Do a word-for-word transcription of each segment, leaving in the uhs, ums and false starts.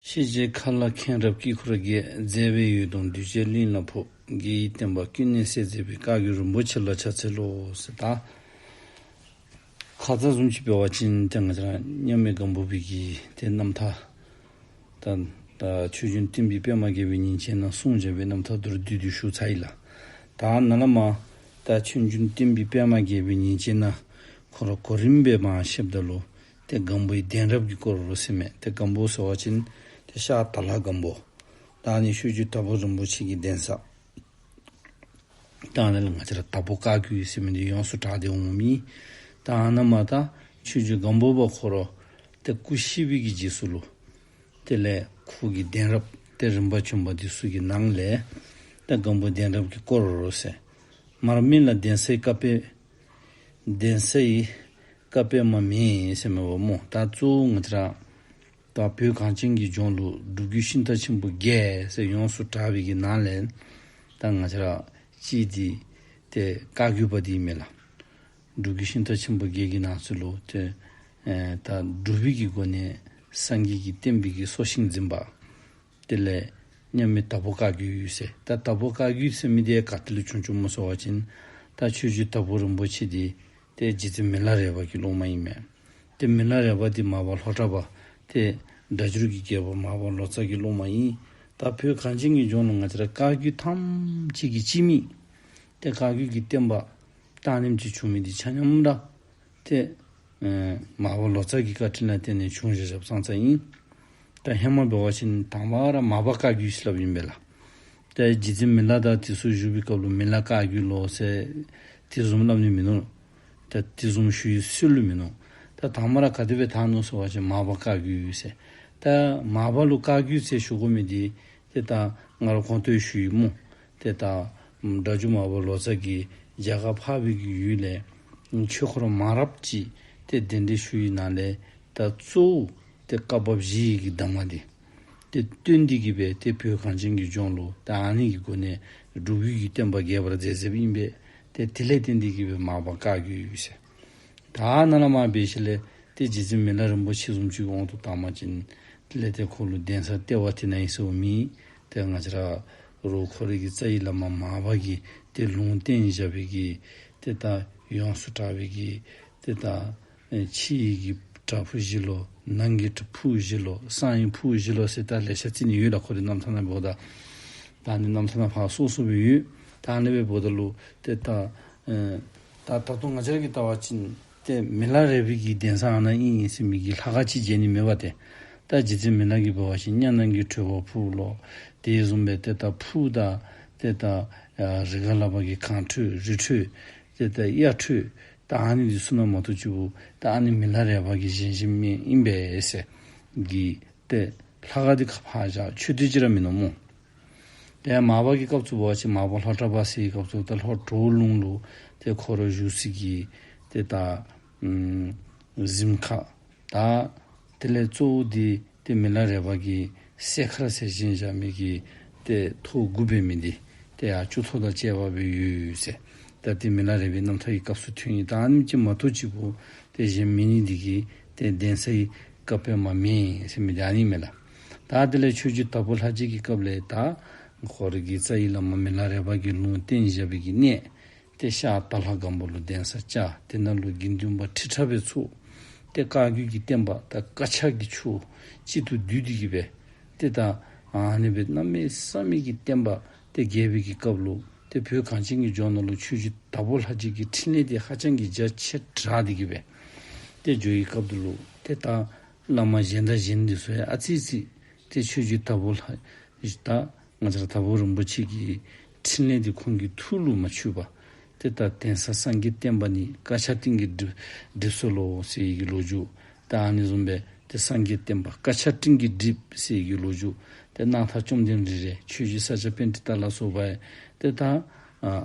ཤེས་བྱའི་མཁའ་ལ་མཁྱེན་རབ་དཀྱིལ་འཁོར་རྒྱས། མཛད་པའི་འོད་སྟོང་གདུལ་བྱའི་གླིང་ལ་ཕོག། རྒྱལ་བའི་བསྟན་པ་ཀུན་ནས་གསལ་མཛད་པའི། བཀའ་བརྒྱུད་རིན་པོ་ཆེ་ལ་ཕྱག་འཚལ་ལོ་ཟེར། ད་ཁ་ཙ་བཟུམ་ཅིག་འབད་བ་ཅིན་ཏེ་ང་བཅས་ར་མཉམ་མེད་སྒམ་པོ་པའི་གི་ཏེ་རྣམ་ཐར་ད་ད་ཆོས་འབྱུང་བསྟན་པའི་པདྨ་རྒྱས་པའི་ཉིན་བྱེད་ནང་གསུངས་བཞག་པའི་རྣམ་ཐར་མདོར་བསྡུས་ཏེ་ཞུ་ཚར་ཡི་ལགས། ད་ནཱ་ལས་མར་ད་ཆོས་འབྱུང་བསྟན་པའི་པདྨ་རྒྱས་པའི་ཉིན་བྱེད་ནང་ཁོ་ར་གོ་རིམ་སྦེ་མར་བཤདཔ་ད་ལུ་ཏེ་སྒམ་པོའི་གདན་རབས་ཀྱི་སྐོར་ལུ་ཟེར་མས། ཏེ་སྒམ་པོ་ཟེར་བ་ཅིན་ཏེ་ཤར་དྭགས་ལྷ་སྒམ་པོ། ད་ཨ་ནི་ཆོས་རྗེ་དྭགས་པོ་རིན་པོ་ཆེ་གི་གདན་ས། ད་ཨ་ནཱ་ལས་ང་བཅས་ར་དྭགས་པོ་བཀའ་བརྒྱུད་ཟེར་མི་འདི་ཡོངས་སུ་གྲགས་ཏེ་འོང་མི། ད་ཨ་ནཱ་མར་ད་ཆོས་རྗེ་སྒམ་པོ་པ་ཁོ་ར་ཏེ་སྐུ་གཤེགས་པའི་གི་རྗེས་སུ་ལུ་དེ་ལས་ཁོ་གི་གདན་རབས་ཏེ་རིམ་པ་བྱོན་པ་འདི་ཚུ་གི་ནང་ལས་ད་སྒམ་པོ་གདན་རབས་ཀྱི་སྐོར་ཟེར། མར་མེ་ལ་གདན་སའི་བཀའ་པདྨ། གདན་སའི་བཀའ་པདྨ་མེ་ཟེར་མས་པ་སྨོ། ད་གཙོ་བོ་ང་བཅས་ར་ད་བོད་གངས་ཅན་གྱི་ལྗོངས་ལུ་སྒྲུབ་བརྒྱུད་ཤིང་རྟ་ཆེན་པོ་བརྒྱད་ཟེར་ཡོངས་སུ་གྲགས་པའི་གི་ནང་ལས་ད་ང་བཅས་ར་གཅིག་འདི་ཏེ་བཀའ་བརྒྱུད་པ་འདི་ཨིན་མས་ལགས། སྒྲུབ་བརྒྱུད་ཤིང་རྟ་ཆེན་པོ་བརྒྱད་ཀྱི་ནང་ཚུད་ལུ་ཏེ་ཨེ་ད་སྒྲུབ་པའི་གི་སྒོ་ནས་སངས་རྒྱས་ཀྱི་བསྟན་པའི་གི་སྲོག་ཤིང་འཛིན་པ། དེ་ལས་མཉམ་མེད་དྭགས་པོ་བཀའ་བརྒྱུད་ཟེར། ད་དྭགས་པོ་བཀའ་བརྒྱུད་ཟེར་མི་འདི་ག་ཏེ་ལས་བྱུང་བྱུངམ་སྨོ་ཟེར་བ་ཅིན་ད་ཆོས་རྗེ་དྭགས་པོ་རིན་པོ་ཆེ་འདི་ཏེ་རྗེ་བཙུན་མི་ལ་རས་པ་གི་སློབ་མ་ཨིན་མས། ཏེ་མི་ལ་རས་པ་འདི་མར་པ་ལྷོ་བྲག་པ་ཏེ་སྒྲ་སྒྱུར་གྱི་རྒྱལ་པོ་མར་པ་ལོ་ཙཱ་གི་སློབ་མ་ཨིན། ད་བོད་གངས་ཅན་གྱི་ལྗོངས་ལུ་ང་བཅས་ར་བཀའ་བརྒྱུད་ཐམས་ཅད་ཀྱི་སྤྱི་མེས་ཏེ་བཀའ་བརྒྱུད་ཀྱི་བསྟན་པ་བཏང་ནི་ཅིག་བྱུང་མི་འདི་ཆ་མཉམ་ར་ཏེ་ཨེ་མར་པ་ལོ་ཙཱ་གི་བཀའ་དྲིན་ལ་བརྟེན་ནས་བྱུང་བཞག་བཞགཔ་ཙང་ཙང་ཨིན། ད་ཧེ་མ་འབད་བ་ཅིན་དང་པ་ར་མར་པ་བཀའ་བརྒྱུད་ཟེར་སླབ་ཨིན་པས་ལགས། ཏེ་རྗེ་བཙུན་མི་ལ་དང་དེ་ཚུ་བཞུགས་པའི་སྐབས་ལུ་མི་ལ་བཀའ་བརྒྱུད་ལོ་ཟེར་དེ་བཟུམ་སླབ་ནི་མིན་ནུག། ད་དེ་བཟུམ་ཞུ་བའི་སྲོལ་ལུ་མིན་ནུག། ད་དང་པ་ར་ག་དེ་སྦེ་དར་ནུག་ཟེར་བ་ཅིན་མར་པ་བཀའ་བརྒྱུད་ཟེར། ད་མར་པ་ལུ་བཀའ་བརྒྱུད་ཟེར་ཞུ་དགོ་མི་འདི་ཏེ་ད་ང་ར་གོང་དུ་ཞུ་ཡི་སྨོ། ཏེ་ད་སྒྲ་སྒྱུར་མར་པ་ལོ་ཙཱ་གིས་རྒྱ་གར་འཕགས་པའི་གི་ཡུལ་ལས་ཆོས་འཁོར་མང་རབས་ཅིག་ཏེ་གདན་འདྲེན་ཞུ་བའི་ནང་ལས་ད་གཙོ་བོ་ཏེ་བཀའ་བབས་བཞི་ཡི་གི་གདམས་ངག་འདི་ཏེ་བཏོན་ཏེ་གི་སྦེ་ཏེ་བོད་གངས་ཅན་གྱི་ལྗོངས་ལུ་ད་ཨ་ནི་གི་སྒོ་ནས་སྒྲུབ་བརྒྱུད་ཀྱི་བསྟན་པ་རྒྱས་པར་མཛད་མཛདཔ་ཨིན་པས། ཏེ་དེ་ལས་བརྟེན་ཏེ་གི་སྦེ་མར་པ་བཀའ་བརྒྱུད་ཟེར། ད་ནཱ་ལས་མར་འབད་ཞིནམ་ལས་ཏེ་རྗེ་བཙུན་མི་ལ་རིན་པོ་ཆེ་བཟུམ་ཅིག་དབང་དུ་བཏང་པ་ཅིན་དེ་ལས་ཏེ་ཁོ་ལུ་གདན་ས་ལྟེ་བ་དེ་ནཱ་ཨིན་ཟེར་མི་ཏེ་ང་བཅས་ར་རུ་ཁོ་རའི་གི་རྩ་བའི་བླ་མ་མར་པ་གིས་ཏེ་ལུང་བསྟན་བཞག་པའི་གི་ཏེ་ད་ཡོངས་སུ་གྲགས་པའི་གི་ཏེ་ད་ཨེ་ཕྱི་ཡི་གི་བྲག་ཕུག་བཞི་ལོ། ནང་གི་ཕུག་བཞི་ལོ། གསང་བའི་ཕུག་བཞི་ལོ་ཟེར་ད་ལེ་ཤ་རྩི་ནི་ཡོད་ལགས། ཁོ་རའི་རྣམ་ཐར་ནང་འབདཝ་ད། ད་ཨ་ནི་རྣམ་ཐར་ནང་ཕར་སོ་སོ་སྦེ་ཡོད། ད་ཨ་ནི་སྦེ་འབདཝ་ད་ལུ་ཏེ་ད་ཨེ་ད་ད་ལྟོ་ང་བཅས་ཀྱིས་བལྟ་བ་ཅིན་ཏེ་མི་ལ་རས་པའི་གི་གདན་ས་ཨ་ནཱ་ཨིན་ཟེར་མི་གི་ལྷ་ཁང་ཅིག་མཇལ་ནི་མེད་པ་ཏེ། ད་རྗེ་བཙུན་མི་ལ་གིས་འབད་བ་ཅིན་གཉའ་ནང་གི་ཁྲོས་པ་ཕུག་ལོ། དེ་བཟུམ་སྦེ་ཏེ་ད་ཕུག་དང་ཏེ་ད་ཨ་རི་ཁ་ལས་ཕར་གྱི་གངས་ཁྲོད་རི་ཁྲོད་ཏེ་ད་གཡའ་ཁྲོད་ད་ཨ་ནི་འདི་ཚུ་ནང་མ་གཏོགས་ཅིག་ད་ཨ་ནི་མི་ལ་རས་པ་གིས་བཞེངས་བཞེངསམ་ཨིན་པས་ཟེར་གི་ཏེ་ལྷ་ཁང་འདི་ཁ་ཕར་བཞག་ཆོས་སྡེ་ཅིག་ར་མིན་ནུག་སྨོ། ཏེ་མར་པ་གི་སྐབས་སུ་འབད་བ་ཅིན་མར་པ་ལྷོ་བྲག་པ་ཟེར་བའི་སྐབས་སུ་ད་ལྷོ་གྲོ་ལུང་ལུ་ཏེ་ཁོ་ར་བཞུགས་སའི་གི་ཏེ་ད་ཨམ་གཟིམ་ཁང་ད་དེ་ལས་གཙོ་བོ་འདི་ཏེ་མི་ལ་རས་པ་གིས་གསས་མཁར་ཟེར་བཞེངས་བཞག་མི་གི་ཏེ་ཐོག་དགུ་འབད་མི་འདི་ཏེ་ཡར་ལྕུག་ཐོག་དང་བཅས་པ་སྦེ་ཡོད་ཟེར། ད་ཏེ་མི་ལ་རས་པའི་རྣམ་ཐར་གྱི་སྐབས་སུ་ཐོན་ཡི། ད་ཨ་ནི་ཅིག་མ་གཏོགས་ཅིག་པོ་ཏེ་བཞེངས་མི་ནི་འདི་གིས་ཏེ་གདན་སའི་བཀའ་པདྨ་མེ་ཟེར་མི་འདི་ཨ་ནི་མས་ལགས། ད་དེ་ལས་ཆོས་རྗེ་དྭགས་པོ་ལྷ་རྗེ་གི་སྐབས་ལས་ད་ཁོ་རའི་གི་རྩ་བའི་བླ་མ་མི་ལ་རས་པ་གིས་ལུང་བསྟན་བཞག་པའི་གི་གནས་ཏེ་ཤར་དྭགས་ལྷ་སྒམ་པོ་ལུ་གདན་ས་བཅགས། དེ་ནང་ལུ་དགེ་འདུན་པ་ཁྲི་ཕྲག་སྦེ་ཚོགས། ཏེ་བཀའ་བརྒྱུད་ཀྱི་བསྟན་པ་དང་བཀའ་ཕྱག་གི་ཆོས་གཅིག་ཏུ་བསྡུས་ཏེ་གི་སྦེ་ཏེ་ད་ཨ་ནི་སྦེ་གནམ་མེད་ས་མེད་ཀྱི་བསྟན་པ་ཏེ་རྒྱས་པའི་གི་སྐབས་ལུ་ཏེ་བོད་གངས་ཅན་གྱི་ལྗོངས་ནང་ལུ་ཆོས་རྗེ་དྭགས་པོ་ལྷ་རྗེ་གི་ཕྲིན་ལས་འདི་ཧ་ཅང་གི་རྒྱ་ཆེ་དྲགས་ཏེ་གི་སྦེ་ཏེ་འགྱོ་བའི་སྐབས་དེ་ལུ་ཏེ་ད་བླ་མ་གཞན་དང་གཞན་འདི་ཚུ་ཡང་ཨ་ཙི་ཙི་ཏེ་ཆོས་རྗེ་དྭགས་པོ་ལྷ་ད་ང་བཅས་ར་དྭགས་པོ་རིན་པོ་ཆེ་གི་ཕྲིན་ལས་འདི་ཁོང་གི་ཐུགས་ལུ་མ་ཆུད་པར་ཏེ་ད་གདན་ས་སངས་རྒྱས་བསྟན་པ་ནི་བཀའ་ཕྱག་སྤྲིན་གྱིས་སྒྲིབ་སྒྲིབ་སོ་ལོ་ཟེར་བའི་གི་ལོ་རྒྱུས། ད་ཨ་ནི་བཟུམ་སྦེ་ཏེ་སངས་རྒྱས་བསྟན་པ་བཀའ་ཕྱག་སྤྲིན་གྱིས་སྒྲིབ་ཟེར་བའི་གི་ལོ་རྒྱུས། ཏེ་སྣང་མཐའ་བཅོམ་ལྡན་འདས་རེ་ཆོས་རྗེ་ས་སྐྱ་པཎྜི་ཏ་ལ་སོགས་པ་ཏེ་ད་ཨ་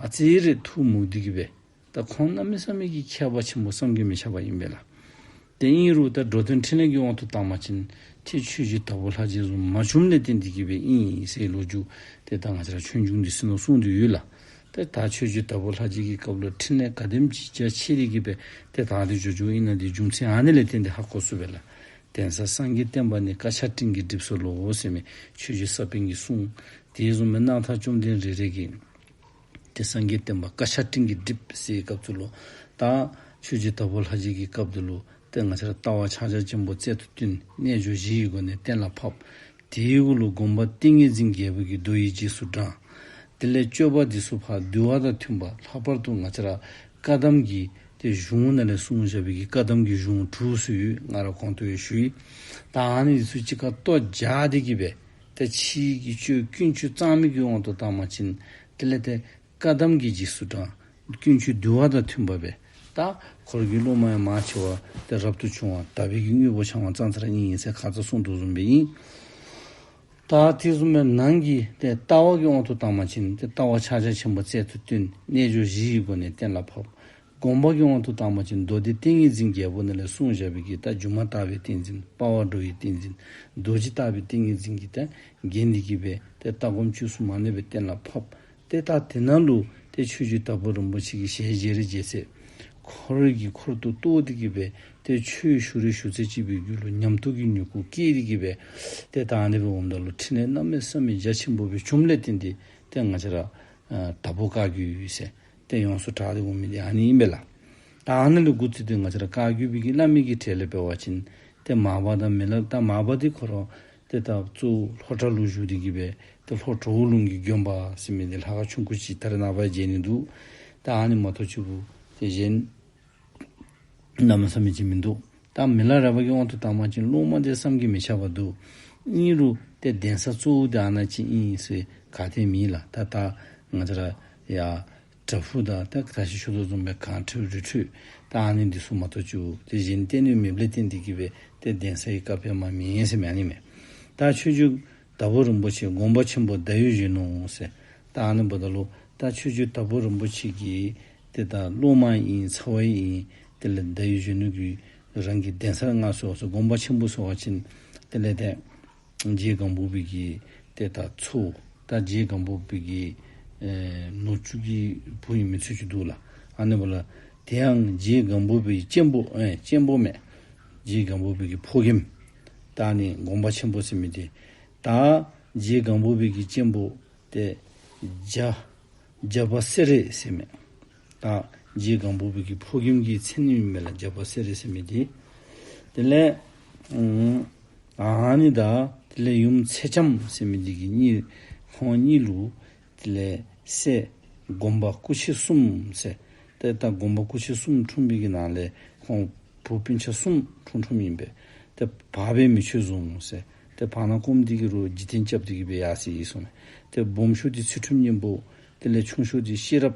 ཨ་ཙི་རེ་ཐུགས་མུག་སྟེ་གི་སྦེ་ད་ཁོང་གནམ་མེད་ས་མེད་ཀྱི་མཁས་པ་ཆེན་པོ་བསམ་གྱིས་མི་ཁྱབ་པ་ཨིན་པས་ལགས། དེ་ཨིན་རུང་ད་འགྲོ་དོན་འཕྲིན་ལས་ཀྱི་དབང་དུ་བཏང་པ་ཅིན་ཏེ་ཆོས་རྗེ་དྭགས་པོ་ལྷ་རྗེ་བཟུམ་མ་བྱུངམ་ལས་བརྟེན་ཏེ་གི་སྦེ་ཨིན་ཟེར་ལོ་རྒྱུས་ཏེ་ད་ང་བཅས་ར་ཆོས་འབྱུང་འདི་ཚུ་ནང་གསུངས་ཏེ་ཡོད་ལགས། ཏེ་ད་ཆོས་རྗེ་དྭགས་པོ་ལྷ་རྗེ་གི་སྐབས་ལུ་ཕྲིན་ལས་ག་དེམ་ཅིག་རྒྱ་ཆེ་སྟེ་གི་སྦེ་ཏེ་དར་ཏེ་འགྱོ་འགྱོཝ་ཨིན་ན་འདི་རྒྱུ་མཚན་ཨ་ནི་ལས་བརྟེན་ཏེ་ཧ་གོ་ཚུགས་པས་ལགས། གདན་ས་སངས་རྒྱས་བསྟན་པ་ནི་ཀ་ཤ་སྤྲིན་གྱིས་བསྒྲིབས་སོ་ལོ་ཟེར་མི་ཆོས་རྗེ་ས་པཎ་གྱིས་གསུངས། དེ་བཟུམ་མའི་སྣང་མཐའ་བཅོམ་ལྡན་རེ་རེ་གིས་ཏེ་སངས་རྒྱས་བསྟན་པ་ཀ་ཤ་སྤྲིན་གྱིས་བསྒྲིབས་ཟེར་སྐབས་སུ་ལུ་ད་ཆོས་རྗེ་དྭགས་པོ་ལྷ་རྗེ་གི་སྐབས་དེ་ལུ་ཏེ་ང་བཅས་ར་ལྟ་བ་ཕྱག་རྒྱ་ཆེན་པོ་རྩལ་དུ་བཏོན། རྣལ་འབྱོར་བཞི་ཡི་སྒོ་ནས་གཏན་ལ་ཕབ། དེའི་འོག་ལུ་སྒོམ་པ་ཏིང་ངེ་འཛིན་རྒྱལ་པོ་གི་མདོ་ཡི་རྗེས་སུ་འབྲང་། དེ་ལས་སྤྱོད་པ་འདི་ཚུ་ཕར་འདུལ་བ་དང་མཐུན་པ། ལྷག་པར་དུ་ང་བཅས་ར་བཀའ་གདམས་ཀྱི་ཏེ་གཞུང་ནང་ལས་གསུངས་བཞག་པའི་གི་བཀའ་གདམས་ཀྱི་གཞུང་དྲུག་ཚུ་ཡོད། ང་ར་གོང་དུ་ཡང་ཞུ་ཡི། ད་ཨ་ནི་འདི་ཚུ་གཅིག་ཁར་གཏོགས་བཞག་སྟེ་གི་སྦེ་ཏེ་ཕྱི་གི་སྤྱོད་ཀུན་སྤྱོད་གཙང་མའི་གི་དབང་དུ་བཏང་བ་ཅིན་དེ་ལས་ཏེ་བཀའ་གདམས་ཀྱི་རྗེས་སུ་འབྲང་། ཀུན་སྤྱོད་འདུལ་བ་དང་མཐུན་པ་སྦེ། ད་ཁོ་ར་གི་སློབ་མ་ཡང་མང་ཆེ་བ་ཏེ་རབ་ཏུ་བྱུང་བ་དག་པའི་གི་དངོས་པོ་འཆང་བ་ཙང་ཙ་ར་ཨིན་ཟེར་ཁ་ཙ་གསུངས་དོ་བཟུམ་སྦེ་ཨིན། ད་དེ་བཟུམ་མའི་ནང་གི་ཏེ་ལྟ་བ་གི་དབང་དུ་བཏང་བ་ཅིན་ཏེ་ལྟ་བ་ཕྱག་རྒྱ་ཆེན་པོ་རྩལ་དུ་བཏོན། རྣལ་འབྱོར་བཞི་ཡི་སྒོ་ནས་གཏན་ལ་ཕབ། སྒོམ་པ་གི་དབང་དུ་བཏང་བ་ཅིན་མདོ་སྡེ་ཏིང་ངེ་འཛིན་རྒྱལ་པོ་ནང་ལས་གསུངས་བཞག་པའི་གི་ད་སྒྱུ་མ་ལྟ་བའི་ཏིང་འཛིན། དཔའ་བར་འགྲོ་བའི་ཏིང་འཛིན། རྡོ་རྗེ་ལྟ་བུའི་ཏིང་ངེ་འཛིན་གྱིས་ཏེ་བརྒྱན་ཏེ་གི་སྦེ་ཏེ་ལྟ་སྒོམ་སྤྱོད་གསུམ་མ་ནུབ་པའི་གཏན་ལ་ཕབ། ཏེ་ད་དེ་ནང་ལུ་ཏེ་ཆོས་རྗེ་དྭགས་པོ་རིན་པོ་ཆེ་གི་ཞལ་མཇལ་རེ་མཇལ་ཚེ་འཁོར་གྱི་འཁོར་དུ་གཏོགས་ཏེ་གི་སྦེ་ཏེ་ཆོས་ཞུ་རེ་ཞུ་ཚེ་ཅིག་སྦེ་རྒྱུད་ལུ་ཉམས་རྟོགས་ཀྱི་མྱུ་གུ་སྐྱེས་ཏེ་གི་སྦེ་ཏེ་ད་ཨ་ནི་སྦེ་འོངམ་ད་ལུ་ཕྲིན་ལས་གནམ་མེད་ས་མེད་རྒྱ་ཆེན་པོ་སྦེ་བྱུངམ་ལས་བརྟེན་ཏེ་ཏེ་ང་བཅས་ར་ཨ་དྭགས་པོ་བཀའ་བརྒྱུད་ཟེར་ཏེ་ཡོངས་སུ་གྲགས་ཏེ་འོང་མི་འདི་ཨ་ནི་ཨིན་པས་ལགས། ད་ཨ་ནི་ལས་འགོ་བཙུགས་ཏེ་ང་བཅས་ར་བཀའ་བརྒྱུད་པའི་གི་བླ་མའི་གི་གྲས་ལས་འབད་བ་ཅིན་ཏེ་མར་པ་དང་མི་ལ། ད་མར་པ་འདི་ཁོ་ར་ཏེ་ད་གཙོ་བོ་ལྷོ་བྲག་ལུ་བཞུགས་ཏེ་གི་སྦེ་ཏེ་ལྷོ་གྲོ་བོ་ལུང་གི་དགོན་པ་ཟེར་མི་འདི་ལྷ་ཁང་ཆུང་ཀུ་ཅིག་ད་རེས་ནངས་པ་མཇལ་ནི་འདུག། ད་ཨ་ནི་མ་གཏོགས་ཅིག་གུ་ཏེ་གཞན་གནམ་མེད་ས་མེད་ཅིག་མིན་འདུག། ད་མི་ལ་རས་པ་གི་དབང་དུ་བཏང་བ་ཅིན་སློབ་མ་འདི་བསམ་གྱིས་མི་ཁྱབ་པ་འདུག། ཨིན་རུང་ཏེ་གདན་ས་གཙོ་བོ་འདི་ཨ་ནཱ་ཅིག་ཨིན་ཟེར་ག་ཏེ་མེད་ལགས། ད་ད་ང་བཅས་ར་ཡ་བྲག་ཕུག་དང་ད་ད་ཅི་ཞུ་དོ་བཟུམ་སྦེ་གངས་ཁྲོད་རི་ཁྲོད་ད་ཨ་ནི་འདི་ཚུ་མ་གཏོགས་ཅིག་ཏེ་གཞན་བསྟེན་ནི་མེདཔ་ལས་བརྟེན་ཏེ་གི་སྦེ་ཏེ་གདན་ས་གི་བཀའ་སྤེལ་མ་མེད་ཟེར་མི་ཨ་ནི་མས། ད་ཆོས་རྗེ་དྭགས་པོ་རིན་པོ་ཆེ་དགོངས་པ་ཆེན་པོ་ཟླ་འོད་གཞོན་ནུ་ཟེར། ད་ཨ་ནི་འབདཝ་ད་ལུ་ད་ཆོས་རྗེ་དྭགས་པོ་རིན་པོ་ཆེ་གི་ཏེ་ད་སློབ་མ་ཨིན་ཚ་བ་ཨིན། དེ་ལས་ཟླ་འོད་གཞོན་ནུ་གིས་རང་གི་གདན་ས་མངའ་གསོལ་སོ་དགོངས་པ་ཆེན་པོ་ཟེར་བ་ཅིན་དེ་ལས་ཏེ་རྗེ་སྒམ་པོ་པའི་གི་ཏེ་ད་ཚའོ། ད་རྗེ་སྒམ་པོ་པའི་གི་ཨེ་ནུ་གཅུང་གི་བུ་ཨིན་མི་ཚུ་ཅིག་འདུག་ལགས། ཨ་ནི་འབདཝ་ལས་དེ་ཡང་རྗེ་སྒམ་པོ་པའི་གཅེན་པོ་ཨེ་གཅེན་པོ་མས། རྗེ་སྒམ་པོ་པའི་གི་ཕོ་རྒནམ་ད་ཨ་ནི་དགོངས་པ་ཆེན་པོ་ཟེར་མི་འདི་ད་རྗེ་སྒམ་པོ་པའི་གི་གཅེན་པོ་ཏེ་རྒྱ་རྒྱ་པ་སེ་ར་ཟེར་མི། ད་རྗེ་སྒམ་པོ་པའི་གི་ཕོ་རྒནམ་གི་མཚན་ཨིན་མས་ལགས། རྒྱ་པ་སེ་ར་ཟེར་མི་འདི། དེ་ལས་ཨ་ཨ་ནི་དང་དེ་ལས་ཡུམ་ཚེ་ལྕམ་ཟེར་མི་འདི་གི་གཉིས་ཁོང་གཉིས་ལུ་དེ་ལས་སྲས་སྒོམ་པ་སྐུ་མཆེད་གསུམ་ཟེར། ཏེ་ད་སྒོམ་པ་སྐུ་མཆེད་གསུམ་འཁྲུངས་པའི་གི་ནང་ལས་ཁོང་བུ་སྤུན་ཆ་གསུམ་འཁྲུངས་འཁྲུངསམ་ཨིན་པས། ཏེ་བར་སྦས་མི་ཆོས་བཟུང་ཟེར། ཏེ་བར་ན་སྐོརམ་འདི་གིས་རུང་འཇིག་རྟེན་རྐྱབ་སྟེ་གི་སྦེ་ཡར་སོ་ཡི་གསུངས་མས། ཏེ་སྦོམ་ཤོས་འདི་ཚུལ་ཁྲིམས་སྙིང་པོ། དེ་ལས་ཆུང་ཤོས་འདི་ཤེས་རབ་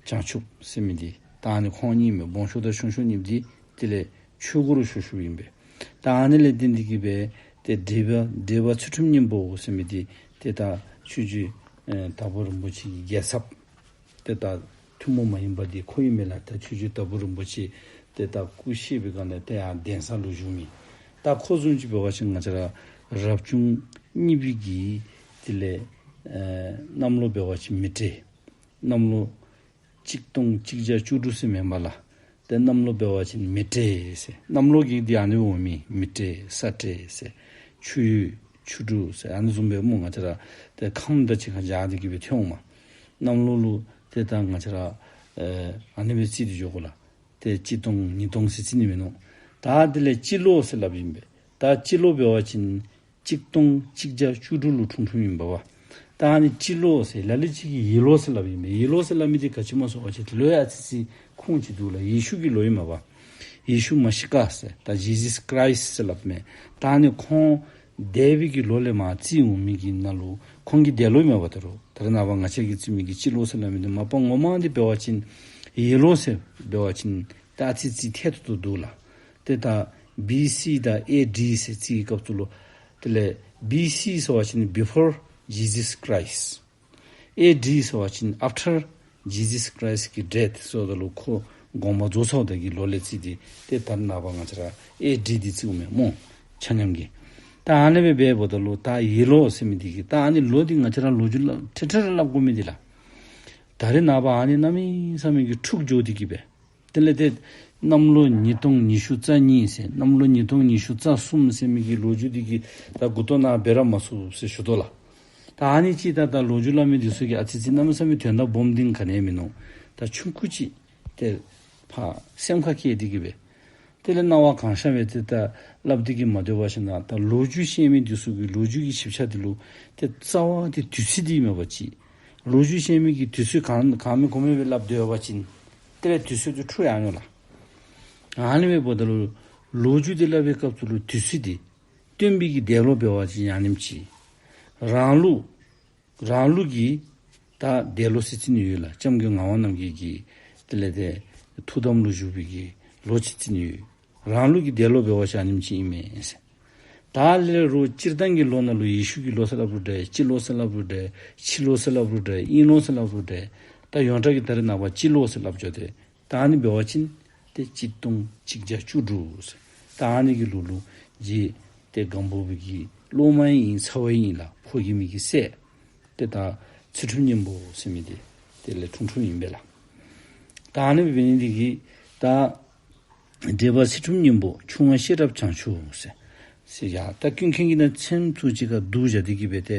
བྱང་ཆུབ་ཟེར་མི་འདི་ད་ཨ་ནི་ཁོང་གཉིས་མས། སྦོམ་ཤོས་དང་ཆུང་ཤོས་གཉིས་འདི་དེ་ལས་ཆོས་སྒོ་རུ་ཞུགས་ཞུགསཔ་ཨིན་པས། ད་ཨ་ནི་ལས་བརྟེན་ཏེ་གི་སྦེ་ཏེ་འབྲེག་པ་འབྲེག་པ་ཚུལ་ཁྲིམས་སྙིང་པོ་ཟེར་མི་འདི་ཏེ་ད་ཆོས་རྗེ་ཨེ་དྭགས་པོ་རིན་པོ་ཆེ་གི་རྒྱལ་ཚབ་ཏེ་ད་ཐུན་མོང་མ་ཡིན་པ་འདི་ཁོ་ཨིན་མས་ལགས། ད་ཆོས་རྗེ་དྭགས་པོ་རིན་པོ་ཆེ་ཏེ་ད་སྐུ་གཤེགས་པའི་སྒང་ལས་ཏེ་ཡར་གདན་ས་ལུ་བཞུགས་མི། ད་ཁོ་བཟུམ་ཅིག་འབད་བ་ཅིན་ང་བཅས་ར་རབ་བྱུང་གཉིས་པའི་གི་དེ་ལས་ཨེ་གནམ་ལོ་འབད་བ་ཅིན་མེ་སྤྲེལ། གནམ་ལོ་གཅིག་སྟོང་གཅིག་བརྒྱ་བཅུ་དྲུག་ཟེར་མེན་པ་ལགས། ཏེ་གནམ་ལོ་འབད་བ་ཅིན་མེ་སྤྲེལ་ཟེར། གནམ་ལོ་གི་འདི་ཨ་ནི་འོང་མི་མེ་སྤྲེལ་ས་སྤྲེལ་ཟེར། ཆུ་ཡོས་ཆུ་འབྲུག་ཟེར་ཨ་ནི་བཟུམ་སྦེ་སྨོ། ང་བཅས་ར་ཏེ་ཁམས་དང་གཅིག་ཁར་སྦྱར་ཏེ་གི་སྦེ་ཐོན་འོང་མས། གནམ་ལོ་ལུ་ཏེ་ད་ང་བཅས་ར་ཨེ་ཨ་ནི་སྦེ་རྩིས་ཏེ་འགྱོ་དགོ་ལགས། ཏེ་གཅིག་སྟོང་ཉིས་སྟོང་ཟེར་རྩིས་ནི་མིན་ནུག། ད་དེ་ལས་སྤྱི་ལོ་ཟེར་སླབ་ཨིན་པས། ད་སྤྱི་ལོ་འབད་བ་ཅིན་གཅིག་སྟོང་གཅིག་བརྒྱ་བཅུ་དྲུག་ལུ་འཁྲུངས་འཁྲུངསམ་ཨིན་པས་པ། ད་ཨ་ནི་སྤྱི་ལོ་ཟེར་ལ་ལུ་ཅིག་གིས་ཡེ་ལོ་ཟེར་སླབ་ཨིན་པས། ཡེ་ལོ་ཟེར་སླབ་མི་འདི་ག་ཅི་སྨོ་ཟེར་བ་ཅིན་དེ་ལུ་ཡང་ཨ་ཙི་ཙི་ཁུངས་ཅིག་འདུག་ལགས། ཡེ་ཤུ་གི་ལོ་ཨིན་མས་པ། ཡེ་ཤུ་མ་ཤི་ཀ་ཟེར་ད་ཇི་ཟས་ཁྲའིསི་ཟེར་སླབ་མས། ད་ཨ་ནི་ཁོང་འདས་པའི་གི་ལོ་ལས་མར་རྩིས་འོང་མི་གི་ནང་ལུ་ཁོང་གི་འདས་ལོ་ཨིན་མས་པ། ད་རུང་ད་རེས་ནངས་པ་ང་བཅས་ཀྱིས་རྩི་མི་གི་སྤྱི་ལོ་ཟེར་སླབ་མི་འདི་མ་པ་ངོ་མ་འདི་འབད་བ་ཅིན་ཡེ་ལོ་ཟེར་འབད་བ་ཅིན་ད་ཨ་ཙི་ཙི་ཐད་ཏོག་ཏོ་འདུག་ལགས། ཏེ་ད་བི་སི་དང་ཨེ་ཌི་ཟེར་རྩིས་སྐབས་སུ་ལུ་དེ་ལས་བི་སི་ཟེར་བ་ཅིན་before Jesus Christ། ཨེ་ཌི་ཟེར་བ་ཅིན་after Jesus Christ གི་death ཟེརཝ་ད་ལུ་ཁོ་དགོངས་པ་རྫོགས་ཚརཝ་ད་གི་ལོ་ལས་རྩིས་ཏེ་ཏེ་ད་རེས་ནངས་པ་ང་བཅས་ར་ཨེ་ཌི་འདི་རྩིཝ་མས་སྨོ། ཆ་མཉམ་གྱིས། ད་ཨ་ནི་སྦེ་འབདཝ་ད་ལུ་ད་ཡེ་ལོ་ཟེར་མི་འདི་གིས་ད་ཨ་ནི་ལོ་འདི་ང་བཅས་ར་ལོ་རྒྱུས་ལུ་ཁྲིག་ཁྲི་ར་སླབ་དགོ་མི་འདི་ལགས། ད་རེས་ནངས་པ་ཨ་ནི་གནམ་མེད་ས་མེད་ཀྱི་འཁྲུགས་འགྱོ་སྟེ་གི་སྦེ། དེ་ལས་ཏེ་ གནམ་ལོ་ཉིས་སྟོང་ཉི་ཤུ་རྩ་གཉིས་ཟེར་གནམ་ལོ་ཉིས་སྟོང་ཉི་ཤུ་རྩ་གསུམ་ཟེར་མི་གི་ལོ་རྒྱུས་འདི་གི་ད་མགུ་ཏོ་ནང་འབད་ར་མ་ཚུགས་ཟེར་ཞུ་དོ་ལགས། ད་ཨ་ནི་ཅིག་ད་ད་ལོ་རྒྱུས་སླབ་མི་འདི་ཚུ་གིས་ཨ་ཙི་ཙི་གནམ་མེད་ས་མེད་དོན་དག་སྦོམ་འདི་ག་ནི་ཡང་མིན་ནུག། ད་ཆུང་ཀུ་ཅིག་ཏེ་ཕར་སེམས་ཁར་བཀལ་ཏེ་གི་སྦེ་དེ་ལས་སྣང་བ་གང་ཤར་སྦེ་ཏེ་ད་སླབ་སྟེ་གི་མ་སྡོད་པ་ཅིན་ད་ལོ་རྒྱུས་བཤད་མི་འདི་ཚུ་གི་ལོ་རྒྱུས་ཀྱི་ཞིབ་ཆ་འདི་ལུ་ཏེ་རྩ་བ་འདི་དུས་ཚོད་འདི་མེད་པ་ཅིག། ལོ་རྒྱུས་བཤད་མི་གི་དུས་ཚོད་གང་གང་མེད་གོ་མེད་སྦེ་སླབ་སྡོད་པ་ཅིན་དེ་ལས་དུས་ཚོད་འདི་འཁྲུལ་ཡར་འགྱོ་ལགས། ཨ་ནི་འབདཝ་ད་ལུ་ལོ་རྒྱུས་འདི་སླབ་པའི་སྐབས་སུ་ལུ་དུས་ཚོད་འདི་སྟོན་པའི་གི་འདས་ལོ་འབད་བ་ཅིན་ཨ་ནེམ་ཅིག། རང་ལུགས་རང་ལུགས་ཀྱི་ད་འདས་ལོ་ཟེར་རྩི་ནི་ཡོད་ལགས། བྱམས་མགོན་ངག་དབང་རྣམ་རྒྱལ་གྱི་དེ་ལས་ཏེ་ཐུགས་དམ་ལུ་བཞུགས་པའི་གི་ལོ་ཅིག་རྩི་ནི་ཡོད། རང་ལུགས་ཀྱི་འདས་ལོ་འབད་བ་ཅིན་ཨ་ནེམ་ཅིག་ཨིན་མས་ཟེར། ད་ལས་རོགས་སྤྱིར་བཏང་གི་ལོ་ནང་ལུ་ཡེ་ཤུ་གི་ལོ་ཟེར་སླབ་རུང་འདྲ། སྤྱི་ལོ་ཟེར་སླབ་རུང་འདྲ། ཕྱི་ལོ་ཟེར་སླབ་རུང་འདྲ། དབྱིན་ལོ་ཟེར་སླབ་རུང་འདྲ། ད་ཡོངས་གྲགས་ཀྱི་ད་རེས་ནངས་པ་སྤྱི་ལོ་ཟེར་སླབ་ཅི་ཏེ། ད་ཨ་ནི་འབད་བ་ཅིན་ཏེ་གཅིག་སྟོང་གཅིག་བརྒྱ་བཅུ་དྲུག་ཟེར། ད་ཨ་ནི་གི་ལོ་ལུ་རྗེ་ཏེ་སྒམ་པོ་པའི་གི་སློབ་མ་ཨིན་ཚ་བ་ཨིན་ལགས། ཕོ་རྒནམ་གི་སྲས་ཏེ་ད་ཚུལ་ཁྲིམས་སྙིང་པོ་ཟེར་མི་འདི་དེ་ལས་འཁྲུངས་འཁྲུངསམ་ཨིན་པས་ལགས། ད་ཨ་ནི་འབད་ནི་འདི་གིས་ད་བགྲེས་པ་ཚུལ་ཁྲིམས་སྙིང་པོ་ཆུང་བ་ཤེས་རབ་བྱང་ཆུབ་ཟེར། ཟེར་ཡ་ད་ཀུན་མཁྱེན་གྱིས་ནཱ་མཚན་ཚུ་གཅིག་ཁར་བསྡུ་བཞག་སྟེ་གི་སྦེ་ཏེ་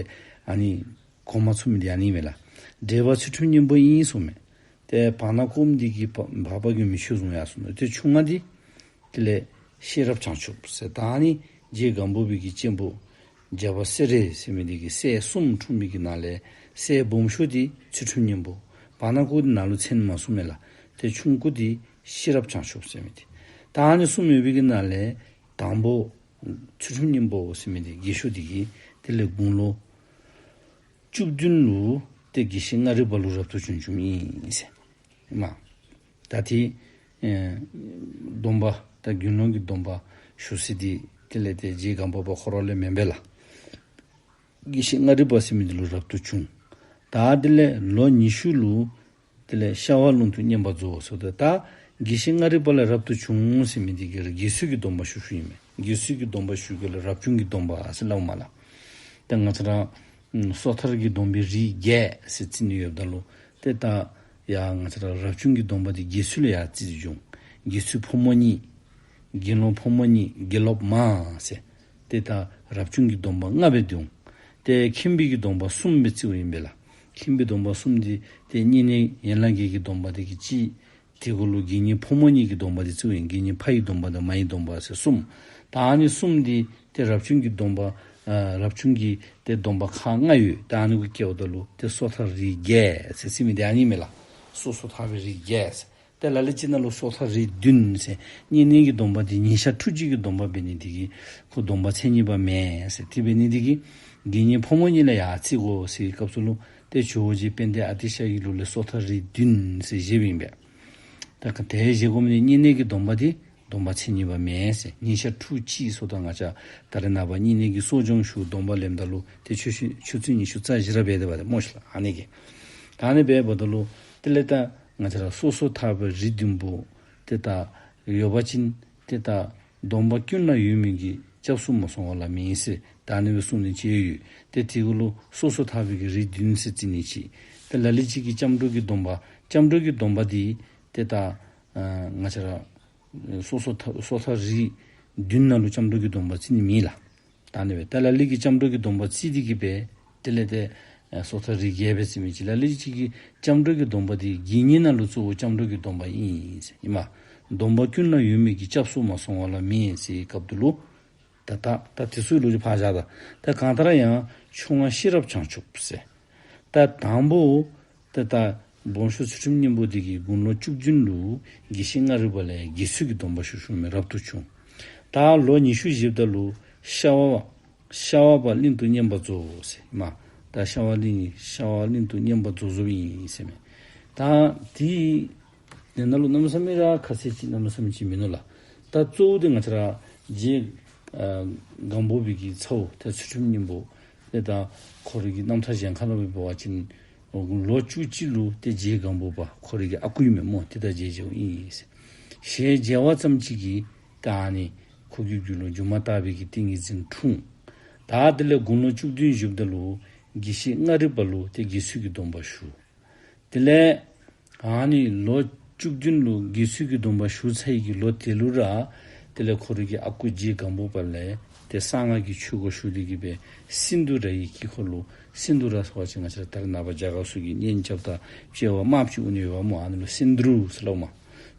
ཨ་ནི་གོ་མ་ཚུགས་མི་འདི་ཨ་ནི་མས་ལགས། བགྲེས་པ་ཚུལ་ཁྲིམས་སྙིང་པོ་ཨིན་གསུངས་མས། ཏེ་བར་ན་ཀོམ་འདི་གིས་བ་བར་པ་མགོན་མེད་ཆོས་བཟུང་ཡར་སོང་ནུག། ཏེ་ཆུང་མ་འདི་དེ་ལས་ཤེས་རབ་བྱང་ཆུབ་ཟེར། ད་ཨ་ནི་རྗེ་སྒམ་པོ་པའི་གི་གཅེན་པོ་རྒྱལ་པོ་སེ་ར་ཟེར་མི་འདི་གི་སྲས་གསུམ་འཁྲུངས་མི་གི་ནང་ལས་སྲས་སྦོམ་ཤོས་འདི་ཚུལ་ཁྲིམས་སྙིང་པོ། བར་ན་ཀོ་འདི་ནང་ལུ་མཚན་མ་གསུངས་མས་ལགས། ཏེ་ཆུང་ཀུ་འདི་ཤེས་རབ་བྱང་ཆུབ་ཟེར་མི་འདི། ད་ཨ་ནི་གསུམ་ཡོད་པའི་གི་ནང་ལས་དང་པོ་ཚུལ་ཁྲིམས་སྙིང་པོ་ཟེར་མི་འདི་རྒས་ཤོས་འདི་གིས་དེ་ལས་དགུང་ལོ་བཅུ་བདུན་ལུ་ཏེ་དགེ་བཤེས་ལྔ་རིག་པ་ལུ་རབ་ཏུ་བྱུང་བྱུངམ་ཨིན་ཟེར། ཨིན་མས། ད་ཏེ་ཨེ་སྡོམ་པ་ད་དགེ་སློང་གི་སྡོམ་པ་ཞུ་ས་འདི་དེ་ལས་ཏེ་རྗེ་སྒམ་པོ་པ་ཁོ་ར་ལས་མེན་པས་ལགས། དགེ་བཤེས་ལྔ་རིག་པ་ཟེར་མི་འདི་ལུ་རབ་ཏུ་བྱུང་། ད་དེ་ལས་ལོ་ཉི་ཤུ་ལུ་དེ་ལས་ཤ་བ་ལུང་དུ་བསྙེན་པར་རྫོགས་ཟེརཝ་ད་ད་དགེ་བཤེས་ལྔ་རིག་པ་ལས་རབ་ཏུ་བྱུང་ཟེར་མི་འདི་གིས་དགེ་ཚུལ་གྱི་སྡོམ་པ་ཞུ་ཞུཝ་ཨིན་མས། དགེ་ཚུལ་གྱི་སྡོམ་པ་ཞུ་གི་ལས་རབ་བྱུང་གི་སྡོམ་པ་ཟེར་སླབ་མས་ལགས། ཏེ་ང་བཅས་ར་ཨམ་སོ་ཐར་གྱི་སྡོམ་པའི་རིགས་བརྒྱད་ཟེར་རྩི་ནི་ཡོདཔ་ད་ལུ་ཏེ་ད་ཡ་ང་བཅས་ར་རབ་བྱུང་གི་སྡོམ་པ་འདི་དགེ་ཚུལ་ལུ་ཡར་རྩིས་ཏེ་བྱུང་། དགེ་ཚུལ་ཕོ་མོ་གཉིས། དགེ་སློང་ཕོ་མོ་གཉིས། དགེ་སློབ་མང་ཟེར། ཏེ་ད་རབ་བྱུང་གི་སྡོམ་པ་ལྔ་སྦེ་འདུག། ཏེ་ཁྱིམ་པའི་གི་སྡོམ་པ་གསུམ་སྦེ་རྩིཝ་ཨིན་པས་ལགས། ཁྱིམ་པའི་སྡོམ་པ་གསུམ་འདི་ཏེ་བསྙེན་གནས་ཡན་ལག་བརྒྱད་ཀྱི་སྡོམ་པ་འདི་གིས་གཅིག། དེ་གུ་ལུ་དགེ་བསྙེན་ཕོ་མོ་གཉིས་ཀྱི་སྡོམ་པ་འདི་རྩིཝ་ཨིན། དགེ་བསྙེན་ཕ་ཡི་སྡོམ་པ་དང་མ་ཡི་སྡོམ་པ་ཟེར་གསུམ། ད་ཨ་ནི་གསུམ་འདི་ཏེ་རབ་བྱུང་གི་སྡོམ་པ་ཨ་རབ་བྱུང་གི་ཏེ་སྡོམ་པ་ཁག་ལྔ་ཡོད། ད་ཨ་ནི་གུ་བཀལཝ་ད་ལུ་ཏེ་སོ་ཐར་རིགས་བརྒྱད་ཟེར་རྩི་མི་འདི་ཨ་ནི་མས་ལགས། སོ་སོ་ཐར་པའི་རིགས་བརྒྱད་ཟེར། ཏེ་ལ་ལུ་ཅིག་ནང་ལུ་སོ་ཐར་རིགས་བདུན་ཟེར། བསྙེན་གནས་ཀྱི་སྡོམ་པ་འདི་ཉིན་ཞག་ཕྲུགས་གཅིག་གི་སྡོམ་པ་འབད་ནི་འདི་གིས་ཁོ་སྡོམ་པ་མཚན་ཉིད་པ་མེན་ཟེར། དེ་འབད་ནི་འདི་གིས་དགེ་བསྙེན་ཕོ་མོ་གཉིས་ལུ་ཡར་རྩི་དགོ་ཟེར་བའི་སྐབས་སུ་ལུ་ཏེ་ཇོ་བོ་རྗེ་དཔལ་ལྡན་ཨ་ཏི་ཤ་གི་ལུགས་ལས་སོ་ཐར་རིགས་བདུན་ཟེར་བཞེསཔ་ཨིན་པས། ད་ག་དེ་བཞེས་དགོ་མི་འདི་བསྙེན་གནས་ཀྱི་སྡོམ་པ་འདི་སྡོམ་པ་མཚན་ཉིད་པ་མེན་ཟེར། ཉིན་ཞག་ཕྲུགས་གཅིག་ཟེརཝ་ད་ང་བཅས་ད་རེས་ནངས་པ་བསྙེན་གནས་ཀྱི་གསོ་སྦྱོང་ཞུ་སྡོམ་པ་ལེནམ་ད་ལུ་ཏེ་ཆུ་ཚོད་ཆུ་ཚོད་ཉི་ཤུ་རྩ་བཞི་ར་འབད་དེ་འབད་དེ་སྨོ་ཤ་ལགས། ཨ་ནི་གིས་ད་ཨ་ནི་འབདཝ་ད་ལུ་དེ་ལས་ད་ང་བཅས་ར་སོ་སོ་ཐར་པའི་རིགས་བདུན་པོ་ཏེ་ད་ཡོད་པ་ཅིན་ཏེ་ད་སྡོམ་པ་ཀུན་ལ་ཡོད་མིན་གྱི། སྐྱབས་སུ་མ་སོང་བ་ལ་མེད་ཟེར། ད་ཨ་ནི་སྦེ་གསུངས་ནི་ཅིག་ཡོད། ཏེ་དེ་གུ་ལུ་སོ་སོ་ཐར་པའི་གི་རིགས་བདུན་ཟེར་རྩི་ནི་ཅིག། ཏེ་ལ་ལུ་ཅིག་གིས་སྐྱབས་འགྲོ་གི་སྡོམ་པ། སྐྱབས་འགྲོ་གི་སྡོམ་པ་འདི་ཏེ་ད་ཨ་ང་བཅས་ར་སོ་སོ་ཐར་སོ་ཐར་རིགས་བདུན་ནང་ལུ་སྐྱབས་འགྲོ་གི་སྡོམ་པ་རྩི་ནི་མེད་ལགས། ད་ཨ་ནི་སྦེ་ད་ལ་ལུ་གིས་སྐྱབས་འགྲོ་གི་སྡོམ་པ་རྩི་སྟེ་གི་སྦེ་དེ་ལས་ཏེ་ཨ་སོ་ཐར་རིགས་བརྒྱད་སྦེ་རྩི་མི་ཅིག། ལ་ལུ་ཅིག་གིས་སྐྱབས་འགྲོ་གི་སྡོམ་པ་འདི་དགེ་བསྙེན་ནང་ལུ་གཙོ་བོ་སྐྱབས་འགྲོ་གི་སྡོམ་པ་ཨིན་ཟེར། ཨིན་མས། སྡོམ་པ་ཀུན་ལ་ཡོད་མིན་གྱི། སྐྱབས་སུ་མ་སོང་བ་ལ་མེད་ཟེར་བའི་སྐབས་དེ་ལུ་ད་ད་ད་དེ་ཚུ་ལུ་ཅིག་ཕར་བཞག་ད། ད་གང་ལྟར་ཡང་ཆུང་བ་ཤེས་རབ་བྱང་ཆུབ་ཟེར། ད་དང་པོ་ད་ད་སྦོམ་ཤོས་ཚུལ་ཁྲིམས་སྙིང་པོ་འདི་གིས་དགུང་ལོ་བཅུ་བདུན་ལུ་དགེ་བཤེས་ལྔ་རིག་པ་ལས་དགེ་ཚུལ་གྱི་སྡོམ་པ་ཞུ་ཞུཝ་མས། རབ་ཏུ་བྱུང་། ད་ལོ་ཉི་ཤུ་བཞེསཔ་ད་ལུ་ཤ་བ་ཤ་བ་པ་གླིང་དུ་བསྙེན་པར་རྫོགས་ཟེར་མས། ད་ཤ་བ་གླིང་ཤ་བ་གླིང་དུ་བསྙེན་པར་རྫོགས་རྫོགསཔ་ཨིན་ཟེར་མས། ད་དེ་དེ་ནང་ལུ་གནམ་མེད་ས་མེད་ར་ཁ་གསལ་ཅིག་གནམ་མེད་ས་མེད་ཅིག་མིན་ནུག་ལགས། ད་གཙོ་བོ་དེ་ང་བཅས་ར་རྗེ་ཨ་སྒམ་པོ་པའི་གི་ཚ་བོ་ཏེ་ཚུལ་ཁྲིམས་སྙིང་པོ་ཏེ་ད་ཁོ་རའི་གི་རྣམ་ཐར་གཞན་ཁ་ལུ་འབད་བ་ཅིན་ལོ་བཅུ་གཅིག་ལུ་ཏེ་རྗེ་སྒམ་པོ་པ་ཁོ་རའི་གི་ཨ་ཁུ་ཨིན་མས་སྨོ། ཏེ་ད་མཇལ་མཇལཝ་ཨིན་ཟེར། ཞལ་མཇལ་བ་ཙམ་ཅིག་གིས་ད་ཨ་ནི་ཁོ་གི་རྒྱུད་ལུ་སྒྱུ་མ་ལྟ་བུའི་གི་ཏིང་ངེ་འཛིན་འཁྲུངས། ད་དེ་ལས་དགུང་ལོ་བཅུ་བདུན་བཞེསཔ་ད་ལུ་དགེ་བཤེས་ལྔ་རིག་པ་ལུ་ཏེ་དགེ་ཚུལ་གྱི་སྡོམ་པ་ཞུ། དེ་ལས་ཨ་ནི་ལོ་ བཅུ་བདུན་ལུ་དགེ་ཚུལ་གྱི་སྡོམ་པ་ཞུ་ཚར་བའི་གི་ལོ་དེ་ལུ་ར་དེ་ལས་ཁོ་རའི་གི་ཨ་ཁུ་རྗེ་སྒམ་པོ་པ་ལས་ཏེ་གསང་སྔགས་ཀྱི་ཆོས་གོས་ཞུ་སྟེ་གི་སྦེ་སིནྡྷུ་ར་གི་དཀྱིལ་འཁོར་ལུ་སིནྡྷུ་ར་ཟེར་བ་ཅིན་ང་བཅས་ར་ད་རེས་ནངས་པ་རྒྱ་གར་ཚུ་གིས་གཉེན་རྐྱབ་ད་དཔྱལ་བ་དམརཔོ་ཅིག་འོང་ནི་ཡོདཔ་སྨོ། ཨ་ནི་ལུ་སིནྡྷུ་ཟེར་སླབ་མས།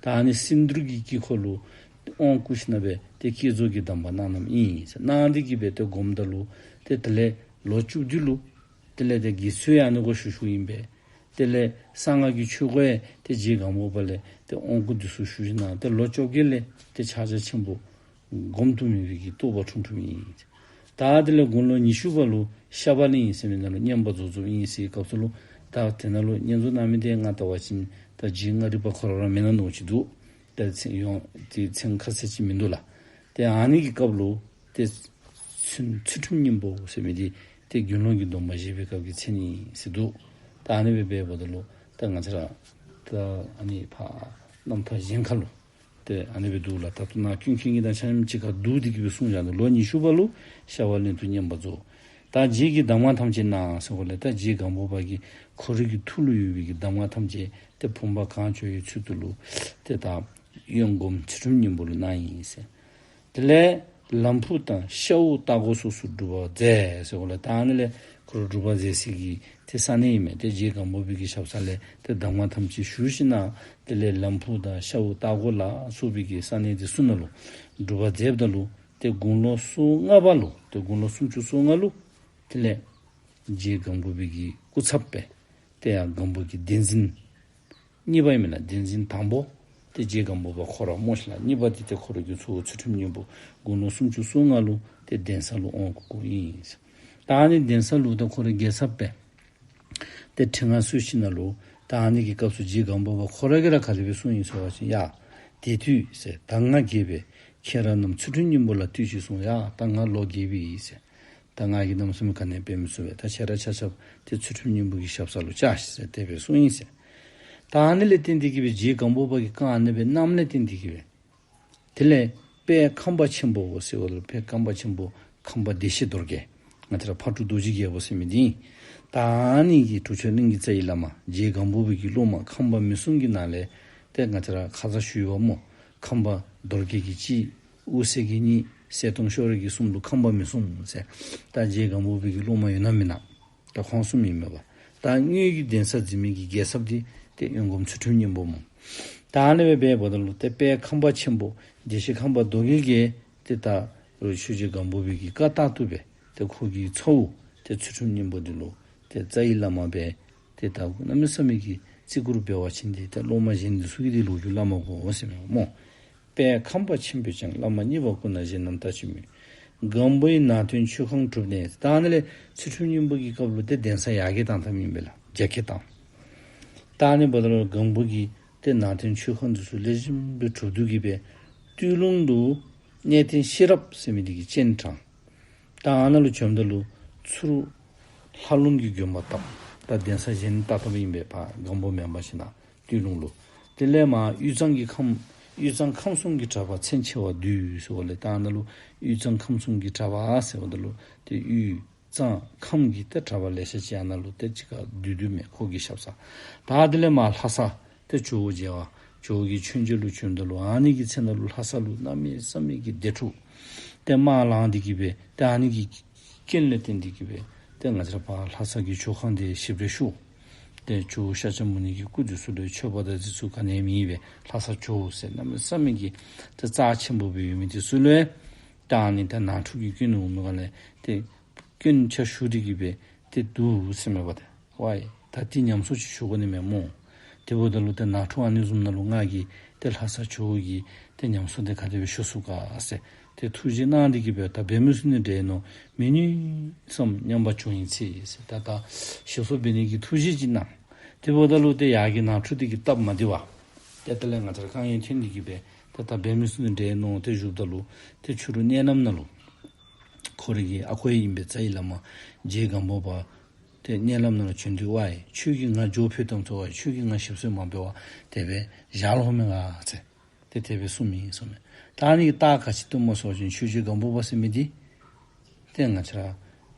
ད་ཨ་ནི་སིནྡྷུ་གི་དཀྱིལ་འཁོར་ལུ་དབང་བསྐུར་ཞིནམ་ལས་ཏེ་བསྐྱེད་རྫོགས་ཀྱི་གདམས་པ་གནང་གནངམ་ཨིན་ཟེར། གནང་སྟེ་གི་སྦེ་ཏེ་སྒོམ་ད་ལུ་ཏེ་དེ་ལས་ལོ་བཅུ་བདུན་ལུ་དེ་ལས་ཏེ་དགེ་ཚུལ་ཡང་ཨ་ནི་གོས་ཞུ་ཞུཝ་ཨིན་པས། དེ་ལས་གསང་སྔགས་ཀྱི་ཆོས་གོས་ཡང་ཏེ་རྗེ་སྒམ་པོ་པ་ལས་ཏེ་དབང་བསྐུར་འདི་ཚུ་ཞུ་ཞིནམ་ལས་ཏེ་ལོ་བཅོ་བརྒྱད་ལས་ཏེ་ཕྱག་རྒྱ་ཆེན་པོ་སྒོམ་དུ་མེད་པའི་གི་རྟོགས་པ་འཁྲུངས་འཁྲུངསམ་ཨིན། ད་དེ་ལས་དགུང་ལོ་ཉི་ཤུ་པ་ལུ་ཤ་བ་གླིང་ཟེར་མི་ནང་ལུ་བསྙེན་པར་རྫོགས་རྫོགསཔ་ཨིན་ཟེར་བའི་སྐབས་སུ་ལུ་ད་དེ་ནང་ལུ་བསྙེན་རྫོགས་གནང་མི་དེ་ང་བལྟ་བ་ཅིན་ད་རྗེ་མངའ་རིས་པ་ཁོ་ར་ར་མེན་ན་མནོཝ་ཅིག་འདུག། ད་མཚན་ཡང་ཏེ་མཚན་ཁ་གསལ་ཅིག་མིན་འདུག་ལགས། ཏེ་ཨ་ནི་གི་སྐབས་ལུ་ཏེ་ཚུལ་ཚུལ་ཁྲིམས་སྙིང་པོ་ཟེར་མི་འདི་ཏེ་དགེ་སློང་གི་སྡོམ་པ་བཞེས་པའི་སྐབས་ཀྱི་མཚན་ཨིན་ཟེར་འདུག། ད་ཨ་ནི་སྦེ་འབདཝ་ད་ལུ་ད་ང་བཅས་ར་ད་ཨ་ནི་ཕར་རྣམ་ཐར་གཞན་ཁར་ལུ་ཏེ་ཨ་ནི་སྦེ་འདུག་ལགས། ད་ལྟོ་ནཱ་ཀུན་མཁྱེན་གྱིས་ད་ཆ་མཉམ་གཅིག་ཁར་བསྡུ་སྟེ་གི་སྦེ་གསུངས་བཞག་ནུག། ལོ་ཉི་ཤུ་པ་ལུ་ཤ་བ་གླིང་དུ་བསྙེན་པར་རྫོགས། ད་རྗེ་གི་གདམས་ངག་ཐམས་ཅད་གནང་ཟེར་གོ་ལས་ད་རྗེ་སྒམ་པོ་པ་གིས་ཁོ་རའི་གི་ཐུགས་ལུ་ཡོད་པའི་གི་གདམས་ངག་ཐམས་ཅད་ཏེ་བུམ་པ་གང་བྱོ་བའི་ཚུལ་དུ་ལུ་ཏེ་ད་གཡོན་སྒོམ་ཚུལ་ཁྲིམས་སྙིང་པོ་ལུ་གནང་ཡི་ཟེར། དེ་ལས་ལམ་ཕུག་དང་ཤཝ་སྟག་སྒོ་སོགས་སུ་སྒྲུབ་པ་མཛད་ཟེར་གོ་ལས་ད་ཨ་ནི་ལས་ཁོ་ར་སྒྲུབ་པ་མཛད་སའི་གི་ཏེ་ས་གནས་ཨིན་མས། ཏེ་རྗེ་སྒམ་པོ་པའི་གི་ཞབས་ས་ལས་ཏེ་གདམས་ངག་ཐམས་ཅད་ཞུ་ཞིནམ་ལས་དེ་ལས་ལམ་ཕུག་དང་ཤཝ་སྟག་སྒོ་ལ་སོགས་པའི་གི་ས་གནས་དེ་ཚུ་ནང་ལུ་སྒྲུབ་པ་མཛདཔ་ད་ལུ་ཏེ་དགུང་ལོ་སོ་ལྔ་པ་ལུ་ཏེ་དགུང་ལོ་སུམ་ཅུ་སོ་ལྔ་ལུ་དེ་ལས་རྗེ་སྒམ་པོ་པའི་གི་སྐུ་ཚབ་སྦེ་ཏེ་ཡང་སྒམ་པོ་གི་གདན་འཛིན་གཉིས་པ་ཨིན་མེན་ན། གདན་འཛིན་དང་པོ་ཏེ་རྗེ་སྒམ་པོ་པ་ཁོ་ར་སྨོ་ཤིག་ལགས། གཉིས་པ་འདི་ཏེ་ཁོ་ར་གི་ཚའོ་ཚུལ་ཁྲིམས་སྙིང་པོ་དགུང་ལོ་སུམ་ཅུ་སོ་ལྔ་ལུ་ཏེ་གདན་ས་ལུ་དབང་བསྐུར་བསྐུརཝ་ཨིན། ད་ཨ་ནི་གདན་ས་ལུ་ད་ཁོ་ར་རྒྱལ་ཚབ་སྦེ་ཏེ་ཁྲི་མངའ་གསོལ་ཞིནམ་ལས་ད་ཨ་ནི་གི་སྐབས་སུ་རྗེ་སྒམ་པོ་པ་ཁོ་ར་གིས་ར་ག་དེ་སྦེ་གསུངས་ཡི་ཟེར་བ་ཅིན་ཡ། དེ་དུས་ཟེར་ད་ང་རྒས་པས་ཁྱེད་རང་རྣམས་ཚུལ་ཁྲིམས་སྙིང་པོ་ལ་ལྟོས་ཤིག་གསུངས། ཡ་ད་ང་ལོ་རྒས་པས་ཟེར། ད་ང་གིས་གནམ་མེད་ས་མེད་ག་ནི་འབད་མི་ཚུགས་པས། ད་ཁྱེད་ར་ཆ་ཁྱབ་ཏེ་ཚུལ་ཁྲིམས་སྙིང་པོ་གི་ཞབས་ས་ལུ་བཅར་ཤིག་ཟེར་དེ་སྦེ་གསུངས་ཡི་ཟེར། ད་ཨ་ནི་ལས་བརྟེན་ཏེ་གི་སྦེ་རྗེ་སྒམ་པོ་པ་གིས་བཀའ་ཨ་ནི་སྦེ་གནངམ་ལས་བརྟེན་ཏེ་གི་སྦེ་དེ་ལས་དཔལ་ཁམས་པ་ཆེན་པོ་ཟེར་བ་ལུ་དཔལ་ཁམས་པ་ཆེན་པོ་ཁམས་པ་བདེ་གཤེགས་རྡོར་རྒྱལ་ང་བཅས་ར་ཕག་གྲུ་རྡོ་རྗེ་རྒྱལ་པོ་ཟེར་མི་འདི་ཨིན། ད་ཨ་ནི་གི་གྲུབ་ཆེན་གླིང་གི་རྩ་བའི་བླ་མ་རྗེ་སྒམ་པོ་པའི་གི་སློབ་མ་ཁམས་པ་མི་གསུམ་གྱི་ནང་ལས་ཏེ་ང་བཅས་ར་ཁ་ཙ་ཞུ་ཡི་པ་སྨོ། ཁམས་པ་རྡོར་རྒྱལ་གྱིས་གཅིག། དབུ་སེ་གིས་གཉིས། གསེར་སྡོང་ཤོ་རི་གིས་གསུམ་ལུ་ཁམས་པ་མི་གསུམ་ཟེར། ད་རྗེ་སྒམ་པོ་པའི་གི་སློབ་མ་ཡོད་ན་མེན་ན། ད་ཁོང་གསུམ་ཨིན་མས་པ། ད་དངོས་ཀྱི་གདན་ས་འཛིན་མི་གི་རྒྱལ་ཚབ་འདི་ཏེ་གཡོན་སྒོམ་ཚུལ་ཁྲིམས་སྙིང་པོ་སྨོ། ད་ཨ་ནི་སྦེ་འབདཝ་ད་ལུ་ཏེ་དཔལ་ཁམས་པ་ཆེན་པོ་བདེ་གཤེགས་ཁམས་པ་རྡོ་རྗེ་གིས་ཏེ་ད་རུང་ཆོས་རྗེ་སྒམ་པོ་པའི་གི་བཀའ་ལྟར་དུ་སྦེ་ཏེ་ཁོ་གི་ཚའོ་ཏེ་ཚུལ་ཁྲིམས་སྙིང་པོ་འདི་ལུ་ཏེ་རྩ་བའི་བླ་མ་སྦེ་ཏེ་ད་གནམ་མེད་ས་མེད་ཀྱི་བརྩི་བཀུར་འབད་བ་ཅིན་ཏེ་ད་སློབ་མ་གཞན་འདི་ཚུ་གིས་འདི་ལོ་རྒྱུས་སླབ་མ་དགོ་ཟེར་མས་སྨོ། དཔལ་ཁམས་པ་ཆེན་པོས་ཀྱང་བླ་མ་གཉིས་པ་ཀུན་ན་གཞན་རྣམས་ལྟ་ཅི་སྨོས། སྒམ་པོའི་ནང་རྟེན་མཆོད་ཁང་གྲུབ་ནས། ད་ཨ་ནི་ལས་ཚུལ་ཁྲིམས་སྙིང་པོ་གི་སྐབས་ལུ་ཏེ་གདན་ས་ཡར་རྒྱས་བཏང་བཏངམ་ཨིན་པས་ལགས། རྒྱ་སྐྱེད་བཏང་། ད་ཨ་ནི་འབདཝ་ད་ལུ་སྒམ་པོ་གི་ཏེ་ནང་རྟེན་མཆོད་ཁང་འདི་ཚུ་ལེགས་ཤོམ་སྦེ་གྲུབ་སྟེ་གི་སྦེ་སྟོད་ལུང་དུ་གནས་བརྟན་ཤེས་རབ་ཟེར་མི་འདི་གིས་སྤྱན་དྲངས། ད་ཨ་ནཱ་ལུ་བྱོནམ་ད་ལུ་ཚུར་ལྷ་ལུང་གི་དགོན་པ་བཏབ། ད་གདན་ས་གཞན་བཏབ་བཏབཔ་ཨིན་པས། ཕར་སྒམ་པོ་མེན་པར་ཞིནམ་ལས་སྟོད་ལུང་ལུ། དེ་ལས་མར་དབུས་གཙང་གི་ཁམས་དབུས་གཙང་ཁམས་གསུམ་གྱི་གྲྭ་པ་ཚན་ཆེ་བ་བསྡུས་ཟེར་བ་ལས་ད་ཨ་ནཱ་ལུ་དབུས་གཙང་ཁམས་གསུམ་གྱི་གྲྭ་པ་ཟེརཝ་ད་ལུ་ཏེ་དབུས་གཙང་ཁམས་ཀྱི་ཏེ་གྲྭ་པ་ལེ་ཤ་ཅིག་ཨ་ནཱ་ལུ་ཏེ་གཅིག་ཁར་བསྡུས་བསྡུཝ་མས་ཁོ་གི་ཞབས་སར། ད་དེ་ལས་མར་ལྷ་ས་ཏེ་ཇོ་བོ་མཇལ་བར་ཇོ་བོ་གི་མཆོད་མཇལ་ལུ་བྱོནམ་ད་ལུ་ཨ་ནི་གི་ཚེ་ནང་ལུ་ལྷ་ས་ལུ་གནམ་མེད་ས་མེད་ཀྱི་དེ་འཕྲོག། ཏེ་དམག་ལངས་ཏེ་གི་སྦེ་ཏེ་ཨ་ནི་གི་རྐྱེན་ལས་བརྟེན་ཏེ་གི་སྦེ་ཏེ་ང་བཅས་ར་ཕར་ལྷ་ས་གི་ཇོ་ཁང་འདི་ཞིག་རལ་ཤོར། ཏེ་ཇོ་བོ་ཤཱཀྱ་མུ་ནེ་གི་སྐུ་འདི་ཚུ་ལུ་མཆོད་པ་དང་རྫས་ཚུ་ག་ནི་ཡང་མེད་པའི་ལྷ་ས་ཇོ་བོ་ཟེར་གནམ་མེད་ས་མེད་ཀྱི་ཏེ་རྩ་ཆེན་པོ་སྦེ་ཡོད་མི་འདི་ཚུ་ལུ་ད་ཨ་ནི་ད་ནང་འཁྲུག་གི་སྐྱོན་འོང་མི་ག་ལས་ཏེ་སྐྱོན་ཆ་ཞུགས་ཏེ་གི་སྦེ་ཏེ་འདུག་ཟེར་མས་པ་ཏེ། ཝའི་ད་འདི་ཉམས་གསོ་ཅིག་ཞུ་དགོ་ནི་མས་སྨོ། དེ་འབདཝ་ད་ལུ་ཏེ་ནང་འཁྲུག་ཨ་ནི་བཟུམ་ནང་ལུ་ང་གིས་ཏེ་ལྷ་ས་ཇོ་བོ་གི་ཏེ་ཉམས་གསོ་འདི་ག་དེ་སྦེ་ཞུ་ཚུགས་ག་ཟེར་ཏེ་ཐུགས་རྗེ་གནང་སྟེ་གི་སྦེ་ད་འབད་མི་ཚུགས་ནི་འདྲས་མནོ། མི་ནུས་སམ་སྙམ་པ་བྱུང་ཡི་ཚེ་ཟེར། ད་ད་ཞབས་སོར་འབད་ནི་གི་ཐུགས་རྗེ་ཅིག་གནང་། དེ་འབདཝ་ད་ལུ་ཏེ་ཡར་གྱི་ནང་འཁྲུག་འདི་གི་སྟབས་མ་བདེ་བར་ཏེ་དེ་ལས་ང་བཅས་ར་དཀའ་ངལ་ཐོན་ཏེ་གི་སྦེ་ཏེ་ད་འབད་མི་ཚུགས་ནི་འདྲས་མནོ་སྟེ་བཞུགསཔ་ད་ལུ་ཏེ་ཕྱི་རུ་མནལ་ལམ་ནང་ལུ་ཁོ་རའི་གི་ཨ་ཁུ་ཨིན་པའི་རྩ་བའི་བླ་མ་རྗེ་སྒམ་པོ་པ་ཏེ་མནལ་ལམ་ནང་ལུ་བྱོན་ཏེ་ཝའི་ཁྱོད་ཀྱིས་ང་འགྱོ་ཕོད་དམ་ཟེར་བ་ཁྱོད་ཀྱིས་ང་ཞབས་སོར་མ་འབད་བར་དེ་སྦེ་བཞག་ལོང་མེན་ག་ཟེར་ཏེ་དེ་སྦེ་གསུངམ་ཨིན་གསུངམ་མས། ད་ཨ་ནི་གི་རྟགས་ག་ཅི་སྟོནམ་སྨོ་ཟེར་བ་ཅིན་ཆོས་རྗེ་སྒམ་པོ་པ་ཟེར་མི་འདི་ཏེ་ང་བཅས་ར་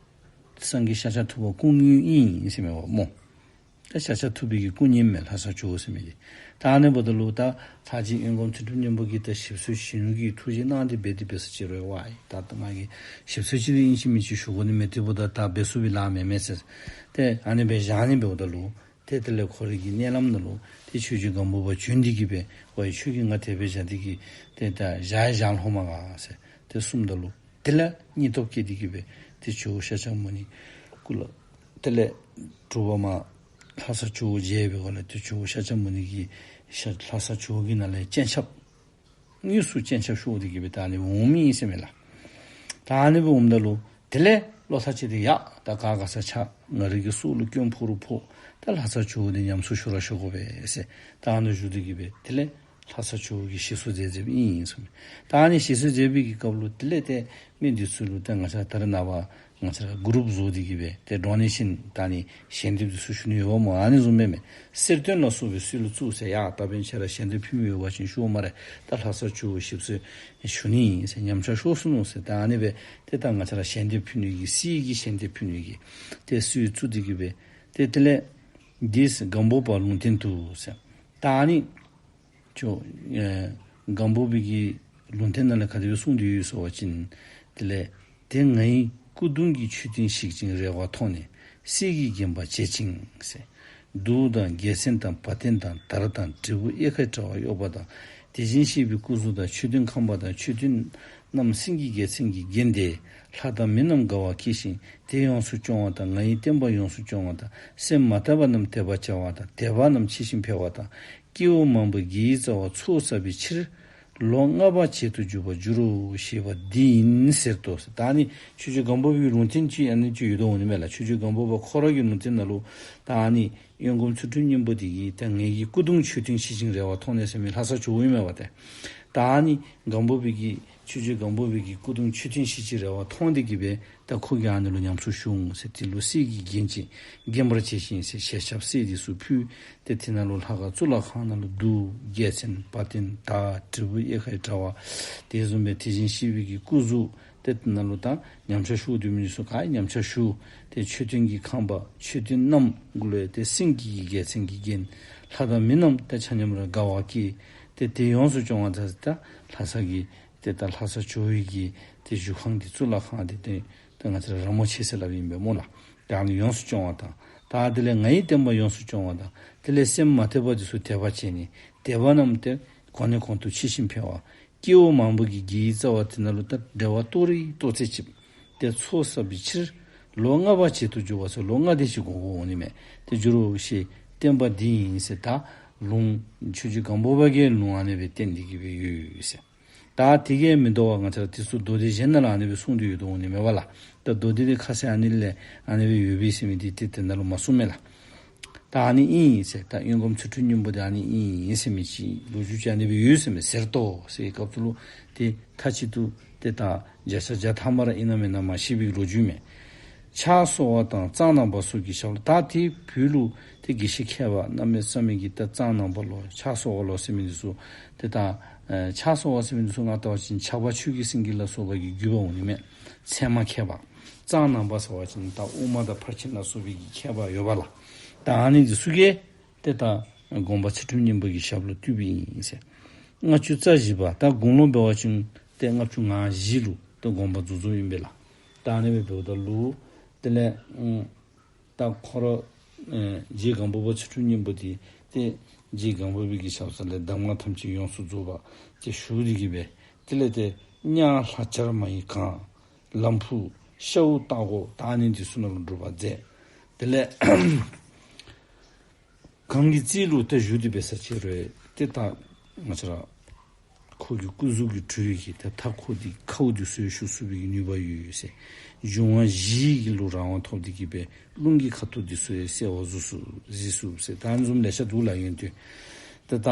སངས་རྒྱས་ཤཱཀྱ་ཐུབ་པ་སྐུ་དངོས་ཨིན་ཟེར་མས་པ་སྨོ། ད་ཤཱཀྱ་ཐུབ་པའི་གི་སྐུ་བརྙན་མས་ལྷ་ས་ཇོ་བོ་ཟེར་མི་འདི། ད་ཨ་ནི་འབདཝ་ད་ལུ་ད་ལྷ་རྗེ་གཡོན་སྒོམ་ཚུལ་ཁྲིམས་སྙིང་པོ་གིས་ད་ཞིབ་འཚོལ་ཞུ་ནི་གི་ཐུགས་བཞེད་གནང་སྟེ་འབད་དེ་འབད་ས་ཅིག་རུང་ཝའི་ད་ད་ང་གིས་ཞིབ་འཚོལ་ཅིག་ཨིན་ཅི་མིན་ཅི་ཞུ་དགོ་ནི་མས། དེ་འབདཝ་ད་ད་འབད་ཚུགས་པའི་ལཱ་མེན་མས་ཟེར། ཏེ་ཨ་ནི་སྦེ་བཞག་ནི་འབདཝ་ད་ལུ་ཏེ་དེ་ལས་ཁོ་རའི་གི་མནལ་ལམ་ནང་ལུ་ཏེ་ཆོས་རྗེ་སྒམ་པོ་པ་བྱོན་ཏེ་གི་སྦེ་ཝའི་ཁྱོད་ཀྱིས་ང་དེ་སྦེ་བཞག་སྟེ་གི་ཏེ་ད་བཞག་ཡང་བཞག་ལོང་མས་ག་ཟེར་ཏེ་གསུངམ་ད་ལུ་དེ་ལས་སྙིང་སྟོབས་བསྐྱེད་དེ་གི་སྦེ་ཏེ་ཇོ་བོ་ཤཱཀྱ་མུ་ནི་སྐུ་ལུ་དེ་ལས་དྲོ་པ་མར་ལྷ་ས་ཇོ་བོ་མཇལ་བའི་སྒང་ལས་ཏེ་ཇོ་བོ་ཤཱཀྱ་མུ་ནི་གིས་ཤ་ལྷ་ས་ཇོ་བོ་གི་ནང་ལས་སྤྱན་ཆབ་དངོས་སུ་སྤྱན་ཆབ་ཤོར་ཏེ་གི་སྦེ་ད་ཨ་ནི་འོང་མི་ཨིན་ཟེར་མས་ལགས། ད་ཨ་ནི་སྦེ་འོངམ་ད་ལུ་དེ་ལས་བློ་ཐག་བཅད་དེ་ཡ་ད་ག་ག་ས་ཆ་ང་རའི་གི་སྲོག་ལུ་སྐྱོན་ཕོག་རུང་ཕོག། ད་ལྷ་ས་ཇོ་བོ་འདི་ཉམས་གསོ་ཞུ་ར་ཞུ་དགོ་པས་ཟེར། ད་ཨ་ནི་ཞུ་སྟེ་གི་སྦེ་དེ་ལས་ལྷ་ས་ཇོ་བོ་གིས་ཞིག་གསོ་མཛད་མཛདཔ་ཨིན་ཟེར་མས། ད་ཨ་ནི་ཞིག་གསོ་མཛད་པའི་གི་སྐབས་ལུ་དེ་ལས་ཏེ་མི་འདི་ཚུ་ལུ་ཏེ་ང་བཅས་ད་རེས་ནངས་པ་ང་བཅས་ར་གུ་རུབ་བཟོ་སྟེ་གི་སྦེ་ཏེ་ཌོ་ནེ་ཤཱན་ད་ཨ་ནི་ཞལ་འདེབས་འདི་ཚུ་ཞུ་ནི་ཡོདཔ་སྨོ། ཨ་ནི་བཟུམ་སྦེ་མས། གསེར་སྟོན་ལ་སོགས་པའི་སྲོལ་ལུ་བཙུགས་ཟེར། ཡ་ད་འབདན་ཁྱེད་ར་ཞལ་འདེབས་ཕུལ་མི་ཡོད་པ་ཅིན་ཞུཝ་སྨ་རེ། ད་ལྷ་ས་ཇོ་བོ་ཞིག་གསོ་ཞུ་ནི་ཨིན་ཟེར། ཉམས་ཆག་ཤོར་སོ་ནུག་ཟེར། ད་ཨ་ནི་སྦེ་ཏེ་ད་ང་བཅས་ར་ཞལ་འདེབས་ཕུལ་ནི་གི་གསེར་གྱི་ཞལ་འདེབས་ཕུལ་ནི་གི་ཏེ་སྲོལ་བཙུགས་ཏེ་གི་སྦེ་ཏེ་དེ་ལས་འདི་སྒམ་པོ་པ་ལུང་བསྟན་དུ་ཟེར། ད་ཨ་ནི་ཇོ་ཨེ་སྒམ་པོ་པའི་གི་ལུང་བསྟན་ནང་ལས་ག་དེ་སྦེ་གསུངས་ཏེ་ཡོད་ཟེར་བ་ཅིན་དེ་ལས་ཏེ་ངའི་སྐུ་གདུང་གི་མཆོད་རྟེན་བཤིག་ཅིང་རལ་པ་མཐོང་ནས་གསེར་གྱིས་བརྒྱན་པ་བྱེད་ཅིང་ཟེར། གདུགས་དང་རྒྱལ་མཚན་དང་བ་དན་དང་དར་དང་དྲིལ་བུ་གཡས་ཁར་དྲ་བ་གཡོགས་པ་དང་དེ་བཞིན་གཤེགས་པའི་སྐུ་གཟུགས་དང་མཆོད་རྟེན་ཁང་པ་དང་མཆོད་རྟེན་རྣམས་སེང་གེའི་རྒྱལ་མཚན་གྱིས་བརྒྱན་ཏེ་ལྷ་དང་མི་རྣམས་དགའ་བ་སྐྱེས་ཤིང་དེ་ཡོངས་སུ་སྐྱོང་བ་དང་ངའི་བསྟན་པ་ཡོངས་སུ་སྐྱོང་བ་དང་སེམས་མ་དད་པ་རྣམས་དད་པ་བྱ་བ་དང་དད་པ་རྣམས་ཆེ་ཞིང་འཕེལ་བ་དང་སྐྱེ་བོ་མང་པོ་དགེ་བའི་རྩ་བ་ཚོགས་བསགས་པའི་ཕྱིར་ལོ་ལྔ་པ་བྱེད་དུ་འཇུག་པར་འགྱུར་རོ་ཞེས་པ་འདི་ཡིན་ཟེར་ཏོ། ད་ཨ་ནི་ཆོས་རྗེ་སྒམ་པོ་པའི་ལུང་བསྟན་ཅིག་ཨ་ནི་ཅིག་ཡོད་དོ་འོང་ནི་མས་ལགས། ཆོས་རྗེ་སྒམ་པོ་པ་ཁོ་ར་གི་ལུང་བསྟན་ནང་ལུ་ད་ཨ་ནི་གཡོན་སྒོམ་ཚུལ་ཁྲིམས་སྙིང་པོ་འདི་གིས་ད་ངེ་གི་སྐུ་གདུང་མཆོད་རྟེན་བཤིག་ཅིང་རལ་པ་མཐོང་ནས་ཟེར་མི་ལྷ་ས་ཇོ་བོ་ཨིན་མས་པ་ཏེ། ད་ཨ་ནི་སྒམ་པོ་པའི་གི་ཆོས་རྗེ་སྒམ་པོ་པའི་གི་སྐུ་གདུང་མཆོད་རྟེན་བཤིག་ཅིང་རལ་པ་མཐོང་སྟེ་གི་སྦེ་ད་ཁོ་གིས་ཨ་ནི་ལུ་ཉམས་གསོ་ཞུ་འོང་ཟེར། དེ་ལུ་གསེར་གྱིས་བརྒྱན་ཅིང་བརྒྱན་པར་བྱས་ཤིང་ཟེར་ཞལ་ཆབ་གསེར་འདི་ཚུ་ཕུལ། ཏེ་དེ་ནང་ལུ་ལྷ་ཁང་གཙུག་ལག་ཁང་ནང་ལུ་གདུགས་རྒྱལ་མཚན་བ་དན་དར་དྲིལ་བུ་གཡས་ཁར་དྲ་བ་དེ་བཟུམ་སྦེ་དེ་བཞིན་གཤེགས་པའི་གི་སྐུ་གཟུགས་ཏེ་དེ་ནང་ལུ་ད་ཉམས་ཆག་ཤོར་སྡོད་མི་ཚུ་ག་ཉམས་ཆག་ཞུ། ཏེ་མཆོད་རྟེན་གྱི་ཁང་པ་མཆོད་རྟེན་རྣམས་གུ་ལུ་ཏེ་སེང་གེའི་རྒྱལ་མཚན་གྱིས་བརྒྱན། ལྷ་དང་མི་རྣམས་ཏེ་ཆ་མཉམ་ར་དགའ་བ་སྐྱེས། ཏེ་དེ་ཡོངས་སུ་སྐྱོང་བ་ད་ད་ལྷ་ས་གི་ཏེ་ད་ལྷ་ས་ཇོ་བོའི་གི་ཏེ་བཞུགས་ཁང་འདི་གཙུག་ལག་ཁང་འདི་ཏེ་ད་ང་བཅས་ར་ར་མོ་ཆེ་ཟེར་སླབ་ཨིན་པས་སྨོ་ལགས། ད་ཨ་ནི་ཡོངས་སུ་སྐྱོང་བ་དང་ད་དེ་ལས་ངའི་བསྟན་པ་ཡོངས་སུ་སྐྱོང་བ་དང་དེ་ལས་སེམས་མ་དད་པ་འདི་ཚུ་དད་པ་བྱས་ནས་དད་པ་རྣམས་ཏེ་གོང་ནས་གོང་དུ་ཆེ་ཞིང་འཕེལ་བ། སྐྱེ་བོ་མང་པོ་གི་དགེ་བའི་རྩ་བ་དེ་ནང་ལུ་ད་འབྲེལ་བ་གཏོར་རིགས་གཏོར་ཚད་ཅིག་ཏེ་ཚོགས་བསགས་པའི་ཕྱིར་ལོ་ལྔ་པ་བྱེད་དུ་འཇུག་པ་ཟེར་ལོ་ལྔ་དེ་ཅིག་འགོར་འོང་ནི་མས། ཏེ་འགྱུར་རོ་ཞེས་བསྟན་པ་འདི་ཡིན་ཟེར། ད་ལུང་ཆོས་རྗེ་སྒམ་པོ་པ་གིས་ལུང་ཨ་ནི་སྦེ་བསྟན་ཏེ་གི་སྦེ་ཡོད་ཟེར། ད་དེ་གིས་མི་དོ་བར་ང་བཅས་ར་དེ་ཚུ་མདོ་སྡེ་གཞན་ནང་ལུ་ཨ་ནི་སྦེ་གསུངས་ཏེ་ཡོད་དོ་འོང་ནི་མས་པ་ལགས། ད་མདོ་སྡེ་འདི་ཁ་གསལ་ཨ་ནི་ལས་ཨ་ནི་སྦེ་ཡོད་པས་ཟེར་མི་འདི་ཏེ་དེ་ནང་ལུ་མ་གསུངས་མས་ལགས། ད་ཨ་ནི་ཨིན་ཟེར། ད་གཡོན་སྒོམ་ཚུལ་ཁྲིམས་སྙིང་པོ་འདི་ཨ་ནི་ཨིན་ཟེར་མི་ཅིག་ལོ་རྒྱུས་ཅིག་ཨ་ནི་སྦེ་ཡོད་ཟེར་མས་ཟེར་ཏོ་ཟེར་བའི་སྐབས་སུ་ལུ་ཏེ་མཐའ་གཅིག་ཏུ་ཏེ་ད་བརྒྱ་ཆ་བརྒྱ་ཐམ་པ་ར་ཨིན་ན་མེན་ན་མ་ཤེས་པའི་ལོ་རྒྱུས་མས། ཕྱག་གསོ་བ་དང་གཙང་ནང་པ་སོགས་ཀྱི་ཞབས་ལ་ད་དེ་བོད་ལུ་ཏེ་དགེ་བཤེས་མཁས་པ་གནམ་མེད་ས་མེད་ཀྱི་ད་གཙང་ནང་པ་ལོ་ཕྱག་གསོ་བ་ལོ་ཟེར་མི་འདི་ཚུ་ཏེ་ད་ཨེ་ཕྱག་གསོ་བ་ཟེར་མི་འདི་ཚུ་ང་བལྟ་བ་ཅིན་ཕྱག་པ་ཆོས་ཀྱི་སེང་གེ་ལ་སོགས་པ་གི་བརྒྱུད་པ་འོང་ནི་མས། ཚད་མ་མཁས་པ། གཙང་ནང་པ་ཟེར་བ་ཅིན་ད་དབུ་མ་དང་ཕར་ཕྱིན་ལ་སོགས་པའི་གི་མཁས་པ་ཡོད་པ་ལགས། ད་ཨ་ནི་འདི་ཚུ་གིས་ཏེ་ད་སྒོམ་པ་ཚུལ་ཁྲིམས་སྙིང་པོ་གི་ཞབས་ལུ་བཏུད་པའི་ཨིན་ཟེར། ལྔ་བཅུ་རྩ་བཞི་པ་ད་དགུང་ལོ་འབད་བ་ཅིན་ཏེ་ལྔ་བཅུ་ང་བཞི་ལུ་ཏེ་དགོངས་པ་རྫོགས་རྫོགསཔ་ཨིན་པས་ལགས། ད་ཨ་ནི་སྦེ་འབདཝ་ད་ལུ་དེ་ལས་ཨུམ་ད་ཁོ་ར་ཨེ་རྗེ་སྒམ་པོ་པ་ཚུལ་ཁྲིམས་སྙིང་པོ་འདི་ཏེ་རྗེ་སྒམ་པོ་པའི་གི་ཞབས་ས་ལས་གདམས་ངག་ཐམས་ཅད་ཡོངས་སུ་རྫོགས་པ་ཏེ་ཞུ་སྟེ་གི་སྦེ་དེ་ལས་ཏེ་གཉའ་ལྷ་བྱར་མ་ཡི་གང་། ལམ་ཕུག་ཤཝ་སྟག་གོ་ད་ཨ་ནི་འདི་ཚུ་ནང་ལུ་སྒྲུབ་པ་མཛད། དེ་ལས་གང་གི་རྩིས་ལུ་ཏེ་བཞུགས་ཏེ་འབད་ས་ཅིག་རུང་ཏེ་ད་ང་བཅས་ར་ཁོ་གི་སྐུ་གཟུགས་ཀྱི་དྲོད་ཀྱིས་ཏེ་མཐའ་འཁོར་འདི་ཁཝ་འདི་ཚུ་ཡང་བཤུ་ཚུགས་པའི་གི་ནུས་པ་ཡོད་ཟེར། འབྱུང་བ་བཞི་གི་ལུ་རང་དབང་ཐོབ་སྟེ་གི་སྦེ་རླུང་གི་ཁ་དོག་འདི་ཚུ་ཡང་གསལ་བར་གཟིགས་ཚུགས་གཟིགས་ཚུགས་ཟེར། ད་ཨ་ནི་བཟུམ་ལེ་ཤ་འདུག་ལགས་ཡོན་ཏན། ཏེ་ད་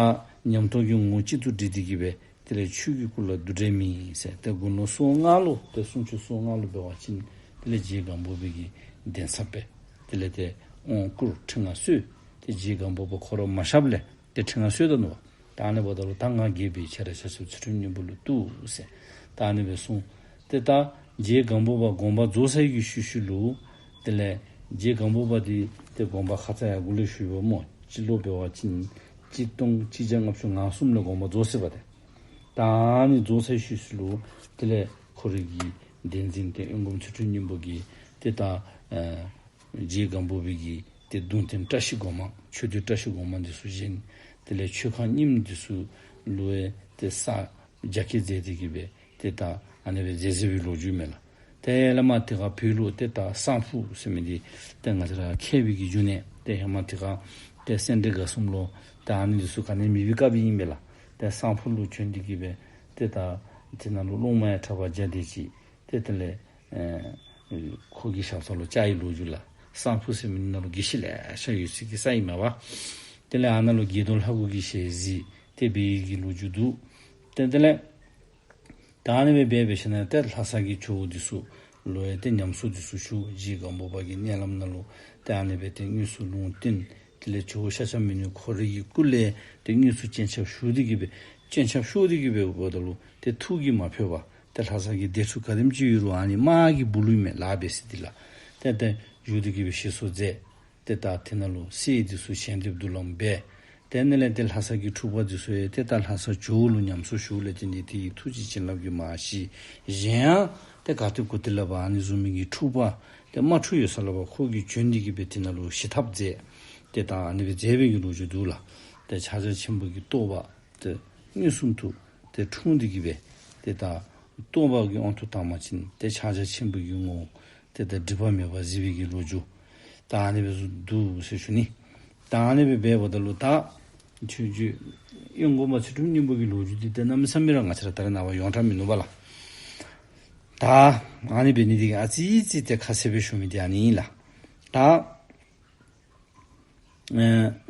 ཉམས་རྟོགས་ཀྱི་ངོ་བོ་གཅིག་ཏུ་དྲིལ་ཏེ་གི་སྦེ་དེ་ལས་ཆོས་ཀྱི་སྐུ་ལ་འདུ་འབྲལ་མེད་ཟེར། ཏེ་དགུང་ལོ་སོ་ལྔ་ལུ་ཏེ་སུམ་ཅུ་སོ་ལྔ་ལུ་འབད་བ་ཅིན་དེ་ལས་རྗེ་སྒམ་པོ་པའི་གི་གདན་ས་སྦེ་དེ་ལས་ཏེ་དབང་བསྐུར་ཁྲི་མངའ་གསོལ། ཏེ་རྗེ་སྒམ་པོ་པ་ཁོ་ར་མ་ཞབས་ལས་ཏེ་ཁྲི་མངའ་གསོལ་ད་ནུག། ད་ཨ་ནི་འབདཝ་ད་ལུ་ད་ང་རྒས་པས་ཁྱེད་ར་ཤཱཀྱ་ཚུལ་ཁྲིམས་སྙིང་པོ་ལུ་བཏུད་ཟེར། ད་ཨ་ནི་སྦེ་གསུངས། ཏེ་ད་རྗེ་སྒམ་པོ་པ་དགོངས་པ་རྫོགས་ཚར་བའི་གི་ཤུལ་ཤུལ་ལུ་དེ་ལས་རྗེ་སྒམ་པོ་པ་འདི་ ཏེ་དགོངས་པ་ཁ་ཙ་ཡར་གུ་ལས་ཞུ་བ་སྨོ། སྤྱི་ལོ་འབད་བ་ཅིན་གཅིག་སྟོང་གཅིག་བརྒྱ་ལྔ་བཅུ་ང་གསུམ་ལས་དགོངས་པ་རྫོགས་ཟེར་བ་ཏེ། ད་ཨ་ནི་རྫོགས་ཚར་ཤུལ་ལུ་དེ་ལས་ཁོ་རའི་གི་བསྟན་འཛིན་ཏེ་དབོན་སྒོམ་ཚུལ་ཁྲིམས་སྙིང་པོ་གིས་ཏེ་ད་ཨ་རྗེ་སྒམ་པོ་པའི་གི་ཏེ་གདུང་རྟེན་བཀྲ་ཤིས་སྒོ་མང་མཆོད་རྟེན་བཀྲ་ཤིས་སྒོ་མང་འདི་ཚུ་བཞེངས། དེ་ལས་མཆོད་ཁང་རྙིངམ་འདི་ཚུ་ལུ་ཡང་ཏེ་ས་རྒྱ་སྐྱེད་མཛད་དེ་གི་སྦེ་ཏེ་ད་ཨ་ནི་སྦེ་མཛད་མཛད་པའི་ལོ་རྒྱུས་མས་ལགས། ཏེ་ཡར་ལས་མར་དེ་ཁར་བོད་ལུ་ཏེ་ད་གསང་ཕུ་ཟེར་མི་འདི་ཏེ་ང་བཅས་ར་མཁས་པའི་གི་འབྱུང་གནས་ཏེ་ཧེ་མ་དེ་ཁར་ཏེ་སེ་འབྲས་དགའ་གསུམ་ལོ་ཏེ་ཨ་ནི་འདི་ཚུ་ག་ནི་མེད་པའི་སྐབས་ཨིན་པས་ལགས། ཏེ་གསང་ཕུ་ལུ་བྱོན་ཏེ་གི་སྦེ་ཏེ་ད་དེ་ནང་ལུ་སློབ་མ་ཡང་གྲྭ་པ་བརྒྱ་དེ་ཅིག་ཏེ་དེ་ལས་ཨེ་ཁོ་གི་ཞབས་ས་ལུ་བཅར་བའི་ལོ་རྒྱུས་ལགས། གསང་ཕུ་ཟེར་མི་ནང་ལུ་དགེ་བཤེས་ལེ་ཤ་ཡོད་སའི་གི་ས་ཨིན་མས་པ། དེ་ལས་ཨ་ནཱ་ལུ་དགྱེས་སྟོན་ལྷ་སྐུ་གི་ཞལ་གཟིགས་ཏེ་འབད་བའི་གི་ལོ་རྒྱུས་འདུག། ཏེ་དེ་ལས་ད་ཨ་ནི་སྦེ་འབད་འབད་ཞིནམ་ལས་ཏེ་ལྷ་ས་གི་ཇོ་བོ་འདི་ཚུ་ལུ་ཡང་ཏེ་ཉམས་གསོ་འདི་ཚུ་ཞུ། རྗེ་སྒམ་པོ་པ་གི་མནལ་ལམ་ནང་ལུ་ཏེ་ཨ་ནི་སྦེ་ཏེ་དངོས་སུ་ལུང་བསྟན། དེ་ལས་ཇོ་བོ་ཤཱཀྱ་མུ་ནེ་ཁོ་རའི་གི་སྐུ་ལས་ཏེ་དངོས་སུ་སྤྱན་ཆབ་ཞུ་སྟེ་གི་སྦེ་སྤྱན་ཆབ་ཞུ་སྟེ་གི་སྦེ་འབདཝ་ད་ལུ་ཏེ་ཐུགས་ཀྱིས་མ་ཕོད་པར་ཏེ་ལྷ་ས་གི་སྡེ་ཚུ་ག་དེམ་ཅིག་ཡོད་རུང་ཨ་ནི་དམག་གི་སྦུག་ལུ་ཨིན་མས་ལཱ་འབད་ས་འདི་ལགས། ཏེ་ཏེ་བཞུགས་ཏེ་གི་སྦེ་ཞིག་གསོ་མཛད། ཏེ་ད་དེ་ནང་ལུ་སྲས་འདི་ཚུ་ཞལ་འདེབས་བསྡུ་ལེན་འབད། དེ་ནང་ལས་ཏེ་ལྷ་ས་གི་འཁྲུག་པ་འདི་ཚུ་ཡང་ཏེ་ད་ལྷ་ས་ཇོ་བོ་ལུ་ཉམས་གསོ་ཞུཝ་ལས་བརྟེན་ཏེ་དེ་གི་ཐུགས་རྗེ་བྱིན་རླབས་ཀྱིས་མ་ཞི། གཞན་ཡང་ཏེ་ག་ཏེ་གུ་ཏེ་ལུ་འབད་ཨ་ནི་བཟུམ་མའི་གི་འཁྲུག་པ་ཏེ་དམག་འཁྲུག་ཡོད་ས་ལུ་འབད་ཁོ་གིས་བྱོན་ཏེ་གི་སྦེ་དེ་ནང་ལུ་ཞི་ཐབས་མཛད། ཏེ་ད་ཨ་ནི་སྦེ་མཛད་པའི་གི་ལོ་རྒྱུས་འདུག་ལགས། ཏེ་ཕྱག་རྒྱ་ཆེན་པོ་གི་རྟོགས་པ་ཏེ་མངོན་སུམ་དུ་ཏེ་འཁྲུངས་ཏེ་གི་སྦེ་ཏེ་ད་རྟོགས་པ་གི་དབང་དུ་བཏང་པ་ཅིན་ཏེ་ཕྱག་རྒྱ་ཆེན་པོ་གི་ངོ་བོ་ཏེ་ད་སྒྲིབ་པ་མེད་པར་གཟིགས་པའི་གི་ལོ་རྒྱུས་ད་ཨ་ནི་སྦེ་འདུག་ཟེར་ཞུ་ནི། ད་ཨ་ནི་སྦེ་འབདཝ་ད་ལུ་ད་ཆོས་རྗེ་དབོན་སྒོམ་པ་ཚུལ་ཁྲིམས་སྙིང་པོ་གི་ལོ་རྒྱུས་འདི་ཏེ་གནམ་མེད་ས་མེད་ར་ང་བཅས་ར་ད་རེས་ནངས་པ་ཡོངས་གྲགས་མིན་ནུག་པ་ལགས། ད་ཨ་ནི་འབད་ནི་འདི་གིས་ཨ་ཙི་ཙི་ཏེ་ཁ་གསལ་སྦེ་ཞུ་མི་འདི་ཨ་ནི་ཨིན་ལགས། ད་ཨེ་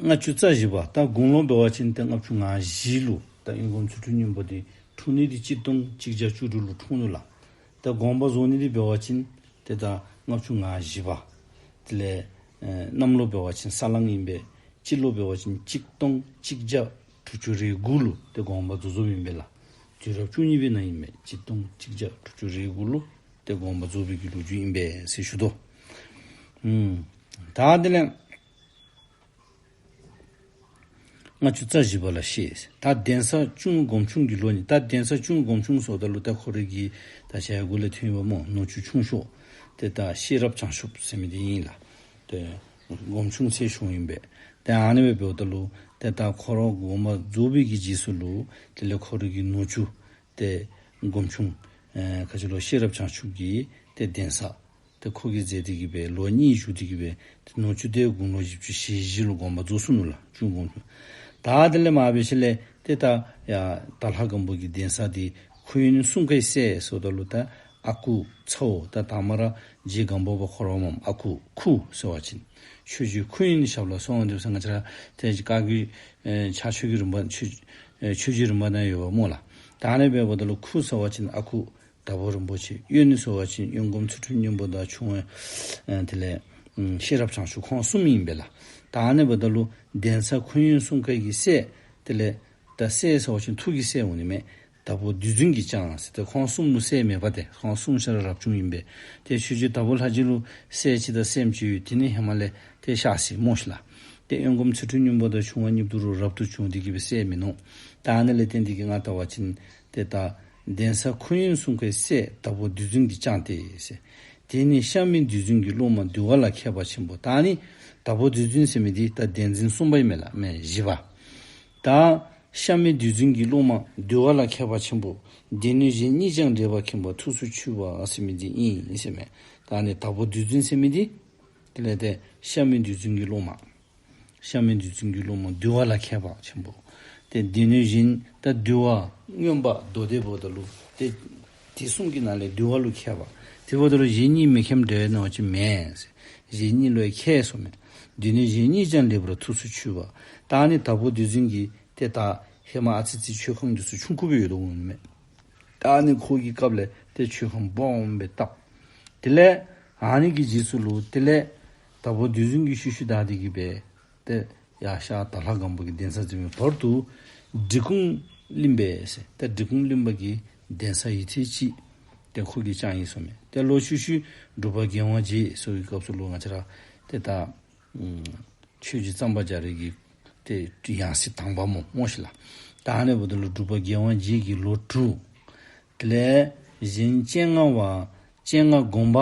ལྔ་བཅུ་རྩ་བཞི་པ། ད་དགུང་ལོ་འབད་བ་ཅིན་ཏེ་ལྔ་བཅུ་ང་བཞི་ལུ་ད་དབོན་སྒོམ་ཚུལ་ཁྲིམས་སྙིང་པོ་འདི་འཁྲུངས་ནི་འདི་གཅིག་སྟོང་གཅིག་བརྒྱ་བཅུ་དྲུག་ལུ་འཁྲུངས་ནུག་ལགས། ད་དགོངས་པ་རྫོགས་ནི་འདི་འབད་བ་ཅིན་ཏེ་ད་ལྔ་བཅུ་ང་བཞི་པ། དེ་ལས་ཨེ་གནམ་ལོ་འབད་བ་ཅིན་ས་གླང་ཨིན་པས། སྤྱི་ལོ་འབད་བ་ཅིན་གཅིག་སྟོང་གཅིག་བརྒྱ་དྲུག་ཅུ་རེ་དགུ་ལུ་ཏེ་དགོངས་པ་རྫོགས་རྫོགསཔ་ཨིན་པས་ལགས། དུས་རབས་བཅུ་གཉིས་པའི་ནང་ཨིན་པས། གཅིག་སྟོང་གཅིག་བརྒྱ་དྲུག་ཅུ་རེ་དགུ་ལུ་ཏེ་དགོངས་པ་རྫོགས་པའི་གི་ལོ་རྒྱུས་ཨིན་པས་ཟེར་ཞུ་དོ། ཨུམ། ད་དེ་ལས་ལྔ་བཅུ་རྩ་བཞི་པ་ལ་གཤེགས། ད་གདན་ས་གཅུང་སྒོམ་ཆུང་གི་ལོ་ནི། ད་གདན་ས་གཅུང་སྒོམ་ཆུང་ཟེརཝ་ད་ལུ་ད་ཁོ་རའི་གི་ད་ཞལ་སྒོ་ལས་ཐོན་པ་སྨོ། ནུ་གཅུང་ཆུང་ཤོས་ཏེ་ད་ཤེས་རབ་བྱང་ཆུབ་ཟེར་མི་འདི་ཨིན་ལགས། ཏེ་སྒོམ་ཆུང་ཟེར་ཞུཝ་ཨིན་པས། ཏེ་ཨ་ནི་སྦེ་འབདཝ་ད་ལུ་ཏེ་ད་ཁོ་ར་དགོངས་པ་རྫོགས་པའི་གི་རྗེས་སུ་ལུ་དེ་ལས་ཁོ་རའི་གི་ནུ་གཅུང་ཏེ་སྒོམ་ཆུང་ཨེ་ག་ཅི་ལོ་ཤེས་རབ་བྱང་ཆུབ་ཀྱིས་ཏེ་གདན་ས་ཏེ་ཁོ་གིས་མཛད་དེ་གི་སྦེ་ལོ་གཉིས་བཞུགས་ཏེ་གི་སྦེ་ཏེ་ནུ་གཅུང་དེ་དགུང་ལོ་བཞི་བཅུ་ཞེ་བཞི་ལུ་དགོངས་པ་རྫོགས་སོ་ནུག་ལགས། གཅུང་སྒོམ་ཆུང་། ད་དེ་ལས་མར་འབད་ཞིནམ་ལས་ཏེ་ད་ཡར་དྭགས་ལྷ་སྒམ་པོ་གི་གདན་ས་འདི་ཁུ་དབོན་གསུམ་ཀའི་སྲས་ཟེརཝ་ད་ལུ་ད་ཨ་ཁུ་ཚ་བོ། ད་དང་པ་ར་རྗེ་སྒམ་པོ་པ་ཁོ་ར་འོངམ་ཨ་ཁུ་ཁུ་ཟེར་བ་ཅིན་ཆོས་རྗེ་ཁུ་དབོན་ཞབས་ལ་སོང་སྟེ་ཟེར་ང་བཅས་ར་ཏེ་བཀའ་བརྒྱུད་ཨེ་ཕྱག་མཆོད་ཀྱི་རིམ་པ་ཆོས་ཨེ་ཆོས་རྗེ་རིམ་པ་ནང་ཡོདཔ་སྨོ་ལགས། ད་ཨ་ནི་སྦེ་འབདཝ་ད་ལུ་ཁུ་ཟེར་བ་ཅིན་ཨ་ཁུ་དྭགས་པོ་རིན་པོ་ཆེ། དབོན་ཟེར་བ་ཅིན་དབོན་སྒོམ་ཚུལ་ཁྲིམས་སྙིང་པོ་དང་ཆུང་བ་ཨེ་དེ་ལས་ཨུམ་ཤེས་རབ་བྱང་ཆུབ་ཁོང་གསུམ་ཨིན་པས་ལགས། ད་ཨ་ནི་འབདཝ་ད་ལུ་གདན་ས་ཁུ་དབོན་གསུམ་ཀའི་གི་སྲས་དེ་ལས་ད་སྲས་ཟེར་བ་ཅིན་ཐུགས་ཀྱི་སྲས་འོང་ནི་མས། དྭགས་པོ་བདུད་འཛིན་གྱིས་བསྐྱངས་ཟེར། ཏེ་ཁོང་གསུམ་ལུ་སྲས་མེད་པ་ཏེ་ཁོང་གསུམ་ཆ་ར་རབ་བྱུང་ཨིན་པས། ཏེ་ཆོས་རྗེ་དྭགས་པོ་ལྷ་རྗེ་ལུ་སྲས་གཅིག་དང་སྲསམོ་གཅིག་ཡོད། དེ་ནི་ཧེ་མ་ལས་ཏེ་གཤགས་ཟེར་སྨོ་ཤིག་ལགས། ཏེ་དབོན་སྒོམ་ཚུལ་ཁྲིམས་སྙིང་པོ་དང་ཆུང་བ་གཉིས་པོ་རུ་རབ་ཏུ་བྱུང་སྟེ་གི་སྦེ་སྲས་མིན་ནུག། ད་ཨ་ནི་ལས་བརྟེན་ཏེ་གི་ང་བལྟ་བ་ཅིན་ཏེ་ད་གདན་ས་ཁུ་དབོན་གསུམ་ཀའི་སྲས་དྭགས་པོ་བདུད་འཛིན་གྱིས་བསྐྱངས་ཏེ་ཟེར། དེ་ནི་ཤ་མི་བདུད་འཛིན་གྱི་སློབ་མ་འདུལ་བ་ལ་མཁས་པ་ཆེན་པོ། ད་ཨ་ནི་དྭགས་པོ་བདུད་འཛིན་ཟེར་མི་འདི་ད་གདན་འཛིན་གསུམ་པ་ཨིན་མས་ལགས། མེན་བཞི་པ། ད་ཤ་མི་བདུད་འཛིན་གྱི་སློབ་མ་འདུལ་བ་ལ་མཁས་པ་ཆེན་པོ། སྡེ་སྣོད་གཞན་གཉིས་ཀྱང་འགྲེལ་པ་མཁྱེན་པ་ཐུགས་སུ་ཆུད་པ་ཟེར་མི་འདི་ཨིན་ཟེར་མས། ད་ཨ་ནི་དྭགས་པོ་བདུད་འཛིན་ཟེར་མི་འདི་དེ་ལས་ཏེ་ཤ་མི་བདུད་འཛིན་གྱི་སློབ་མ། ཤ་མི་བདུད་འཛིན་གྱི་སློབ་མ་འདུལ་བ་ལ་མཁས་པ་ཆེན་པོ། ཏེ་སྡེ་སྣོད་གཞན་ད་འདུལ་བ་མངོན་པ་མདོ་སྡེ་འབདཝ་ད་ལུ་ཏེ་དེ་གསུམ་གྱི་ནང་ལས་འདུལ་བ་ལུ་མཁས་པ། དེ་འབདཝ་ད་ལུ་གཞན་གཉིས་མི་མཁསཔ་འདྲ་བའི་ནང་ཅིག་མེན་ཟེར། གཞན་གཉིས་ལུ་ཡང་མཁས་ཟེར་མས། སྡེ་སྣོད་གཞན་གཉིས་ཀྱང་འགྲེལ་པར་ཐུགས་སུ་ཆུད་པ། ད་ཨ་ནི་དྭགས་པོ་བདུད་འཛིན་གྱིས་ཏེ་ད་ཧེ་མ་ཨ་ཙི་ཙི་མཆོད་ཁང་འདི་ཚུ་ཆུང་ཀུ་སྦེ་ཡོད་དོ་འོང་མས། ད་ཨ་ནི་ཁོ་གི་སྐབས་ལས་ཏེ་མཆོད་ཁང་སྦོམ་སྦེ་བཏབ། དེ་ལས་ཨ་ནི་གི་རྗེས་སུ་ལུ་དེ་ལས་དྭགས་པོ་བདུད་འཛིན་གྱི་ཤུལ་ཤུལ་བདའ་སྟེ་གི་སྦེ་ཏེ་ཡར་ཤར་དྭགས་ལྷ་སྒམ་པོ་གི་གདན་ས་འཛིན་པའི་བར་དུ་འབྲི་གུང་གླིང་པས་ཟེར། ཏེ་འབྲི་གུང་གླིང་པ་གི་གདན་ས་ཡུད་ཙམ་ཅིག་ཏེ་ཁོ་གིས་བསྐྱངས་ཡི་ཟེར་མས། ཏེ་ལོག་ཤུལ་ཤུལ་འབྲུག་པ་རྒྱལ་དབང་རྗེ་ཟེར་བའི་སྐབས་སུ་ལུ་ང་བཅས་ར་ཏེ་ད་ ཨུམ་ཆོས་རྗེ་གཙང་པ་རྒྱ་རས་ཀྱི་ཏེ་ཡང་སྲིད་དང་པ་སྨོ་སྨོ་ཤིག་ལགས། ད་ཨ་ནི་འབདཝ་ད་ལུ་འབྲུག་པ་རྒྱལ་དབང་རྗེ་གི་ལོ་དྲུག། དེ་ལས་གཞན་སྤྱན་སྔ་བ་སྤྱན་སྔ་དགོངས་པ་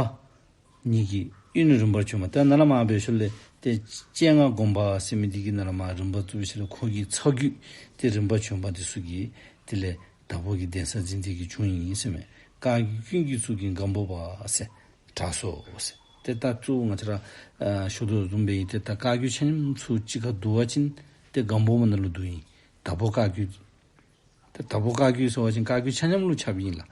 གཉིས་ཀྱི་དབུས་ནས་རིམ་པར་བྱོན་པ། ད་ནཱ་ལས་མར་འབད་ཞིནམ་ལས་ཏེ་སྤྱན་སྔ་དགོངས་པ་ཟེར་མི་འདི་གིས་ནཱ་ལས་མར་རིམ་པ་བཙུགས་ཞིནམ་ལས་ཁོ་གི་ཚ་རྒྱུད་ཏེ་རིམ་པར་བྱོན་པ་འདི་ཚུ་གིས་དེ་ལས་དྭགས་པོ་གི་གདན་ས་འཛིན་ཏེ་གིས་བྱོན་ཡི་ཟེར་མས། བཀའ་བརྒྱུད་ཀུན་གྱི་གཙུག་རྒྱན་སྒམ་པོ་པ་ཟེར་གྲགས་སོ་ཟེར། ཏེ་ད་གཙོ་བོ་ང་བཅས་ར་ཨ་ཞུ་དོ་བཟུམ་སྦེ་ཨིན། ཏེ་ད་བཀའ་བརྒྱུད་ཆ་མཉམ་ཚུ་གཅིག་ཁར་བསྡུ་བ་ཅིན་ཏེ་སྒམ་པོ་པ་ནང་ལུ་འདུ་ཡི། དྭགས་པོ་བཀའ་བརྒྱུད། ཏེ་དྭགས་པོ་བཀའ་བརྒྱུད་ཟེར་བ་ཅིན་བཀའ་བརྒྱུད་ཆ་མཉམ་ལུ་ཁྱབ་ཨིན་ལགས།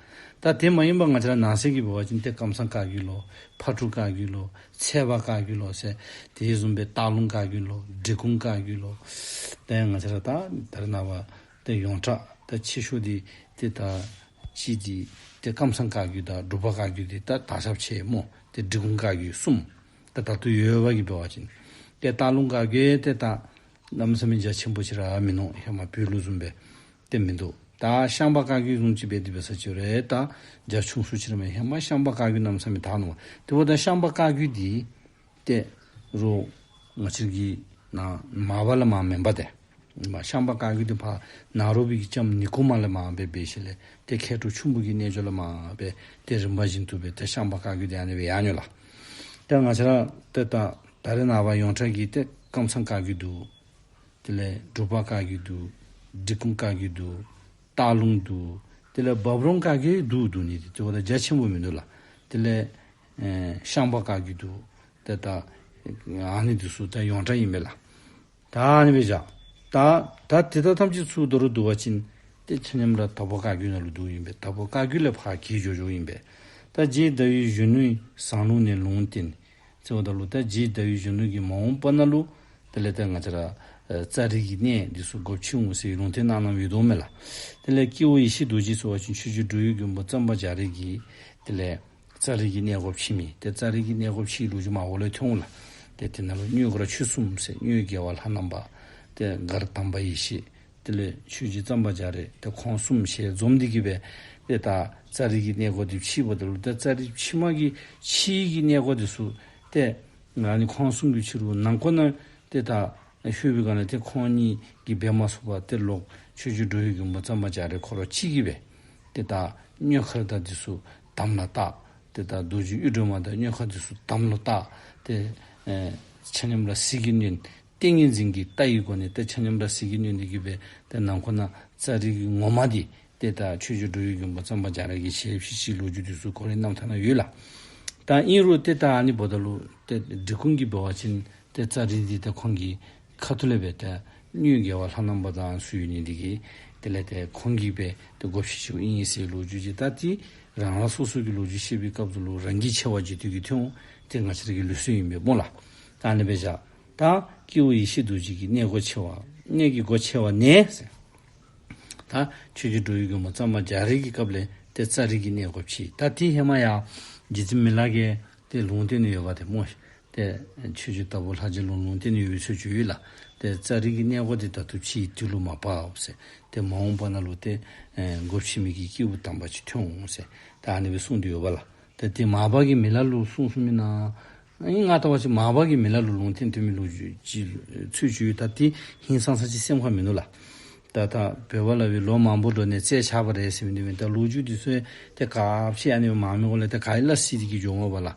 ད་དེ་མ་ཡིན་པ་ང་བཅས་ར་ནང་གསེས་ཀྱི་འབད་བ་ཅིན་ཏེ་ཀམ་ཚང་བཀའ་བརྒྱུད་ལོ། ཕག་གྲུ་བཀའ་བརྒྱུད་ལོ། ཚལ་པ་བཀའ་བརྒྱུད་ལོ་ཟེར། དེ་བཟུམ་སྦེ་སྟག་ལུང་བཀའ་བརྒྱུད་ལོ། འབྲི་གུང་བཀའ་བརྒྱུད་ལོ། ཏེ་ང་བཅས་ར་ད་ད་རེས་ནངས་པ་ཏེ་ཡོངས་གྲགས་ད་ཆེ་ཤོས་འདི་ཏེ་ད་ཅི་འདི་ཏེ་ཀམ་ཚང་བཀའ་བརྒྱུད་དང་འབྲུག་པ་བཀའ་བརྒྱུད་འདི་ད་དར་ཁྱབ་ཆེ་སྨོ། ཏེ་འབྲི་གུང་བཀའ་བརྒྱུད་གསུམ། ད་ད་ལྟོ་ཡོད་པ་གི་འབད་བ་ཅིན་ཏེ་སྟག་ལུང་བཀའ་བརྒྱུད་ཏེ་ད་གནམ་མེད་ས་མེད་རྒྱ་ཆེན་པོ་ཅིག་ར་མིན་ནུག། ཧེ་མ་བོད་ལུགས་བཟུམ་སྦེ་ཏེ་མིན་འདུག། ད་ཤངས་པ་བཀའ་བརྒྱུད་བཟུམ་ཅིག་འབད་དེ་འབད་ས་ཅིག་རུང་ད་རྒྱ་ཆུང་སུ་ཅིག་ར་མས། ཧེ་མ་ཤངས་པ་བཀའ་བརྒྱུད་གནམ་མེད་ས་མེད་དར་ནུག། དེ་འབདཝ་ད་ཤངས་པ་བཀའ་བརྒྱུད་འདི་ཏེ་རོགས་ང་བཅས་ཀྱི་ནཱ་མར་པ་ལས་མར་མེན་པ་ཏེ། མར་ཤངས་པ་བཀའ་བརྒྱུད་འདི་ཕར་ནཱ་རོ་པའི་གི་ལྕམ་ནི་ཀོ་མ་ལས་མར་སྦེ་འབད་ཞིནམ་ལས་ཏེ་མཁས་གྲུབ་ཁྱུང་པོ་གི་རྣལ་འབྱོར་ལས་མར་སྦེ་ཏེ་རིམ་པ་བཞིན་དུ་སྦེ་ཏེ་ཤངས་པ་བཀའ་བརྒྱུད་འདི་ཨ་ནི་སྦེ་ཡར་འགྱོ་ལགས། ཏེ་ང་བཅས་ར་ཏེ་ད་ད་རེས་ནངས་པ་ཡོངས་གྲགས་ཀྱི་ཏེ་ཀམ་ཚང་བཀའ་བརྒྱུད་འདུག། དེ་ལས་འབྲུག་པ་བཀའ་བརྒྱུད་འདུག། འབྲི་གུང་བཀའ་བརྒྱུད་འདུག། སྟག་ལུང་འདུག། དེ་ལས་འབའ་རོམ་བཀའ་བརྒྱུད་འདུག། འདུག་ནི་འདི་ཏེ་འབདཝ་ད་རྒྱ་ཆེན་པོ་མིན་འདུག་ལགས། དེ་ལས་ཨེ་ཤངས་པ་བཀའ་བརྒྱུད་འདུག། ཏེ་ད་ཨ་ནི་འདི་ཚུ་ད་ཡོངས་གྲགས་ཨིན་པས་ལགས། ད་ཨ་ནི་སྦེ་བཞག། ད་ད་དེ་དག་ཐམས་ཅད་ཚུ་མདོར་བསྡུ་བ་ཅིན་ཏེ་ཆ་མཉམ་ར་དྭགས་པོ་བཀའ་བརྒྱུད་ནང་ལུ་འདུ་ཨིན་པས། དྭགས་པོ་བཀའ་བརྒྱུད་ལས་ཕར་གྱེས་འགྱོ་འགྱོཝ་ཨིན་པས། ད་རྗེ་ཟླ་འོད་གཞོན་ནུ་ཟངས་ལུང་ནས་ལུང་བསྟན་ཟེརཝ་ད་ལུ་ད་རྗེ་ཟླ་འོད་གཞོན་ནུ་གིས་མ་འོངས་པ་ནང་ལུ་དེ་ལས་ད་ང་བཅས་ར་ཨེ་ཙཱ་རི་གི་གནས་འདི་ཚུ་སྒོ་ཕྱེ་འོང་ཟེར་ལུང་བསྟན་གནང་གནངམ་ཡོདཔ་མས་ལགས། དེ་ལས་སྐྱེས་བུ་ཡེ་ཤེས་རྡོ་རྗེ་ཟེར་བ་ཅིན་ཆོས་རྗེ་འགྲོ་བའི་མགོན་པོ་གཙང་པ་རྒྱ་རས་ཀྱི་དེ་ལས་ཙཱ་རི་གི་གནས་སྒོ་ཕྱེ་མི་ཏེ་ཙཱ་རི་གི་གནས་སྒོ་ཕྱེ་བའི་ལོ་རྒྱུས་མར་འོག་ལས་ཐོན་འོང་ལགས། ཏེ་དེ་ནང་ལུ་གཉོས་མགར་ཆོས་གསུམ་ཟེར་གཉོས་རྒྱལ་བ་ལྷ་ནང་པ་ཏེ་མགར་དམ་པ་ཡེ་ཤེས། དེ་ལས་ཆོས་རྗེ་གཙང་པ་རྒྱ་རས་ཏེ་ཁོང་གསུམ་ཞལ་འཛོམས་ཏེ་གིས་སྦེ་ཏེ་ད་ཙཱ་རི་གི་གནས་སྒོ་འདི་ཕྱེ་བ་ད་ལུ་ཏེ་ཙཱ་རི་ཕྱི་མ་གི་ཕྱི་གི་གནས་སྒོ་འདི་ཚུ་ཏེ་ཨ་ནི་ཁོང་གསུམ་གྱི་ཕྱི་རུ་ནང་ཁོག་ནང་ཏེ་ད་ཤོར་བའི་སྒང་ལས་ཏེ་ཁོང་གཉིས་ཀྱིས་འབད་མ་ཚུགས་པར་ཏེ་ལོག་ཆོས་རྗེ་འགྲོ་བའི་མགོན་པོ་གཙང་པ་རྒྱ་རས་ཁོ་ར་གཅིག་གིས་སྦེ་ཏེ་ད་གཉོས་མགར་དང་འདི་ཚུ་དམ་ལ་བཏགས། ཏེ་ད་རྡོ་རྗེ་གཡུ་སྒྲོན་མ་དང་གཉོས་མགར་འདི་ཚུ་དམ་ལུ་བཏགས། ཏེ་ཨེ་ཆ་མཉམ་ར་ཟིལ་གྱིས་གནོན། ཏིང་ངེ་འཛིན་གྱི་རྟ་ཡི་སྒོ་ནས་ཏེ་ཆ་མཉམ་ར་ཟིལ་གྱིས་གནོན་ཏེ་གིས་སྦེ་ཏེ་ནང་ཁོག་ནང་ཙཱ་རི་གི་ངོ་མ་འདི་ཏེ་ད་ཆོས་རྗེ་འགྲོ་བའི་མགོན་པོ་གཙང་པ་རྒྱ་རས་ཀྱི་ཞལ་ཕྱེ་ཅིག་ལོ་རྒྱུས་འདི་ཚུ་ཁོ་རའི་རྣམ་ཐར་ནང་ཡོད་ལགས། ད་ཨིན་རུང་ཏེ་ད་ཨ་ནི་འབདཝ་ད་ལུ་ཏེ་འབྲི་གུང་གི་འབད་བ་ཅིན་ཏེ་ཙཱ་རི་འདི་ཏེ་ཁོང་གི་ཁ་ཐུག་ལས་སྦེ་ཏེ་གཉོས་རྒྱལ་བ་ལྷ་ནང་པ་དང་ཚུ་ཡོད་ནི་འདི་གིས་དེ་ལས་ཏེ་ཁོང་གིས་སྦེ་ཏེ་སྒོ་ཕྱེ་ཅི་ཨིན་ཟེར་ལོ་རྒྱུས་ཅིག། ད་ཏེ་རང་རང་སོ་སོ་གི་ལོ་རྒྱུས་བཤད་པའི་སྐབས་སུ་ལུ་རང་གི་ཆེ་བ་བརྗོད་དེ་གིས་ཐོན་འོང་། ཏེ་ང་བཅས་ར་གི་ལུགས་སྲོལ་ཨིན་པས་སྨོ་ལགས། ད་ཨ་ནི་སྦེ་བཞག། ད་སྐྱེས་བུ་ཡེ་ཤེས་རྡོ་རྗེ་གི་གནས་སྒོ་ཕྱེ་བ་གནས་ཀྱི་སྒོ་ཕྱེ་བ་ནས་ཟེར། ད་ཆོས་རྗེ་འགྲོ་བའི་མགོན་པོ་གཙང་པ་རྒྱ་རས་ཀྱི་སྐབས་ལས་ཏེ་ཙཱ་རི་གི་གནས་སྒོ་ཕྱེ། ད་ཏེ་ཧེ་མ་ཡང་རྗེ་བཙུན་མི་ལ་གིས་ཏེ་ལུང་བསྟན་ནི་ཡོདཔ་ཏེ་སྨོ། ཏེ་ཆོས་རྗེ་དྭགས་པོ་ལྷ་རྗེ་ལུ་ལུང་བསྟན་ནི་ཡོད་པའི་ཚུལ་ཅིག་ཡོད་ལགས། ཏེ་ཙཱ་རི་གི་གནས་སྒོ་འདི་ད་ལྟོ་ཕྱེ་དུས་ལུ་མ་པ་འོང་ཟེར། ཏེ་མ་འོངས་པ་ནང་ལུ་ཏེ་ཨེ་སྒོ་ཕྱེ་མི་གི་སྐྱེས་བུ་དམ་པ་ཅིག་ཐོན་འོང་ཟེར། ད་ཨ་ནི་སྦེ་གསུངས་ཏེ་ཡོདཔ་ལགས། ཏེ་ཏེ་མར་པ་གིས་མི་ལ་ལུ་གསུངས་གསུངསམ་ཨིན་ན། ཨིན་ང་ལྟ་བ་ཅིན་མར་པ་གིས་མི་ལ་ལུ་ལུང་བསྟན་བསྟན་མི་ལོ་རྒྱུས་ཅིག་ཚུལ་ཅིག་ཡོད། ད་ཏེ་ཧིང་སངས་ས་ཅིག་སེམས་ཁར་མིན་ནུག་ལགས། ད་ད་བོད་པ་སླབ་པའི་ལོ་མང་པོ་འགྲོ་ནས་རྩད་ཆག་པ་རེད་ཟེར་མི་འདི་མེན། ད་ལོ་རྒྱུས་འདི་ཚུ་ཏེ་ག་ཅི་ཨ་ནི་མང་མི་གོ་ལས་ཏེ་ག་ཨིན་ལ་སྲིད་དེ་གིས་འགྱོ་འོང་པ་ལགས།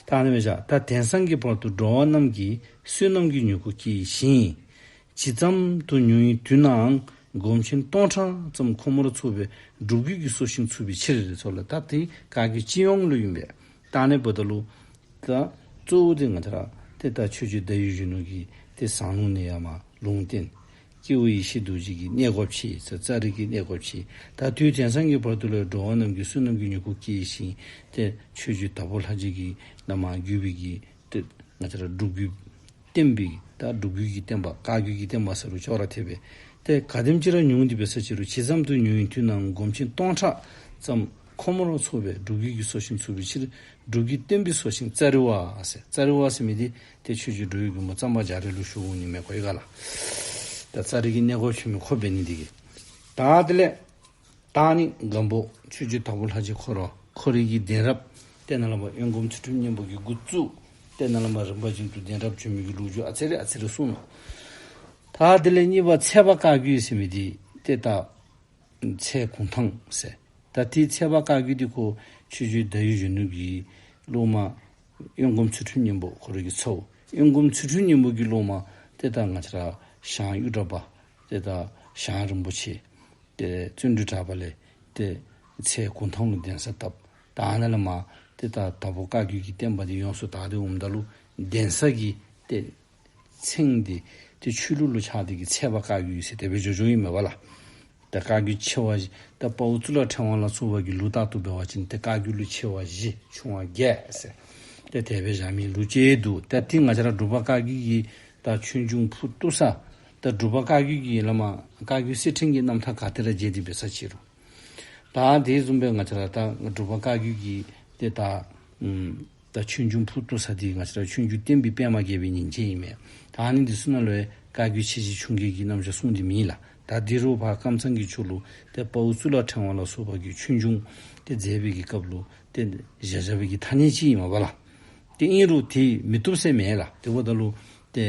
ད་ཨ་ནི་སྦེ་བཞག། ད་དེང་སང་གི་བར་དུ་འགྲོ་བ་རྣམས་ཀྱིས་བསོད་ནམས་ཀྱི་མྱུ་གུ་སྐྱེས་ཤིང་། ཇི་ཙམ་དུ་ཉུང་བའི་དུས་ནའང་སྒོམ་ཆེན་སྟོང་ཕྲག་ཙམ་ཁོ་མོར་ཚོགས་པའི་སྒྲུབ་བརྒྱུད་ཀྱི་སྲོག་ཤིང་ཚུགས་པའི་ཕྱིར་ཟེར་ལགས། ད་ཏེ་བཀའ་བརྒྱུད་སྤྱི་ཡོངས་ལུ་ཨིན་པས། ད་ཨ་ནི་འབདཝ་ད་ལུ་ད་གཙོ་བོ་འདི་ང་བཅས་ར་ཏེ་ད་ཆོས་རྗེ་ཟླ་འོད་གཞོན་ནུ་གིས་ཏེ་ཟངས་ལུང་ནས་ཡར་མར་ལུང་བསྟན། སྐྱེས་བུ་ཡེ་ཤེས་རྡོ་རྗེ་གི་གནས་སྒོ་ཕྱེ་ཟེར། ཙཱ་རི་གི་གནས་སྒོ་ཕྱེ། ད་དུས་དེང་སང་གི་བར་དུ་ལུ་འགྲོ་བ་རྣམས་ཀྱིས་བསོད་ནམས་ཀྱི་མྱུ་གུ་སྐྱེས་ཤིང་། ཏེ་ཆོས་རྗེ་དྭགས་པོ་ལྷ་རྗེ་གིས་ནཱ་མར་བརྒྱུད་པའི་གི་ཏེ་ང་བཅས་ར་སྒྲུབ་བརྒྱུད་བསྟན་པའི་ད་སྒྲུབ་བརྒྱུད་ཀྱི་བསྟན་པ་བཀའ་བརྒྱུད་ཀྱི་བསྟན་པ་ཟེར་རུང་ཅོག་ར་འཐད་པས། ཏེ་ག་དེམ་ཅིག་ར་ཉུང་སྟེ་འབད་ས་ཅིག་རུང་ཇི་ཙམ་དུ་ཉུང་བའི་དུས་ནའང་སྒོམ་ཆེན་སྟོང་ཕྲག་ཙམ་ཁོ་མོར་ཚོགས་པའི་སྒྲུབ་བརྒྱུད་ཀྱི་སྲོག་ཤིང་ཚུགས་པའི་ཕྱིར། སྒྲུབ་བརྒྱུད་བསྟན་པའི་སྲོག་ཤིང་ཙཱ་རི་བ་ཟེར། ཙཱ་རི་བ་ཟེར་མི་འདི་ཏེ་ཆོས་རྗེ་འགྲོ་བའི་མགོན་པོ་གཙང་པ་རྒྱ་རས་ལུ་ཞུ་འོང་ནི་མས་གོ་ཡི་ག་ལགས། ད་ཙཱ་རི་གི་གནས་སྒོ་ཕྱེ་མི་ཁོ་འབད་ནི་འདི་གིས། ད་དེ་ལས་ད་ཨ་ནི་སྒམ་པོ་ཆོས་རྗེ་དྭགས་པོ་ལྷ་རྗེ་ཁོ་ར་ཁོ་རའི་གི་གདན་རབས་ཏེ་ནཱ་ལས་ཕར་དབོན་སྒོམ་ཚུལ་ཁྲིམས་གཉན་པོ་གིས་འགོ་བཙུགས། ཏེ་ནཱ་ལས་མར་རིམ་པ་བཞིན་དུ་གདན་རབས་བྱོན་མི་གི་ལོ་རྒྱུས་ཨ་ཙི་རེ་ཨ་ཙི་རེ་གསུངས་ནུག། ད་དེ་ལས་གཉིས་པ་ཚལ་པ་བཀའ་བརྒྱུད་ཟེར་མི་འདི་ཏེ་ད་ཚལ་གུང་ཐང་ཟེར། ད་ཏེ་ཚལ་པ་བཀའ་བརྒྱུད་འདི་ཁོ་ཆོས་རྗེ་ཟླ་འོད་གཞོན་ནུ་གི་སློབ་མ་གཡོན་སྒོམ་ཚུལ་ཁྲིམས་སྙིང་པོ་ཁོ་རའི་གི་ཚ་བོ། གཡོན་སྒོམ་ཚུལ་ཁྲིམས་སྙིང་པོ་གི་སློབ་མ་ཏེ་ད་ང་བཅས་ར་ཞང་གཡུ་བྲག་པ་ཏེ་ད་ཞང་རིན་པོ་ཆེ་ཏེ་བརྩོན་འགྲུས་གྲགས་པ་ལས་ཏེ་ཚལ་གུང་ཐང་ལུ་གདན་ས་བཏབ། ད་ནཱ་ལས་མར་ཏེ་ད་དྭགས་པོ་བཀའ་བརྒྱུད་ཀྱི་བསྟན་པ་འདི་ཡོངས་སུ་དར་ཏེ་འོངམ་ད་ལུ་གདན་ས་གི་ཏེ་མཚན་འདི་ཏེ་ཆོས་ལུགས་ལུ་ཆགས་ཏེ་གི་ཚལ་པ་བཀའ་བརྒྱུད་ཟེར་དེ་སྦེ་བྱོན་བྱོནམ་ཨིན་མས་པ་ལགས། ད་བཀའ་བརྒྱུད་ཆེ་བ་བཞི་ད་དཔའ་བོ་གཙུག་ལག་ཕྲེང་བ་ལ་སོགས་པ་གི་ལུགས་ལྟར་དུ་འབད་བ་ཅིན་ཏེ་བཀའ་བརྒྱུད་ལུ་ཆེ་བ་བཞི་ཆུང་བ་བརྒྱད་ཟེར་ཏེ་དེ་སྦེ་བཞག་མི་ལུགས་ཅིག་འདུག། ད་ཏེ་ང་བཅས་ར་འབྲུག་པ་བཀའ་བརྒྱུད་ཀྱི་ད་ཆོས་འབྱུང་ཕུ་བཏུ་ས་ད་འབྲུག་པ་བཀའ་བརྒྱུད་ཀྱི་བླ་མ་བཀའ་བརྒྱུད་གསེར་ཕྲེང་གི་རྣམ་ཐར་ག་ཏེ་ར་མཇལ་ཏེ་འབད་ས་ཅི་རུང་། ད་དེ་བཟུམ་སྦེ་ང་བཅས་ར་ད་འབྲུག་པ་བཀའ་བརྒྱུད་ཀྱི་ཏེ་ད་ཨམ་ད་ཆོས་འབྱུང་ཕུ་བཏུ་ས་འདི་ང་བཅས་ར་ཆོས་འབྱུང་བསྟན་པའི་པདྨ་རྒྱས་པའི་ཉིན་བྱེད་ཨིན་མས། ད་ཨ་ནི་འདི་ཚུ་ནང་ལུ་བཀའ་བརྒྱུད་ཆེ་བཞི་ཆུང་བརྒྱད་ཀྱི་རྣམ་གཞག་གསུངས་ཏེ་མེད་ལགས། ད་འདི་རུ་ཕར་ཀམ་ཚང་གི་ཕྱོགས་ལུ་ཏེ་དཔའ་བོ་གཙུག་ལག་ཕྲེང་བ་ལ་སོགས་པ་གི་ཆོས་འབྱུང་ཏེ་མཛད་པའི་གི་སྐབས་ལུ་ཏེ་བཞག་བཞག་པའི་གི་ཐ་སྙད་ཅིག་ཨིན་མས་པ་ལགས། ཏེ་ཨིན་རུང་དེ་མི་བཏུབ་ཟེར་མེད་ལགས། དེ་འབདཝ་ད་ལུ་ཏེ་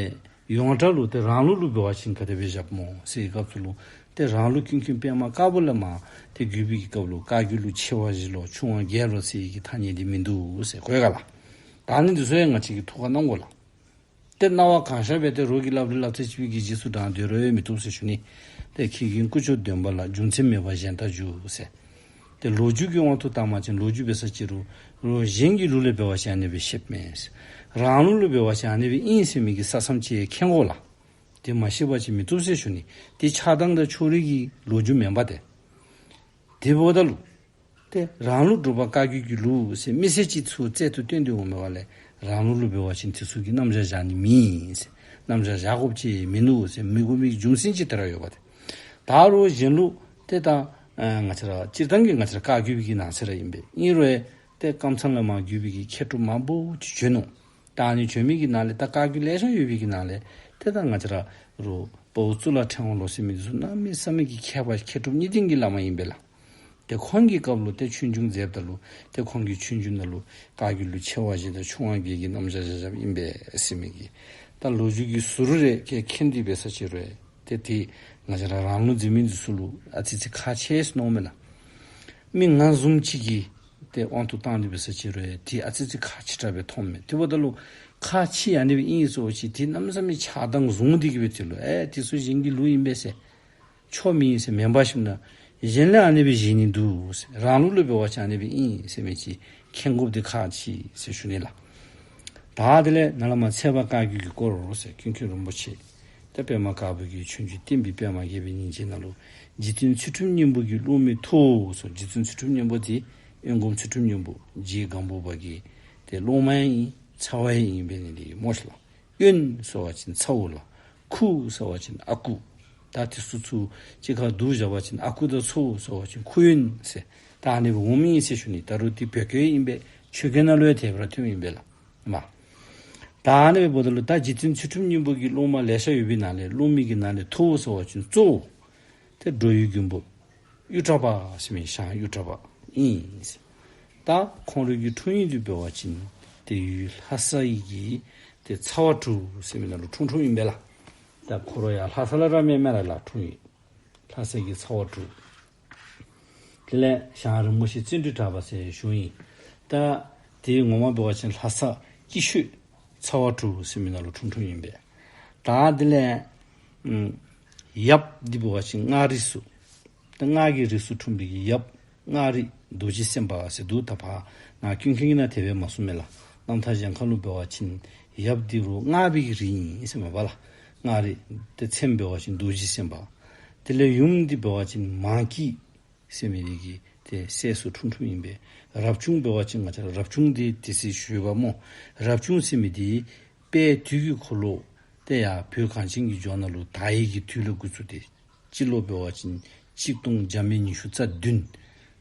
ཡོངས་གྲགས་ལུ་ཏེ་རང་ལུགས་ལུ་འབད་བ་ཅིན་ག་དེ་སྦེ་བཞགཔ་སྨོ་ཟེར་བའི་སྐབས་སུ་ལུ་ཏེ་རང་ལུགས་ཀུན་མཁྱེན་པདྨ་དཀར་པོ་ལས་མར་ཏེ་བརྒྱུད་པའི་གི་སྐབས་ལུ་བཀའ་བརྒྱུད་ལུ་ཆེ་བ་བཞི་ལོ་ཆུང་བ་བརྒྱད་ལོ་ཟེར་བའི་གི་ཐ་སྙད་འདི་མིན་འདུག་ཟེར་གོ་ཡི་ག་ལགས། ད་ཨ་ནི་འདི་ཚུ་ཡང་ང་བཅས་ཀྱིས་ཐུགས་ཁར་གནང་དགོ་ལགས། ཏེ་སྣང་བ་གང་ཤར་སྦེ་ཏེ་རོགས་ཀྱི་སླབ་རི་སླབ་ཚད་ཅིག་གི་རྗེས་སུ་འབྲང་སྡོད་རུང་མི་བཏུབ་ཟེར་ཞུ་ནི། ཏེ་ཁྱེད་ཀྱི་ཀུ་ཅོ་འདོན་པ་ལ་རྒྱུ་མཚན་མེད་པར་གཞན་ལྟར་འཇུག་ཟེར། ཏེ་ལོ་རྒྱུས་ཀྱི་དབང་དུ་བཏང་བ་ཅིན་ལོ་རྒྱུས་འབད་ས་ཅི་རུང་རོགས་གཞན་གྱི་ལུགས་ལས་འབད་བ་ཅིན་ཨ་ནི་སྦེ་ཤེསཔ་མེད་ཟེར། རང་ལུགས་ལུ་འབད་བ་ཅིན་ཨ་ནི་སྦེ་ཨིན་ཟེར་མི་གི་ས་མཚམས་ཅིག་མཁྱེན་དགོ་ལགས། དེ་མ་ཤེས་པ་ཅིན་མི་བཏུབ་ཟེར་ཞུ་ནི། དེ་ཆགས་སྡང་དང་ཕྱོགས་རིས་ཀྱི་ལོ་རྒྱུས་མེན་པ་ཏེ། དེ་འབདཝ་ད་ལུ་ཏེ་རང་ལུགས་འབྲུག་པ་བཀའ་བརྒྱུད་ཀྱི་ལུགས་ཟེར་མི་སེར་ཅིག་ཚུར་རྩལ་དུ་བཏོན་ཏེ་འོང་མི་བ་ལས་རང་ལུགས་ལུ་འབད་བ་ཅིན་དེ་ཚུ་གི་རྣམ་གཞག་བཞག་ནི་མེད་ཟེར། རྣམ་གཞག་བཞག་དགོཔ་ཅིག་མིན་ནུག་ཟེར་མི་གོ་མི་རྒྱུ་མཚན་ཅིག་དེ་ར་ཡོད་པ་ཏེ། ད་རོགས་གཞན་ལུགས་ཏེ་ད་ཨ་ང་བཅས་ར་སྤྱིར་བཏང་གི་ང་བཅས་ར་བཀའ་བརྒྱུད་ཀྱི་ནང་གསེས་ར་ཨིན་པས། ཨིན་རུང་ཏེ་ཀམ་ཚང་ལས་མར་བརྒྱུད་པའི་གི་མཁས་གྲུབ་མང་པོ་ཅིག་བྱོན་ནུག། ད་ཨ་ནི་བྱོན་མི་གི་ནང་ལས་ད་བཀའ་བརྒྱུད་ལེ་ཤ་ཡོད་པའི་གི་ནང་ལས་ཏེ་ད་ང་བཅས་ར་རོགས་དཔའ་བོ་གཙུག་ལག་ཕྲེང་བ་ལོ་ཟེར་མི་འདི་ཚུ་གནམ་མེད་ས་མེད་ཀྱི་མཁས་པ་མཁས་གྲུབ་གཉིས་ལྡན་གྱི་བླ་མ་ཨིན་པས་ལགས། ཏེ་ཁོང་གི་སྐབས་ལུ་ཏེ་ཆོས་འབྱུང་མཛདཔ་ད་ལུ་ཏེ་ཁོང་གི་ཆོས་འབྱུང་ནང་ལུ་བཀའ་བརྒྱུད་ལུ་ཆེ་བ་བཞི་དང་ཆུང་བ་བརྒྱད་ཀྱི་རྣམ་གཞག་བཞག་བཞགཔ་ཨིན་པས་ཟེར་མི་གི་ད་ལོ་རྒྱུས་ཀྱི་ཟུར་རེ་ཁྱེད་མཁྱེན་ཏེ་འབད་ས་ཅི་རུང་ཏེ་དེ་ང་བཅས་ར་རང་ལུགས་འཛིན་མི་འདི་ཚུ་ལུ་ཨ་ཙི་ཙི་ཁག་ཆེ་ཟེར་མནོཝ་མས་ལགས། མི་ང་བཟུམ་ཅིག་གིས་ཏེ་དབང་དུ་བཏང་སྟེ་འབད་ས་ཅི་རུང་ཡང་དེ་ཨ་ཙི་ཙི་ཁག་ཆེ་དྲགས་སྦེ་མཐོངམ་མས། དེ་འབདཝ་ད་ལུ་ཁག་ཆེ་ཨ་ནི་སྦེ་ཨིན་ཟེར་བ་ཅིན་དེ་གནམ་མེད་ས་མེད་ཆགས་སྡང་བཟུང་སྟེ་གི་སྦེ་དེ་ལུ་ཨེ་དེ་ཚུ་གཞན་གྱི་ལུགས་ཨིན་པས་ཟེར་ཆོས་མེན་ཟེར་མེན་པར་ཞིནམ་ན་གཞན་ལས་ཨ་ནི་སྦེ་བཞེད་ནི་འདུག་ཟེར་རང་ལུགས་ལུ་འབད་བ་ཅིན་ཨ་ནི་སྦེ་ཨིན་ཟེར་མི་ཅིག་མཁྱེན་དགོཔ་འདི་ཁག་ཆེ་ཟེར་ཞུ་ནི་ལགས། ད་དེ་ལས་ནཱ་ལས་མར་ཚལ་པ་བཀའ་བརྒྱུད་ཀྱི་སྐོར་ཟེར་ཀུན་མཁྱེན་རིན་པོ་ཆེ་ཏེ་པདྨ་དཀར་པོ་གི་ཆོས་འབྱུང་བསྟན་པའི་པདྨ་རྒྱས་པའི་ཉིན་བྱེད་ནང་ལུ་རྗེ་བཙུན་ཚུལ་ཁྲིམས་སྙིང་པོ་གི་སློབ་མའི་ཐུ་བོ་ཟེར། རྗེ་བཙུན་ཚུལ་ཁྲིམས་སྙིང་པོ་འདི་གཡོན་སྒོམ་ཚུལ་ཁྲིམས་སྙིང་པོ་རྗེ་སྒམ་པོ་པ་གི་ཏེ་སློབ་མ་ཡང་ཨིན་ཚ་བ་ཡང་ཨིན་པས་ནི་འདི་སྨོ་ཤིག་ལགས། གཡོན་ཟེར་བ་ཅིན་ཚ་བོ་ལགས། ཁུ་ཟེར་བ་ཅིན་ཨ་ཁུ། ད་དེ་ཚུ་ཚུ་གཅིག་ཁར་བསྡུ་བཞག་པ་ཅིན་ཨ་ཁུ་དང་ཚ་བོ་ཟེར་བ་ཅིན་ཁུ་གཡོན་ཟེར་ད་ཨ་ནི་སྦེ་འོངམ་ཨིན་ཟེར་ཞུ་ནི། ད་རུང་དེ་བོད་སྐད་ཨིན་པས། ཆོས་སྐད་ནང་ལུ་ཡང་དེ་སྦེ་ར་ཐོནམ་ཨིན་པས་ལགས། མ་ད་ཨ་ནི་སྦེ་འབདཝ་ད་ལུ་ད་རྗེ་བཙུན་ཚུལ་ཁྲིམས་སྙིང་པོ་གི་སློབ་མ་ལེ་ཤ་ཡོད་པའི་ནང་ལས་སློབ་མའི་གི་ནང་ལས་ཐུ་བོ་ཟེར་བ་ཅིན་གཙོ་བོ་ཏེ་འགྲོ་བའི་མགོན་པོ་གཡུ་བྲག་པ་ཟེར་མི་ཞང་གཡུ་བྲག་པ་ཨིན། ད་ཁོང་རའི་གི་འཁྲུངས་ཡུལ་འདི་འབད་བ་ཅིན་ཏེ་ཡུལ་ལྷ་ས་ཡི་གི་ཏེ་ཚ་བ་གྲུ་ཟེར་མི་ནང་ལུ་འཁྲུངས་འཁྲུངསམ་ཨིན་པས་ལགས། ད་ཁོ་ར་ཡང་ལྷ་ས་ལས་ར་མེན་མས་ལགས་འཁྲུངས་ཡུལ། ལྷ་ས་གི་ཚ་བ་གྲུ། དེ་ལས་ཞང་རིན་པོ་ཆེ་བརྩོན་འགྲུས་གྲགས་པ་ཟེར་ཞུཝ་ཨིན། ད་དེ་ངོ་མ་འབད་བ་ཅིན་ལྷ་ས་སྐྱིད་ཤོད་ཚ་བ་གྲུ་ཟེར་མི་ནང་ལུ་འཁྲུངས་འཁྲུངསམ་ཨིན་པས། ད་དེ་ལས་ཨམ་ཡབ་འདི་འབད་བ་ཅིན་མངའ་རིས་སུ་ད་མངའ་གི་རིས་སུ་འཁྲུངས་པའི་གི་ཡབ་མངའ་རིས་རྡོ་རྗེ་སེམས་དཔའ་ཟེར་འདུག། ད་ཕར་ནཱ་ཀུན་མཁྱེན་གྱིས་ནཱ་དེ་སྦེ་མ་གསུངམ་མས་ལགས། རྣམ་ཐར་གཞན་ཁ་ལུ་འབད་བ་ཅིན་ཡབ་འདི་རུང་མངའ་བའི་གི་རིགས་ཨིན་ཟེར་མས་པ་ལགས། མངའ་རིས་ཏེ་མཚན་འབད་བ་ཅིན་རྡོ་རྗེ་སེམས་དཔའ། དེ་ལས་ཡུམ་འདི་འབད་བ་ཅིན་མང་སྐྱིད་ཟེར་མི་འདི་གི་ཏེ་སྲས་སུ་འཁྲུངས་འཁྲུངསམ་ཨིན་པས། རབ་བྱུང་འབད་བ་ཅིན་ང་བཅས་རབ་བྱུང་འདི་དེ་ཚེ་ཞུ་བ་སྨོ། རབ་བྱུང་ཟེར་མི་འདི་དཔལ་དུས་ཀྱི་འཁོར་ལོ་ཏེ་ཡར་བོད་གངས་ཅན་གྱི་ལྗོངས་ནང་ལུ་དར་བའི་གི་དུས་ལས་འགོ་བཙུགས་ཏེ་སྤྱི་ལོ་འབད་བ་ཅིན་གཅིག་སྟོང་བརྒྱ་མེད་ཉི་ཤུ་རྩ་བདུན།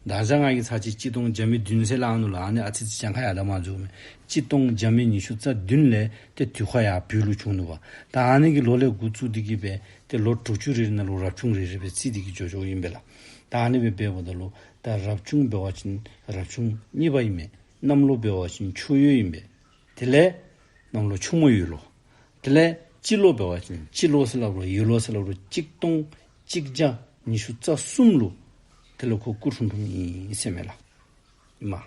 ད་ཆ་ང་གིས་ཚར་གཅིག་གཅིག་སྟོང་བརྒྱ་མེད་བདུན་ཟེར་སླབ་ནུག་ལགས། ཨ་ནི་ཨ་ཙི་ཙི་གྱངས་ཁ་ཡར་དྲག་མ་འགྱོཝ་མས། གཅིག་སྟོང་བརྒྱ་མེད་ཉི་ཤུ་རྩ་བདུན་ལས་ཏེ་དུས་འཁོར་ཡར་བོད་ལུ་བྱུང་ནུག་པ། ད་ཨ་ནི་གི་ལོ་ལས་འགོ་བཙུགས་ཏེ་གི་སྦེ་ཏེ་ལོ་དྲུག་ཅུ་རེ་རེ་ནང་ལུ་རབ་བྱུང་རེ་རེ་སྦེ་བརྩིས་ཏེ་གི་འགྱོ་འགྱོཝ་ཨིན་པས་ལགས། ད་ཨ་ནི་སྦེ་འབདཝ་ད་ལུ་ད་རབ་བྱུང་འབད་བ་ཅིན་རབ་བྱུང་གཉིས་པ་ཨིན་མས། གནམ་ལོ་འབད་བ་ཅིན་ཆུ་ཡོས་ཨིན་པས། དེ་ལས་ གནམ་ལོ་ཆུ་མོ་ཡོས་ལོ། དེ་ལས་སྤྱི་ལོ་འབད་བ་ཅིན་སྤྱི་ལོ་ཟེར་སླབ་རུང་ཡོས་ལོ་ཟེར་སླབ་རུང་གཅིག་སྟོང་གཅིག་བརྒྱ་ཉི་ཤུ་རྩ་གསུམ་ལུ་དེ་ལས་ཁོ་སྐུ་འཁྲུངས་འཁྲུངསམ་ཨིན་ཟེར་མས་ལགས། ཨིན་མས།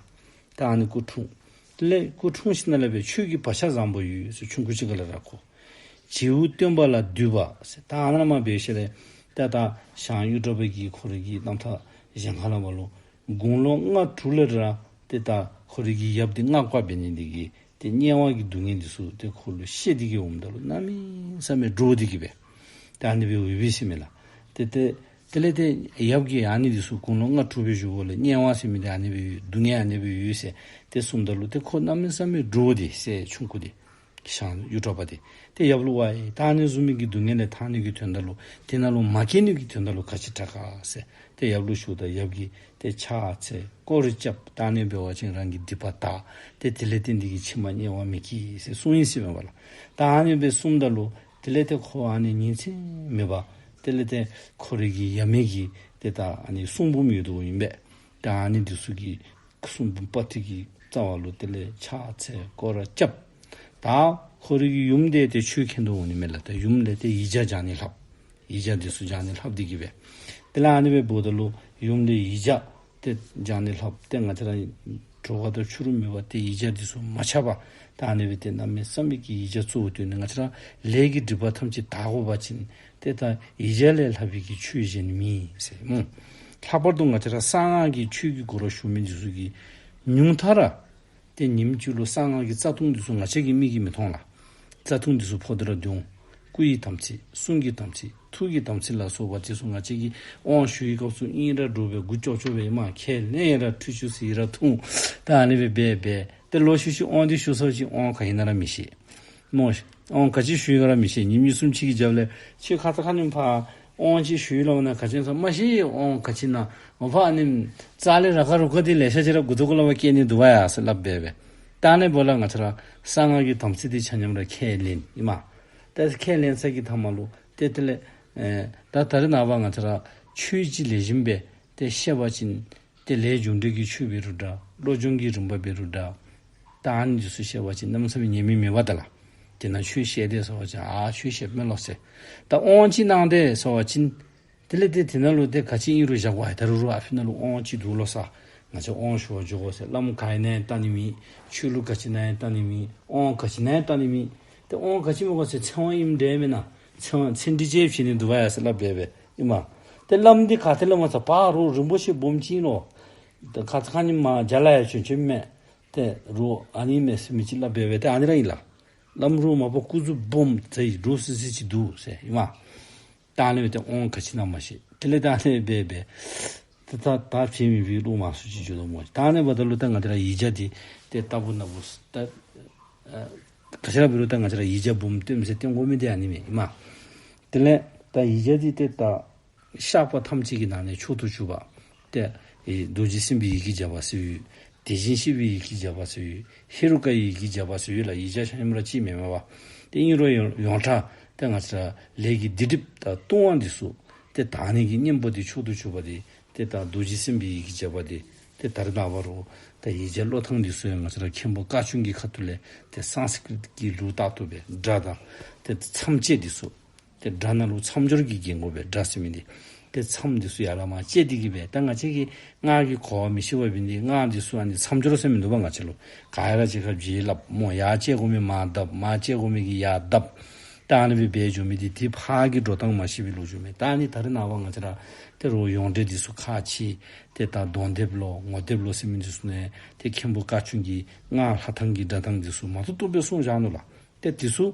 ད་ཨ་ནི་སྐུ་འཁྲུངས། དེ་ལས་སྐུ་འཁྲུངས་ཞིནམ་ལས་སྦེ་ཆོས་ཀྱི་བག་ཆགས་བཟང་པོ་ཡོད་ཟེར་ཆུང་ཀུ་ཅིག་ཁར་ལས་ར་ཁོ། རྗེའུ་སྟོན་པ་ལ་འདུད་པ་ཟེར། ད་ཨ་ནཱ་མར་འབད་ཞིནམ་ལས་ད་ད་ཞང་གཡུ་སྒྲ་པ་གིས་ཁོ་རའི་གི་རྣམ་ཐར་གཞན་ཁ་ལས་མར་ལུ་དགུང་ལོ་ལྔ་དྲུག་ལས་ར་ཏེ་ད་ཁོ་རའི་གི་ཡབ་འདི་མངའ་བཀའ་འབད་ནི་འདི་གིས་ཏེ་དམྱལ་བ་གི་སྡུག་བསྔལ་འདི་ཚུ་ཏེ་ཁོ་ལུ་བཤད་དེ་གི་འོངམ་ད་ལུ་གནམ་མེད་ས་མེད་འདྲོག་སྟེ་གི་སྦེ་ཏེ་ཨ་ནི་སྦེ་འོང་པས་ཟེར་མས་ལགས། ཏེ་ཏེ་དེ་ལས་ཏེ་ཡབ་ཀྱིས་ཨ་ནི་འདི་ཚུ་དགུང་ལོ་ལྔ་དྲུག་སྦེ་བཞུགས་པ་ལས་དམྱལ་བ་ཟེར་མི་འདི་ཨ་ནི་སྦེ་ཡོད། སྡུག་བསྔལ་ཨ་ནི་སྦེ་ཡོད་ཟེར་ཏེ་གསུངམ་ད་ལུ་ཏེ་ཁོ་གནམ་མེད་ས་མེད་འདྲོག་སྟེ་ཟེར་ཆུང་ཀུ་འདི། ཞང་གཡུ་སྒྲ་པ་འདི། ཏེ་ཡབ་ལུ་ཝའི་ད་ཨ་ནི་བཟུམ་མའི་གི་སྡུག་བསྔལ་ལས་ཐར་ནི་གི་དོན་དག་ལུ་དེ་ནང་ལུ་མ་སྐྱེ་ནི་གི་དོན་དག་ལུ་ག་ཅི་དྲག་ག་ཟེར་ཏེ་ཡབ་ལུ་ཞུཝ་ད་ཡབ་ཀྱིས་ཏེ་ཕྱག་འཚལ་སྐོར་ར་རྐྱབ། ད་ཨ་ནི་འབད་བ་ཅིན་རང་གི་སྡིག་པ་དག། ཏེ་དེ་ལས་བརྟེན་ཏེ་གི་ཕྱི་མ་དམྱལ་བ་མི་སྐྱེ་ཟེར་གསུངས་ཡི་ཟེར་མས་པ་ལགས། ད་ཨ་ནི་སྦེ་གསུངམ་ད་ལུ་དེ་ལས་ཏེ་ཁོ་ཨ་ནི་ཉིན་མཚན་མེད་པར་དེ་ལས་ཏེ་ཁོ་རའི་གི་ཡབ་མེས་ཀྱི་ཏེ་ད་ཨ་ནི་གསུང་འབུམ་ཡོད་དོ་ཨིན་པས། ད་ཨ་ནི་འདི་ཚུ་གི་གསུང་འབུམ་པོ་ཏི་གི་རྩ་བ་ལུ་དེ་ལས་ཕྱག་འཚལ་སྐོར་ར་རྐྱབ། ད་ཁོ་རའི་གི་ཡུམ་འདི་ཏེ་ཆོས་མཁྱེན་དོ་འོང་ནི་མས་ལགས། ད་ཡུམ་ལས་ཏེ་ཡིག་བརྒྱ་སྦྱང་ནི་ལྷབ། ཡིག་བརྒྱ་འདི་ཚུ་སྦྱང་ནི་ལྷབ་སྟེ་གི་སྦེ། དེ་ལས་ཨ་ནི་སྦེ་འབདཝ་ད་ལུ་ཡུམ་ལས་ཡིག་བརྒྱ་ཏེ་སྦྱང་ནི་ལྷབ། ཏེ་ང་བཅས་ར་གྲོགས་ཁ་དང་ཕྱི་རུ་མེད་པར་ཏེ་ཡིག་བརྒྱ་འདི་ཚུ་མ་ཆག་པར་ད་ཨ་ནི་སྦེ་ཏེ་གནམ་མེད་ས་མེད་ཀྱི་ཡིག་བརྒྱ་གཙོ་བོ་བཏོན་ནི། ང་བཅས་ར་ལས་ཀྱི་སྒྲིབ་པ་ཐམས་ཅད་དག་དགོ་པ་ཅིན་ཏེ་ད་ཡིག་བརྒྱ་ལས་ལྷག་པའི་གི་ཆོས་གཞན་མེད་ཟེར་སྨོ། ལྷག་པར་དུ་ང་བཅས་ར་གསང་སྔགས་ཀྱི་ཆོས་ཀྱི་སྒོ་ར་ཞུགས་མི་འདི་ཚུ་གིས་ཉུང་མཐའ་ར་ཏེ་ཉིནམ་གཅིག་ལུ་གསང་སྔགས་ཀྱི་རྩ་ལྟུང་འདི་ཚུ་ང་བཅས་ཀྱི་མིག་གིས་མི་མཐོང་ལགས། རྩ་ལྟུང་འདི་ཚུ་ཕོག་སྟེ་ར་སྡོད་འོང་། སྐུ་ཡི་དམ་ཚིག། གསུང་གི་དམ་ཚིག། ཐུགས་ཀྱི་དམ་ཚིག་ལ་སོགས་པ་འདི་ཚུ་ང་བཅས་ཀྱིས་དབང་ཞུ་བའི་སྐབས་སུ་ཨིན་ར་འདྲོག་སྦེ་མགུ་ཅོག་ཅོག་སྦེ་ཨིན་མས། ཁས་ལེན་ཡང་ར་ཁྲུས་ཆུ་ཟེར་ར་འཐུང་། ད་ཨ་ནི་སྦེ་འབད་འབད་ཏེ་ལོག་ཤུལ་ཤུལ་དབང་འདི་ཞུ་ཚར་བ་ཅིན་དབང་ག་ཨིན་ན་ར་མི་ཤེས། སྨོ། དབང་ག་ཅི་ཞུ་ཡི་ག་ར་མི་ཤེས། ཉིནམ་གཉིས་གསུམ་ཅིག་གི་རྒྱབ་ལས་ཁྱོད་ཁ་ཙ་ཁ་ཉིནམ་ཕར་དབང་ཅིག་ཞུ་ཡི་ལོ་ན་ག་ཅི་ཨིན་ན་མ་ཤེས། དབང་ག་ཅི་ཨིན་ན་འོ་ཕར་ཨ་ནི་རྩ་ལས་ར་ཁ་རུ་ཁ་འདི་ལེ་ཤ་ཅིག་ར་མགུ་ཏོ་གུ་ལས་ཕར་སྐྱེ་ནི་འདུག་པ་ཡ་ཟེར་སླབ་འབད་འབད། ད་ཨ་ནི་འབདཝ་ལས་ང་བཅས་ར་གསང་སྔགས་ཀྱི་དམ་ཚིག་འདི་ཆ་མཉམ་ར་ཁས་ལེན་ཨིན་མས། ད་ཁས་ལེན་ཚར་གྱི་མཐའ་མ་ལུ་ཏེ་དེ་ལས་ཨེ་ད་ད་རེས་ནངས་པ་ང་བཅས་ར་ཆོས་ཅིག་ལེགས་ཤོམ་སྦེ་ཏེ་བཤད་པ་ཅིན་ཏེ་ལས་རྒྱུ་འབྲས་ཀྱི་ཆོས་འབད་རུང་འདྲ། བློ་སྦྱོང་གི་རིམ་པ་འབད་རུང་འདྲ། ད་ཨ་ནི་འདི་ཚུ་བཤད་པ་ཅིན་གནམ་མེད་ས་མེད་ཉན་མི་མེད་པ་ད་ལགས། དེ་ནང་ཆོས་བཤད་དེས་ཟེར་བ་ཅིན་ཨ་ཆོས་བཤདཔ་མས་ལོ་ཟེར། ད་དབང་ཅིག་གནང་དེས་ཟེར་བ་ཅིན་དེ་ལས་ཏེ་དེ་ནང་ལུ་ཏེ་ག་ཅི་ཨིན་རུང་བཞག་དགོ་ཡ། ད་རུང་རུང་ཨ་ཕི་ནང་ལུ་དབང་ཅིག་འདུག་ལོ་ཟེར། ང་བཅས་དབང་ཞུ་བར་འགྱོ་དགོ་ཟེར། བླམ་ག་ཨིན་ན་ཡང་བལྟ་ནི་མེད། ཆོས་ལུགས་ག་ཅི་ཨིན་ན་ཡང་བལྟ་ནི་མེད། དབང་ག་ཅི་ཨིན་ན་ཡང་བལྟ་ནི་མེད། ཏེ་དབང་ག་ཅི་སྨོ་གོ་ཟེར་ཚེ་དབང་ཨིནམ་འདྲས་མེན་ན། ཚེ་དབང་ཚེ་འདི་ཅིག་བྱིན་ནི་འདུག་པ་ཡ་ཟེར་སླབ་འབད་འབད་ཨིན་མས། ཏེ་བླམ་འདི་ག་ཏེ་ལས་མར་ཚར་ཕར་རོགས་རིན་པོ་ཆེ་སྦོམ་ཅིག་ཨིན་ལོ། ཏེ་ཁ་ཙ་ཁ་ཉིནམ་མར་མཇལ་ལ་ཡང་བྱོན་བྱོནམ་མས། ཏེ་རོགས་ཨ་ནི་མས་ཟེར་མི་ཅིག་སླབ་འབད་འབད་ཏེ་ཨ་ནི་ར་ཨིན་ལགས། བླམ་རོགས་མ་པ་སྐུ་གཟུགས་སྦོམ་ཙེ་འདྲོག་སི་སི་ཅིག་འདུག་ཟེར་ཨིན་མས། ད་ཨ་ནི་སྦེ་ཏེ་དབང་ག་ཅི་ཨིན་ན་མ་ཤེས། དེ་ལས་ད་ཨ་ནི་སྦེ་འབད་ཏེ་ད་ད་བྱིན་མི་བྱིན་ལུ་མང་སུ་ཅིག་འགྱོ་དོ་སྨོ། ད་ཨ་ནི་འབདཝ་ད་ལུ་ད་ང་བཅས་ར་ཡིག་བརྒྱ་འདི་ཏེ་ལྟ་བུ་ན་བུ་ད་ཨ་ག་ཅི་ར་འབད་རུང་ད་ང་བཅས་ར་ཡིག་བརྒྱ་འབུམ་སྟོནམ་ཟེར་སྟོན་དགོ་མི་འདི་ཨ་ནི་མས་ཨིན་མས། དེ་ལས་ད་ཡིག་བརྒྱ་འདི་ཏེ་ད་བཤགས་པ་ཐམས་ཅད་ཀྱི་ནང་ནས་མཆོག་ཏུ་གྱུར་པ། ཏེ་ཨེ་རྡོ་རྗེ་སེམས་དཔའི་ཡི་གེ་བརྒྱ་པ་ཟེར་ཡོད། དེ་བཞིན་གཤེགས་པའི་ཡི་གེ་བརྒྱ་པ་ཟེར་ཡོད། ཧེ་རུ་ཀའི་ཡི་གེ་བརྒྱ་པ་ཟེར་ཡོད་ལགས། ཡིག་བརྒྱ་ཆ་མཉམ་ར་གཅིག་མེན་མས་པ། ཏེ་ཨིན་རུང་ཡོངས་ཡོངས་གྲགས་ཏེ་ང་བཅས་ར་ལས་ཀྱི་སྡིག་སྒྲིབ་དང་ལྟུང་བ་འདི་ཚུ་ཏེ་དག་ནི་གི་གཉེན་པོ་འདི་མཆོག་ཏུ་གྱུར་པ་འདི་ཏེ་ད་རྡོ་རྗེ་སེམས་དཔའི་ཡི་གེ་བརྒྱ་པ་འདི་ཏེ་ད་རེས་ནངས་པ་རོགས་ད་ཡིག་བརྒྱ་ཀློག་ཐངས་འདི་ཚུ་ཡང་ང་བཅས་ར་མཁན་པོ་བཀའ་བཀྱོན་གྱི་ཁ་ཐུག་ལས་ཏེ་སཾ་སྐྲྀཏ་གི་ལུགས་ལྟར་དུ་སྦེ་སྒྲ་དང་ཏེ་མཚམས་བཅད་འདི་ཚུ་ཏེ་སྒྲ་ནང་ལུ་མཚམས་སྦྱོར་གྱི་རྒྱན་གོ་སྦེ་སྒྲ་ཟེར་མི་འདི་ཏེ་མཚམས་འདི་ཚུ་ཡར་ལས་མར་བཅད་དེ་གི་སྦེ་ད་ང་བཅས་ཀྱིས་སྔགས་ཀྱི་གོ་བ་མི་ཤེས་པ་འབད་ནི་འདི་སྔགས་འདི་ཚུ་ཨ་ནི་མཚམས་སྦྱོར་ཟེར་མི་འདུག་པ། ང་བཅས་ལུ་ག་ཡ་ར་གཅིག་ཁར་བསྒྲིལ་སླབ་སྨོ། ཡར་བཅད་དགོ་མི་མར་བརྡབ་སྨོ། ཡར་བཅད་དགོ་མི་གིས་ཡར་བརྡབ། ད་ཨ་ནི་སྦེ་འབད་འགྱོ་མི་འདི་ཏེ་ཕར་གྱི་འགྲོ་སྟངས་མ་ཤེས་པའི་ལོ་རྒྱུས་མས། ད་ཨ་ནི་ད་རེས་ནངས་པ་ང་བཅས་ར་ཏེ་རོགས་ཡོངས་འབྲེལ་འདི་ཚུ་ཁག་ཆེ། ཏེ་ད་གདོང་དེབ་ལོ་ངོ་དེབ་ལོ་ཟེར་མི་འདི་ཚུ་ནང་ཏེ་མཁན་པོ་བཀའ་བཀྱོན་གྱི་སྔགས་ལྷག་ཐངས་ཀྱི་སྒྲ་གདངས་འདི་ཚུ་མ་ཐུབ་ཐུབ་སྦེ་གསུངས་བཞག་ནུག་ལགས། ཏེ་འདི་ཚུ་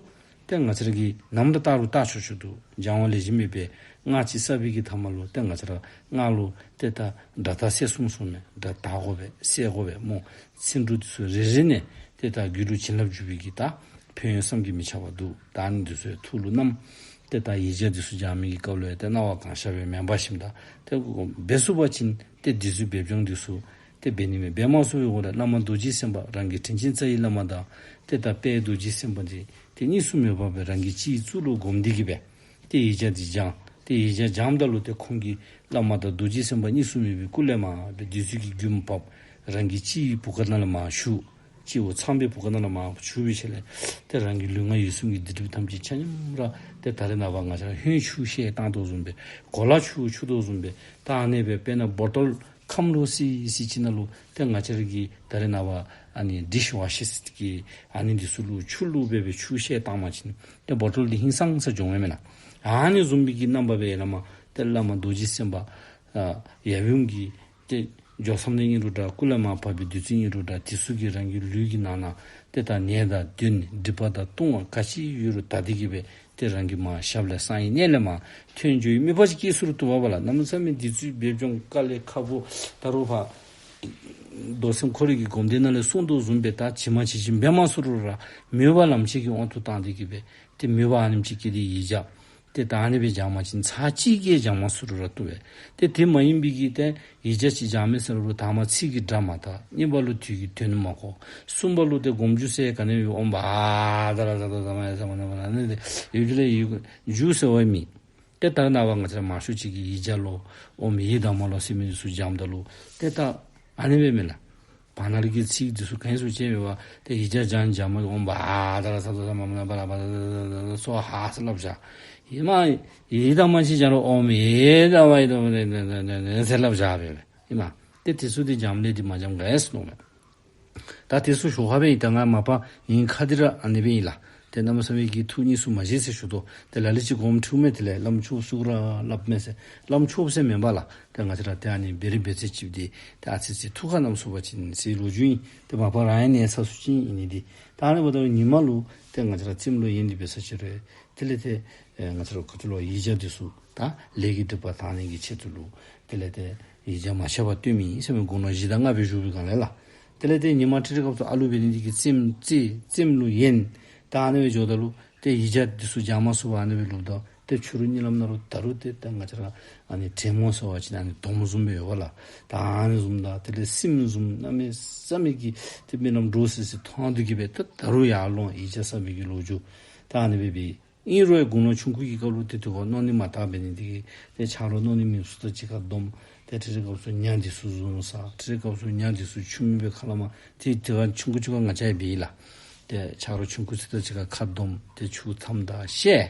ཏེ་ང་བཅས་ར་གིས་ནམ་ར་བལྟ་རུང་བལྟ་ཆོག་ཆོག་འདུག། སྦྱང་བ་ལེགས་ཤོམ་མེད་པའི་སྔགས་ཅིག་བསགས་པའི་གི་མཐའ་མ་ལུ་ཏེ་ང་བཅས་ར་སྔགས་ལུ་ཏེ་ད་སྒྲ་དག་གསལ་གསུམ་གསུངས་མས། སྒྲ་དག་དགོ་པས་གསལ་དགོ་པས་སྨོ། ཚིག་འབྲུ་འདི་ཚུ་རེ་རེ་ནས་ཏེ་ད་རྒྱུད་ལུ་བྱིན་རླབས་འཇུག་པའི་གི་ད་ཕན་ཡོན་བསམ་གྱིས་མི་ཁྱབ་པ་འདུག། ད་ཨ་ནི་འདི་ཚུ་ཡང་ཐུགས་ལུ་བསྣམས། ཏེ་ད་ཡིག་བརྒྱ་འདི་ཚུ་སྦྱང་མི་གི་སྐབས་ལུ་ཡང་ཏེ་སྣང་བ་གང་ཤར་སྦེ་མེན་པར་ཞིནམ་ད་ཏེ་འབད་ཚུགས་པ་ཅིན་ཏེ་འདི་ཚུ་སྦེ་སྦྱང་འདི་ཚུ་ཏེ་འབད་ནི་མས། འབད་མ་ཚུགས་པའི་འོག་ལས་བླ་མ་རྡོ་རྗེ་སེམས་དཔའ་རང་གི་དྲིན་ཅན་རྩ་བའི་བླ་མ་དང་ཏེ་ད་དཔལ་རྡོ་རྗེ་སེམས་དཔའ་འདི་ཏེ་གཉིས་སུ་མེད་པ་སྦེ་རང་གི་སྤྱི་གཙུག་ལུ་བསྒོམ་སྟེ་གི་སྦེ་ཏེ་ཡིག་བརྒྱ་འདི་སྦྱང་། ཏེ་ཡིག་བརྒྱ་སྦྱངམ་ད་ལུ་ཏེ་ཁོང་གི་བླ་མ་དང་རྡོ་རྗེ་སེམས་དཔའ་གཉིས་སུ་མེད་པའི་སྐུ་ལས་མར་སྦེ་བདུད་རྩི་གི་རྒྱུན་བབས། རང་གི་སྤྱི་བུ་ག་ནང་ལས་མར་ཞུགས། སྤྱི་བོ་ཚངས་པའི་བུ་ག་ནང་ལས་མར་བྱུག་པའི་ཤུལ་ལས་ཏེ་རང་གི་ལུས་ངག་ཡིད་གསུམ་གྱི་སྡིག་སྒྲིབ་ཐམས་ཅད་ཆ་མཉམ་ར་ཏེ་ད་རེས་ནངས་པ་ང་བཅས་ར་ཧོན་ཆུ་བཤལ་བཏང་དོ་བཟུམ་སྦེ་གོ་ལ་ཆུ་བྱུག་དོ་བཟུམ་སྦེ་ད་ཨ་ནི་སྦེ་དཔེར་ན་བོ་ཊོལ་ཁམས་ལོག་སི་སི་ཅིག་ནང་ལུ་ཏེ་ང་བཅས་ར་གི་ད་རེས་ནངས་པ་ཨ་ནི་ཌིཤ་ཝ་ཤར་གི་ཨ་ནི་འདི་ཚུ་ལུ་ཆུ་བླུགས་སྦེ་སྦེ་ཆུ་བཤལ་བཏང་པ་ཅིན་ཏེ་བོ་ཊོལ་འདི་ཧིང་སངས་ས་འགྱོཝ་མས་མེན་ན། ཨ་ནི་བཟུམ་སྦེ་གི་རྣམ་པ་སྦེ་ཡར་ལས་མར་ཏེ་བླ་མ་རྡོ་རྗེ་སེམས་དཔའ་ཨ་ཡབ་ཡུམ་གྱི་ཏེ་ཇོ་བསམ་གཏན་ཨིན་རུང་འདྲ་སྐུ་ལས་མར་བབས་པའི་བདུད་རྩི་ཨིན་རུང་འདྲ་དེ་ཚུ་གིས་རང་གི་ལུས་ཀྱི་ནང་ན་ཏེ་ད་ནད་དང་གདོན་སྒྲིབ་པ་དང་ལྟུང་བ་ག་ཅི་ཡོད་རུང་ད་འདི་གིས་སྦེ་ཏེ་རང་གི་མར་ཞབས་ལས་གསང་བའི་གནས་ལས་མར་ཐོན་འགྱོ་བའི་མོས་པ་ཅིག་སྐྱེ་ཚུགས་རུང་བཏུབ་པས་ལགས། གནམ་མེད་ས་མེད་བདུད་རྩི་སྦེ་སྦྱོང་དཀའ་ལས་ཁག་པོ་ད་རུང་ཕར་རྡོར་སེམས་ཁོ་རའི་གི་སྒོམ་སྡེ་ནང་ལས་གསུངས་དོ་བཟུམ་སྦེ་ད་ཇི་མ་ཇི་བཞིན་འབད་མ་ཚུགས་རུང་ར་མོས་པ་ལམ་ཁྱེར་གྱི་དབང་དུ་བཏང་སྟེ་གིས་སྦེ་ཏེ་མོས་པ་ཨ་ནེམ་ཅིག་སྐྱེས་ཏེ་ཡིག་བརྒྱ་ཏེ་ད་ཨ་ནི་སྦེ་སྦྱང་པ་ཅིན་ཚར་གཅིག་གིས་སྦྱང་མ་ཚུགས་རུང་ར་བཏུབ་པས། ཏེ་དེ་མ་ཡིན་པའི་གི་ཏེ་ཡིག་བརྒྱ་ཅིག་སྦྱང་མི་ཟེར་རུང་དང་པ་ཚིག་གི་སྒྲ་མ་དག། གཉིས་པ་ལུ་དུས་ཀྱི་དོན་མ་གོ། གསུམ་པ་ལུ་ཏེ་སྒོམ་རྒྱུ་ཟེར་ག་ནི་ཡང་ཨོཾ་བཛྲ་ཏ་ར་ཛ་ཏོ་ཛ་མ་ཡ་ས་མ་ན་མ་ན་ནི་ཏེ་ཡུལ་གྱི་ལས་ཡུལ་རྒྱུ་ཟེར་བ་མེད། ཏེ་ད་རེས་ནངས་པ་ང་བཅས་ར་མང་ཤོས་ཅིག་གིས་ཡིག་བརྒྱ་ལོ་ཨོཾ་ཡེ་དྷརྨ་ལོ་ཟེར་མི་འདི་ཚུ་སྦྱངམ་ད་ལུ་ཏེ་ད་ཨ་ནི་སྦེ་མེན་ན། བར་ན་ལུ་གི་ཚིག་འདི་ཚུ་ག་ནི་ཚུ་ཅིག་མེད་པར་ཏེ་ཡིག་བརྒྱ་སྦྱང་སྦྱངམ་ཨོཾ་བཛྲ་ཏ་ར་ཛ་ཏོ་ཛ་མ་ན་མ་ན་བཛྲ་ཏ་ར་ཛ་ཏོ་ཛ་སྭཱ་ཧཱ་ཟེར་སླབ་བཞག། ཨིན་མས། ཡེ་དྷརྨ་ཅིག་སྦྱང་རུང་ཨོཾ་ཡེ་དྷརྨ་ཡེ་དྷརྨ་ཟེར་སླབ་བཞག་པས། ཨིན་མས། ཏེ་དེ་ཚུ་འདི་སྦྱངམ་ལས་འདི་མ་སྦྱངམ་ག་ཡང་སྲིད་ནོ་མས། ད་དེ་ཚུ་ཞོར་ཁར་སྦེ་ཨིན། ད་ང་མ་པ་ཨིན་ཁ་འདི་ར་ཨ་ནི་སྦེ་ཨིན་ལགས། ཏེ་གནམ་མེད་ས་མེད་ཀྱི་ཐུགས་གཉིས་སུ་མ་བཞེས་ཟེར་ཞུ་དོ། ཏེ་ལ་ལུ་ཅིག་སྒོམ་འཁྲུལ་མས། དེ་ལས་བླམ་ཆོསཔ་ཚུ་གུ་ར་སླབ་མས་ཟེར། བླམ་ཆོསཔ་ཟེར་མེན་པ་ལགས། ཏེ་ང་བཅས་ར་ཏེ་ཨ་ནི་འབད་རིགས་འབད་ཚད་ཅིག་འདི་ཏེ་ཨ་ཙི་ཙི་ཐུགས་ཁར་མནོ་ཚུགས་པ་ཅིན་ཟེར་ལོ་རྒྱུས་ཨིན། ཏེ་མ་པ་རང་ཡང་ཨ་ནི་ཚ་སུ་ཅིག་ཨིན་ནི་འདི། ད་ཨ་ནི་འབདཝ་ད་ཉིནམ་ལུ་ཏེ་ང་བཅས་ར་རྩེདམོ་ལུ་ཡོན་ཏན་འབད་ས་ཅིག་རུང་དེ་ལས་ཏེ་ཨེ་ང་བཅས་ར་ག་ཅི་ལོ་ཡིག་བརྒྱ་འདི་ཚུ་ད་ལས་ཀྱི་སྒྲིབ་པ་དག་ནི་གི་ཆེད་དུ་ལུ་དེ་ལས་ཏེ་ཡིག་བརྒྱ་མ་ཆད་པར་བཏོན་མི་ཨིན་ཟེར་མི་དགུང་ལོ་བཞི་དང་ལྔ་སྦེ་བཞུགས་པའི་སྒང་ལས་ལགས། དེ་ལས་ཏེ་ཉིནམ་ཁྲིག་ཁྲི་སྐབས་སུ་ཨ་ལུ་འབད་ནི་འདི་གིས་རྩེདམོ་རྩེ་རྩེདམོ་ལུ་ཡོན་ད་ཨ་ནི་སྦེ་འགྱོཝ་ད་ལུ་ཏེ་ཡིག་བརྒྱ་འདི་ཚུ་སྦྱང་མ་ཚུགས་པར་ཨ་ནི་སྦེ་ལུསཔ་ད་ཏེ་ཕྱི་རུ་གཉིད་ལམ་ནང་ལུ་ད་རུང་ཏེ་ད་ང་བཅས་ར་ཨ་ནི་དྲེད་མོང་ཟེར་བ་ཅིན་ཨ་ནི་དོམ་བཟུམ་སྦེ་ཡོདཔ་ལགས། ད་ཨ་ནི་བཟུམ་དང་དེ་ལས་སྲིནམོ་བཟུམ་གནམ་མེད་ས་མེད་ཀྱི་ཏེ་རྨི་ལམ་འདྲོག་སི་སི་མཐོང་སྟེ་གིས་སྦེ་ད་ད་རུང་ཡར་ལོང་ཡིག་བརྒྱ་བསགས་པའི་གི་ལོ་རྒྱུས་ད་ཨ་ནི་སྦེ་འབད། ཨིན་རུང་དགུང་ལོ་ཆུང་ཀུ་གི་སྐབས་ལུ་ཏེ་དེ་ཁར་མནོ་ནི་མ་དག་འབད་ནི་འདི་གིས་ཏེ་ཆ་རོགས་མནོ་ནི་མེདཔ་ཚུ་དང་གཅིག་ཁར་སྡོམ། ཏེ་ཁྲིག་ཁྲི་སྐབས་སུ་ཉ་འདི་ཚུ་བཟུང་ཟ། ཁྲིག་ཁྲི་སྐབས་སུ་ཉ་འདི་ཚུ་ཆུ་མིག་སྦེ་ཁ་ལས་མར་ཏེ་དེ་ཁར་ཆུང་ཀུ་ཆུང་ཀུ་ང་བཅས་ཡང་འབད་ཡི་ལགས། ཏེ་ཆ་རོགས་ཆུང་ཀུ་ཚུ་དང་གཅིག་ཁར་ཁ་སྡོམ། ཏེ་ཆུ་མཐའམ་དང་བཤལ།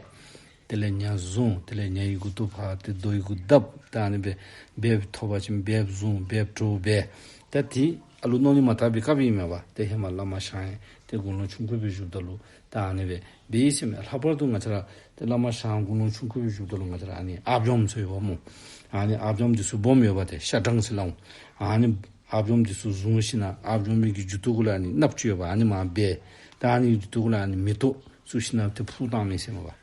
དེ་ལས་ཉ་བཟུང་། དེ་ལས་ཉ་གི་མགུ་ཏོ་ཕར་ཏེ་རྡོ་གི་གུ་བརྡབ། ད་ཨ་ནི་སྦེ་འབདཝ་ཐོབ་པ་ཅིན་འབདཝ་བཟུང་འབདཝ་འདྲོག་འབད། ད་ཏེ་ཨ་ལུ་མནོ་ནི་མ་དག་པའི་སྐབས་ཨིན་མས་པ། ཏེ་ཧེ་མ་བླ་མ་ཞང་ཡང་ཏེ་དགུང་ལོ་ཆུང་ཀུ་སྦེ་བཞུགསཔ་ད་ལུ་ད་ཨ་ནི་སྦེ་འབད་ཡི་ཟེར་མས། ལྷག་པར་དུ་ང་བཅས་ར་ཏེ་བླ་མ་ཞང་དགུང་ལོ་ཆུང་ཀུ་སྦེ་བཞུགསཔ་ད་ལུ་ང་བཅས་ར་ཨ་ནི་ཨཔ་ཇོམ་ཟེར་ཡོདཔ་སྨོ། ཨ་ནི་ཨཔ་ཇོམ་འདི་ཚུ་སྦོམ་ཡོདཔ་ཏེ་ཤ་སྦྲང་ཟེར་སླབ་འོང་། ཨ་ནི་ཨཔ་ཇོམ་འདི་ཚུ་བཟུང་ཞིནམ་ཨཔ་ཇོམ་གི་མཇུག་ཏོ་གུ་ལས་ཨ་ནི་སྣབས་ཅིག་ཡོདཔ་ཨ་ནི་མར་སྦས། ད་ཨ་ནི་མཇུག་ཏོ་གུ་ལས་ཨ་ནི་མེ་ཏོག་བཙུགས་ཞིནམ་ཏེ་ཕུ་བཏང་མི་ཟེར་མས་པ།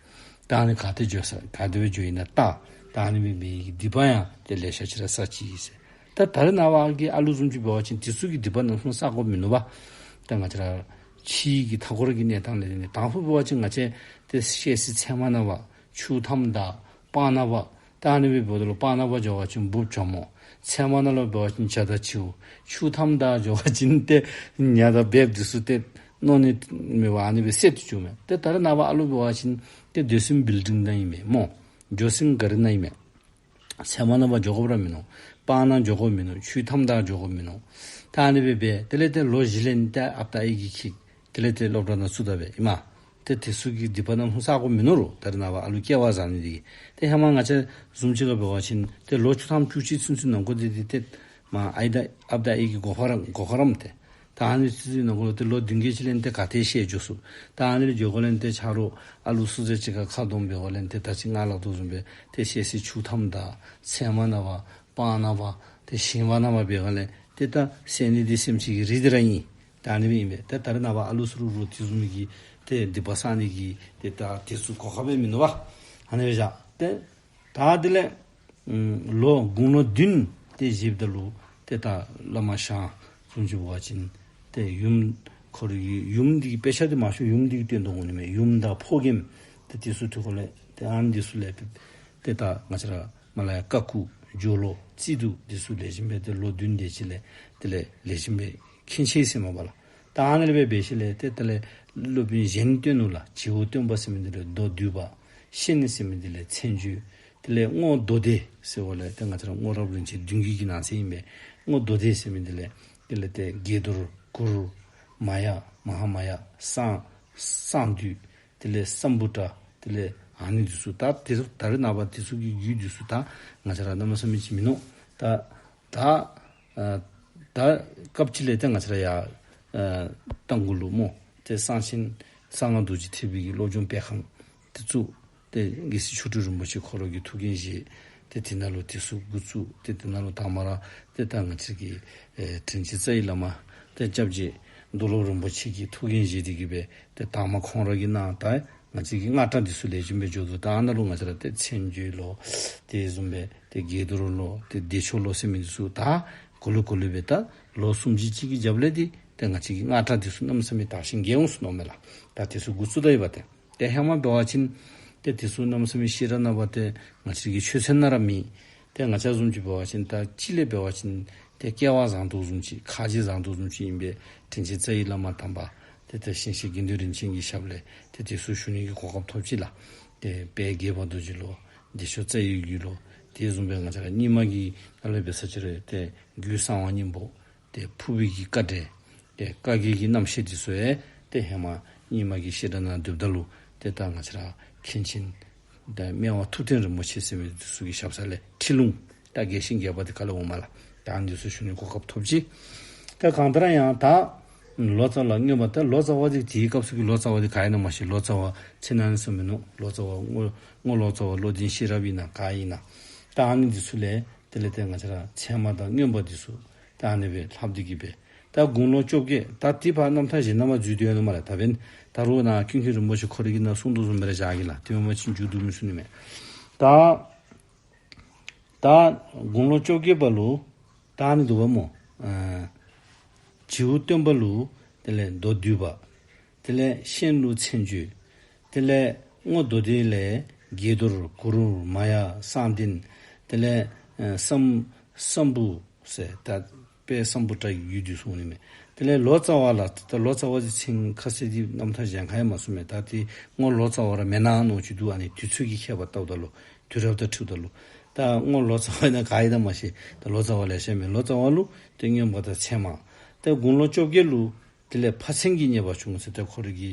ད་ཨ་ནི་ག་ཏེ་འགྱོ་ས་ག་དེ་སྦེ་འགྱོཝ་ཨིན་ན་བལྟ། ད་ཨ་ནི་སྦེ་འབད་བའི་གི་སྡིག་པ་ཡང་ཏེ་ལེ་ཤ་ཅིག་ར་བསགས་ཅི་ཟེར། ད་ད་རེས་ནངས་པ་གི་ཨ་ལུ་བཟུམ་ཅིག་འབད་བ་ཅིན་དེ་ཚུ་གི་སྡིག་པ་རྣམ་གསུམ་བསག་དགོཔ་མིན་ནུག་པ། ད་ང་བཅས་ར་ཕྱི་གི་མཐའ་འཁོར་གྱི་གནས་སྟངས་ལས་ཏེ་དང་ཕུ་འབད་བ་ཅིན་ང་བཅས་ཏེ་བཤལ་སའི་ཚལ་མ་ནང་པ་ཆུ་མཐའམ་དང་སྤང་ནང་པ། ད་ཨ་ནི་སྦེ་འབདཝ་ད་ལུ་སྤང་ནང་པ་འགྱོ་བ་ཅིན་འབུཔ་གྱོག་མོ། ཚལ་མ་ནང་ལུ་འབད་བ་ཅིན་བྱ་དང་བྱིའུ། ཆུ་མཐའམ་དང་འགྱོ་བ་ཅིན་ཏེ་ཉ་དང་འབདཝ་འདི་ཚུ་ཏེ་མནོ་ནི་མེད་པར་ཨ་ནི་སྦེ་བསད་དེ་བཅུག་མས། ཏེ་ད་རེས་ནངས་པ་ཨ་ལུ་འབད་བ་ཅིན་ཏེ་སྡོད་ས་བིལ་ཌིང་ནང་ཨིན་མས་སྨོ། འགྱོ་ས་ག་རི་ནང་ཨིན་མས། ཚལ་མ་ནང་པ་འགྱོ་དགོཔ་ར་མིན་ནུག། སྤང་ནང་འགྱོ་དགོཔ་མིན་ནུག། ཆུ་མཐའམ་དང་འགྱོ་དགོཔ་མིན་ནུག། ད་ཨ་ནི་སྦེ་འབད། དེ་ལས་ཏེ་ལོ་བཞི་ལས་ཏེ་ཨཔ་དང་ཨའི་གིས་འཁྱིད། དེ་ལས་ཏེ་སློབ་གྲྭ་ནང་བཙུགས་ད་པས་ཨིན་མས། ཏེ་དེ་ཚུ་གི་སྡིག་པ་རྣམ་གསུམ་བསག་དགོཔ་མིན་ནུག་རུང་། ད་རེས་ནངས་པ་ཨ་ལུ་སྐྱེ་བ་བཟའ་ནི་འདི་གིས། ཏེ་ཧེ་མ་ང་བཅས་བཟུམ་ཅིག་ཁར་འབད་བ་ཅིན་ཏེ་ལོ་བཅུ་ཐམ་བཅུ་གཅིག་ཚུན་ཚོད་ནང་འཁོད་འདི་ཏེ་ཏེ་མར་ཨའི་དང་ཨཔ་དང་ཨའི་གི་སྒོ་ཁར་རམ་སྒོ་ཁར་རམ་ཏེ། ད་ཨ་ནི་ཚུན་ཚོད་ནང་འཁོད་ལུ་ཏེ་ལོ་བདུན་བརྒྱད་ཅིག་ལས་ཏེ་ག་ཏེ་བཤལ་འགྱོ་ཚུགས། ད་ཨ་ནི་ལས་འགྱོ་དགོཔ་ལས་ཏེ་ཆ་རོགས་ཨ་ལུ་ཚུ་ཚུ་གཅིག་ཁར་ཁ་སྡོམ་འབད་དགོཔ་ལས་ཏེ་ད་ཅི་ང་སླབ་དོ་བཟུམ་སྦེ་ཏེ་བཤལ་སའི་ཆུ་མཐའམ་དང་ཚལ་མ་ནང་པ་སྤང་ནང་པ་ཏེ་ཞིང་པ་ནང་པ་འབད་དགོཔ་ལས་ཏེ་ད་བསད་ནི་འདི་སེམས་ཅན་གྱི་རིགས་འདི་ར་ཨིན། ད་ཨ་ནི་སྦེ་ཨིན་པས། ཏེ་ད་རེས་ནངས་པ་ཨ་ལུ་ཚུ་རུང་རུང་དེ་བཟུམ་གྱི་ཏེ་སྡིག་པ་བསག་ནི་གི་ཏེ་ད་དེ་ཚུ་གོ་སྐབས་སྦེ་མིན་ནུག་པ། ཨ་ནི་སྦེ་བཞག་སྟེ། ད་དེ་ལས་ཨམ་ལོ་དགུང་ལོ་བདུན་ཏེ་བཞེསཔ་ད་ལུ་ཏེ་ད་བླ་མ་ཞང་བཟུམ་ཅིག་འབད་བ་ཅིན་ཏེ་ཡུམ་ཁོ་རའི་ཡུམ་འདི་གི་དཔེ་ཆ་འདི་མང་ཤོས་ཡུམ་འདི་གིས་སྟོན་དོ་འོང་ནི་མས། ཡུམ་དང་ཕོ་རྒནམ་ཏེ་དེ་ཚུ་ཐུགས་ཁར་ལས་ཏེ་ཨ་ནི་འདི་ཚུ་ལས་ཏེ་ད་ང་བཅས་ར་མ་ལ་ཡ་ཀ་ཁུ་སྦྱོར་ཀློག་རྩིས་འདུག་འདི་ཚུ་ལེགས་ཤོམ་སྦེ་ཏེ་ལོ་བདུན་དེ་ཅིག་ལས་དེ་ལས་ལེགས་ཤོམ་སྦེ་མཁྱེན་ཆི་ཟེར་མས་པ་ལགས། ད་ཨ་ནི་སྦེ་འབད་ཞིནམ་ལས་ཏེ་དེ་ལས་སློབ་དཔོན་གཞན་སྟོན་ནུག་ལགས། བྱེའུ་སྟོན་པ་ཟེར་མི་འདི་ལས་མདོ་སྡུད་པ། ཤན་ཟེར་མི་འདི་ལས་མཚན་བརྗོད། དེ་ལས་རྔོག་མདོ་སྡེ་ཟེར་བ་ལས་ཏེ་ང་བཅས་ར་རྔོག་རབས་རིན་ཆེན་བདུན་བརྒྱུད་ཀྱི་ནང་གསེས་ཨིན་པས། རྔོག་མདོ་སྡེ་ཟེར་མི་འདི་ལས་དེ་ལས་ཏེ་དགྱེས་རྡོར་གུར། མ་ཡ་མ་ཧཱ་མ་ཡ་གསང་གསང་འདུས། དེ་ལས་སམ་བུ་ཊ། དེ་ལས་ཨ་ནི་འདི་ཚུ་ད་དེ་ཚུ་ད་རེས་ནངས་པ་དེ་ཚུ་གི་རྒྱུད་འདི་ཚུ་ད་ང་བཅས་ར་གནམ་མེད་ས་མེད་ཅིག་མིན་ནུག། ད་ད་ཨ་ད་སྐབས་ཅིག་ལས་ཏེ་ང་བཅས་ར་ཡར་ཨ་རྟ་མགོ་ལུ་སྨོ། ཏེ་གསང་ཆེན་གསང་སྔགས་རྡོ་རྗེ་ཐེག་པའི་གི་སློབ་སྦྱོང་སྤེལ་ཁང་དེ་བཙུགས། ཏེ་རྒྱལ་སྲས་མཆོག་སྤྲུལ་རིན་པོ་ཆེ་ཁོ་ར་གི་ཐུགས་འགན་བཞེས། ཏེ་དེ་ནང་ལུ་དེ་ཚུ་འགོ་བཙུགས། ཏེ་དེ་ནང་ལུ་དང་པ་ར་ཏེ་ད་ང་བཅས་ཀྱི་ཨེ་དྲིན་ཅན་རྩ་བའི་བླ་མ་ཏེ་སྐྱབས་རྗེ་རྡོར་སློབ་རིན་པོ་ཆེ་གི་ཐུགས་འགན་བཞེས་ཏེ་གི་སྦེ་ཏེ་དང་པ་ཁོང་ར་གིས་གནང་། ད་ང་བཅས་ཀྱི་སྔགས་གྲྭ་འདི་ཚུ་ལེགས་ཤོམ་སྦེ་འགྱོ་དོ། ད་ཨ་ནཱ་ལུ་ང་བཅས་ར་ཏེ་མཚན་བརྗོད་ལོ། དེ་བཟུམ་སྦེ་ཏེ་དགྱེས་རྡོར་ལོ། ཏེ་བདེ་མཆོག་ལོ་ཟེར་མི་འདི་ཚུ་ད་གུ་ལུ་གུ་ལུ་སྦེ་ད་ལོ་གསུམ་བཞི་ཅིག་གི་རྒྱབ་ལས་ཏེ་ཏེ་ང་བཅས་ཀྱི་སྔགས་གྲྭ་འདི་ཚུ་གནམ་མེད་ས་མེད་དར་ཞིང་རྒྱས་འོང་ཟེར་མནོཝ་མས་ལགས། ད་དེ་ཚུ་འགོ་བཙུགས་ད་ཡི་པ་ཏེ། ཏེ་ཧེ་མ་འབད་བ་ཅིན་ཏེ་དེ་ཚུ་གནམ་མེད་ས་མེད་ཤེས་རབ་སྣ་བ་ཏེ་ང་བཅས་ཀྱི་ཆོས་ཚན་ནང་ར་མེད། ཏེ་ང་བཅས་བཟུམ་ཅིག་འབད་བ་ཅིན་ད་ཅིག་ལས་འབད་བ་ཅིན་ཏེ་སྐལ་བ་བཟང་དོ་བཟུམ་ཅིག་ཁ་རྗེ་བཟང་དོ་བཟུམ་ཅིག་ཨིན་པས། དྲིན་ཅན་རྩ་བའི་བླ་མ་དམ་པ་ཏེ་ད་ཞིང་གཤེགས་དགེ་འདུན་རིན་ཆེན་གྱི་ཞབས་ལས་ཏེ་དེ་ཚུ་ཞུ་ནི་གི་གོ་སྐབས་ཐོབ་ཅི་ལགས། ཏེ་དཔལ་དགྱེས་པ་རྡོ་རྗེ་ལོ། བདེ་མཆོག་རྩ་བའི་རྒྱུད་ལོ། དེ་བཟུམ་སྦེ་ང་བཅས་ར་རྙིང་མ་གི་ནང་ལས་འབད་ས་ཅིག་རུང་ཏེ་རྒྱུད་གསང་བ་སྙིང་པོ། ཏེ་ཕུར་པའི་གི་དཀའ་འགྲེལ། ཏེ་བཀའ་བརྒྱད་ཀྱི་རྣམ་བཤད་འདི་ཚུ་ཡང་ཏེ་ཧེ་མ་རྙིང་མ་གི་བཤད་གྲྭ་ནང་སྡོདཔ་ད་ལུ་ཏེ་ད་ང་བཅས་ར་མཁན་ཆེན་ད་སྨེ་བ་ཐུབ་བསྟན་རིན་པོ་ཆེ་ཟེར་མི་འདི་ཚུ་གི་ཞབས་ས་ལས་ཁྲིད་ལུང་ད་རྒྱས་ཤིང་རྒྱས་པ་འདི་ག་ལས་འོངམ་མས་ལགས། ད་འདི་ཚུ་ཞུ་ནི་གོ་སྐབས་ཐོབ་ཅི། ད་གང་ལྟར་ཡང་ད་ལོ་ཙཱ་བ་ལ་མངོན་པ་ད་ལོ་ཙཱ་བ་འདི་དེའི་སྐབས་སུ་གི་ལོ་ཙཱ་བ་འདི་ག་ཨིན་ན་མ་ཤེས། ལོ་ཙཱ་བ་ཚེ་ན་ནི་ཟེར་མི་ནུག། ལོ་ཙཱ་བ་སྔོ་སྔོ་ལོ་ཙཱ་བ་བློ་ལྡན་ཤེས་རབ་ཨིན་ན་ག་ཨིན་ན། ད་ཨ་ནི་འདི་ཚུ་ལས་དེ་ལས་ཏེ་ང་བཅས་ར་ཚད་མ་དང་མངོན་པ་འདི་ཚུ་ད་ཨ་ནི་སྦེ་ལྷབ་སྟེ་གི་སྦེ། ད་དགུང་ལོ་བཅོ་བརྒྱད། ད་དེ་ཕར་རྣམ་ཐར་གཞན་ནང་མར་འཛུལ་ཏེ་ཡོད་ནུག་སྨ་རེ། ད་འབདན་ད་རུང་ནཱ་ཀུན་མཁྱེན་རིན་པོ་ཆེ་ཁོ་ར་གིས་ནཱ་གསུང་དོ་བཟུམ་སྦེ་ར་བཞག་གེ་ལགས། དེ་མེན་པ་ཅིན་མཇུག་བསྡུ་མི་ཚུགས་ནི་མས། ད་ད་དགུང་ལོ་བཅོ་བརྒྱད་པ་ལུ་ད་ཨ་ནི་འདུག་པ་སྨོ། ཨ་བྱིའུ་སྟོན་པ་ལུ་དེ་ལས་མདོ་སྡུད་པ། དེ་ལས་གཤེན་ལུ་མཚན་བརྗོད། དེ་ལས་སྔོ་མདོ་སྡེ་ལས་དགྱེས་རྡོར་གུ་རུ་མ་ཡ་གསང་བདེན། དེ་ལས་ཨ་སམ་སམ་བུ་ཟེར་ད་དཔལ་སམ་བུ་ཊ་གི་རྒྱུད་འདི་ཚུ་ནི་མས། དེ་ལས་ལོ་ཙཱ་བ་ལ་ད་ལོ་ཙཱ་བ་འདི་མཚན་ཁ་གསལ་འདི་རྣམ་ཐར་གཞན་ཁར་ཡང་མ་གསུངས་མས། ད་དེ་སྔོ་ལོ་ཙཱ་བ་ར་མེན་ན་མནོ་ཅིག་འདུག། ཨ་ནི་དུས་ཚོད་ཀྱི་ཁྱད་པར་ལྟཝ་ད་ལུ་དུས་རབས་དང་འཁྲིལཝ་ད་ལུ་ད་སྔོ་ལོ་ཙཱ་བ་ཨིན་ན་ག་ཨིན་ན་མ་ཤེས། ད་ལོ་ཙཱ་བ་ལེ་ཤ་མས། ལོ་ཙཱ་བ་ལུ་ཏེ་མངོན་པ་དང་ཚད་མ། ཏེ་དགུང་ལོ་བཅོ་བརྒྱད་ལུ་དེ་ལས་ཕ་མཚན་གྱི་རྙེད་པ་བྱུང་ཟེར། ཏེ་ཁོ་ར་གི་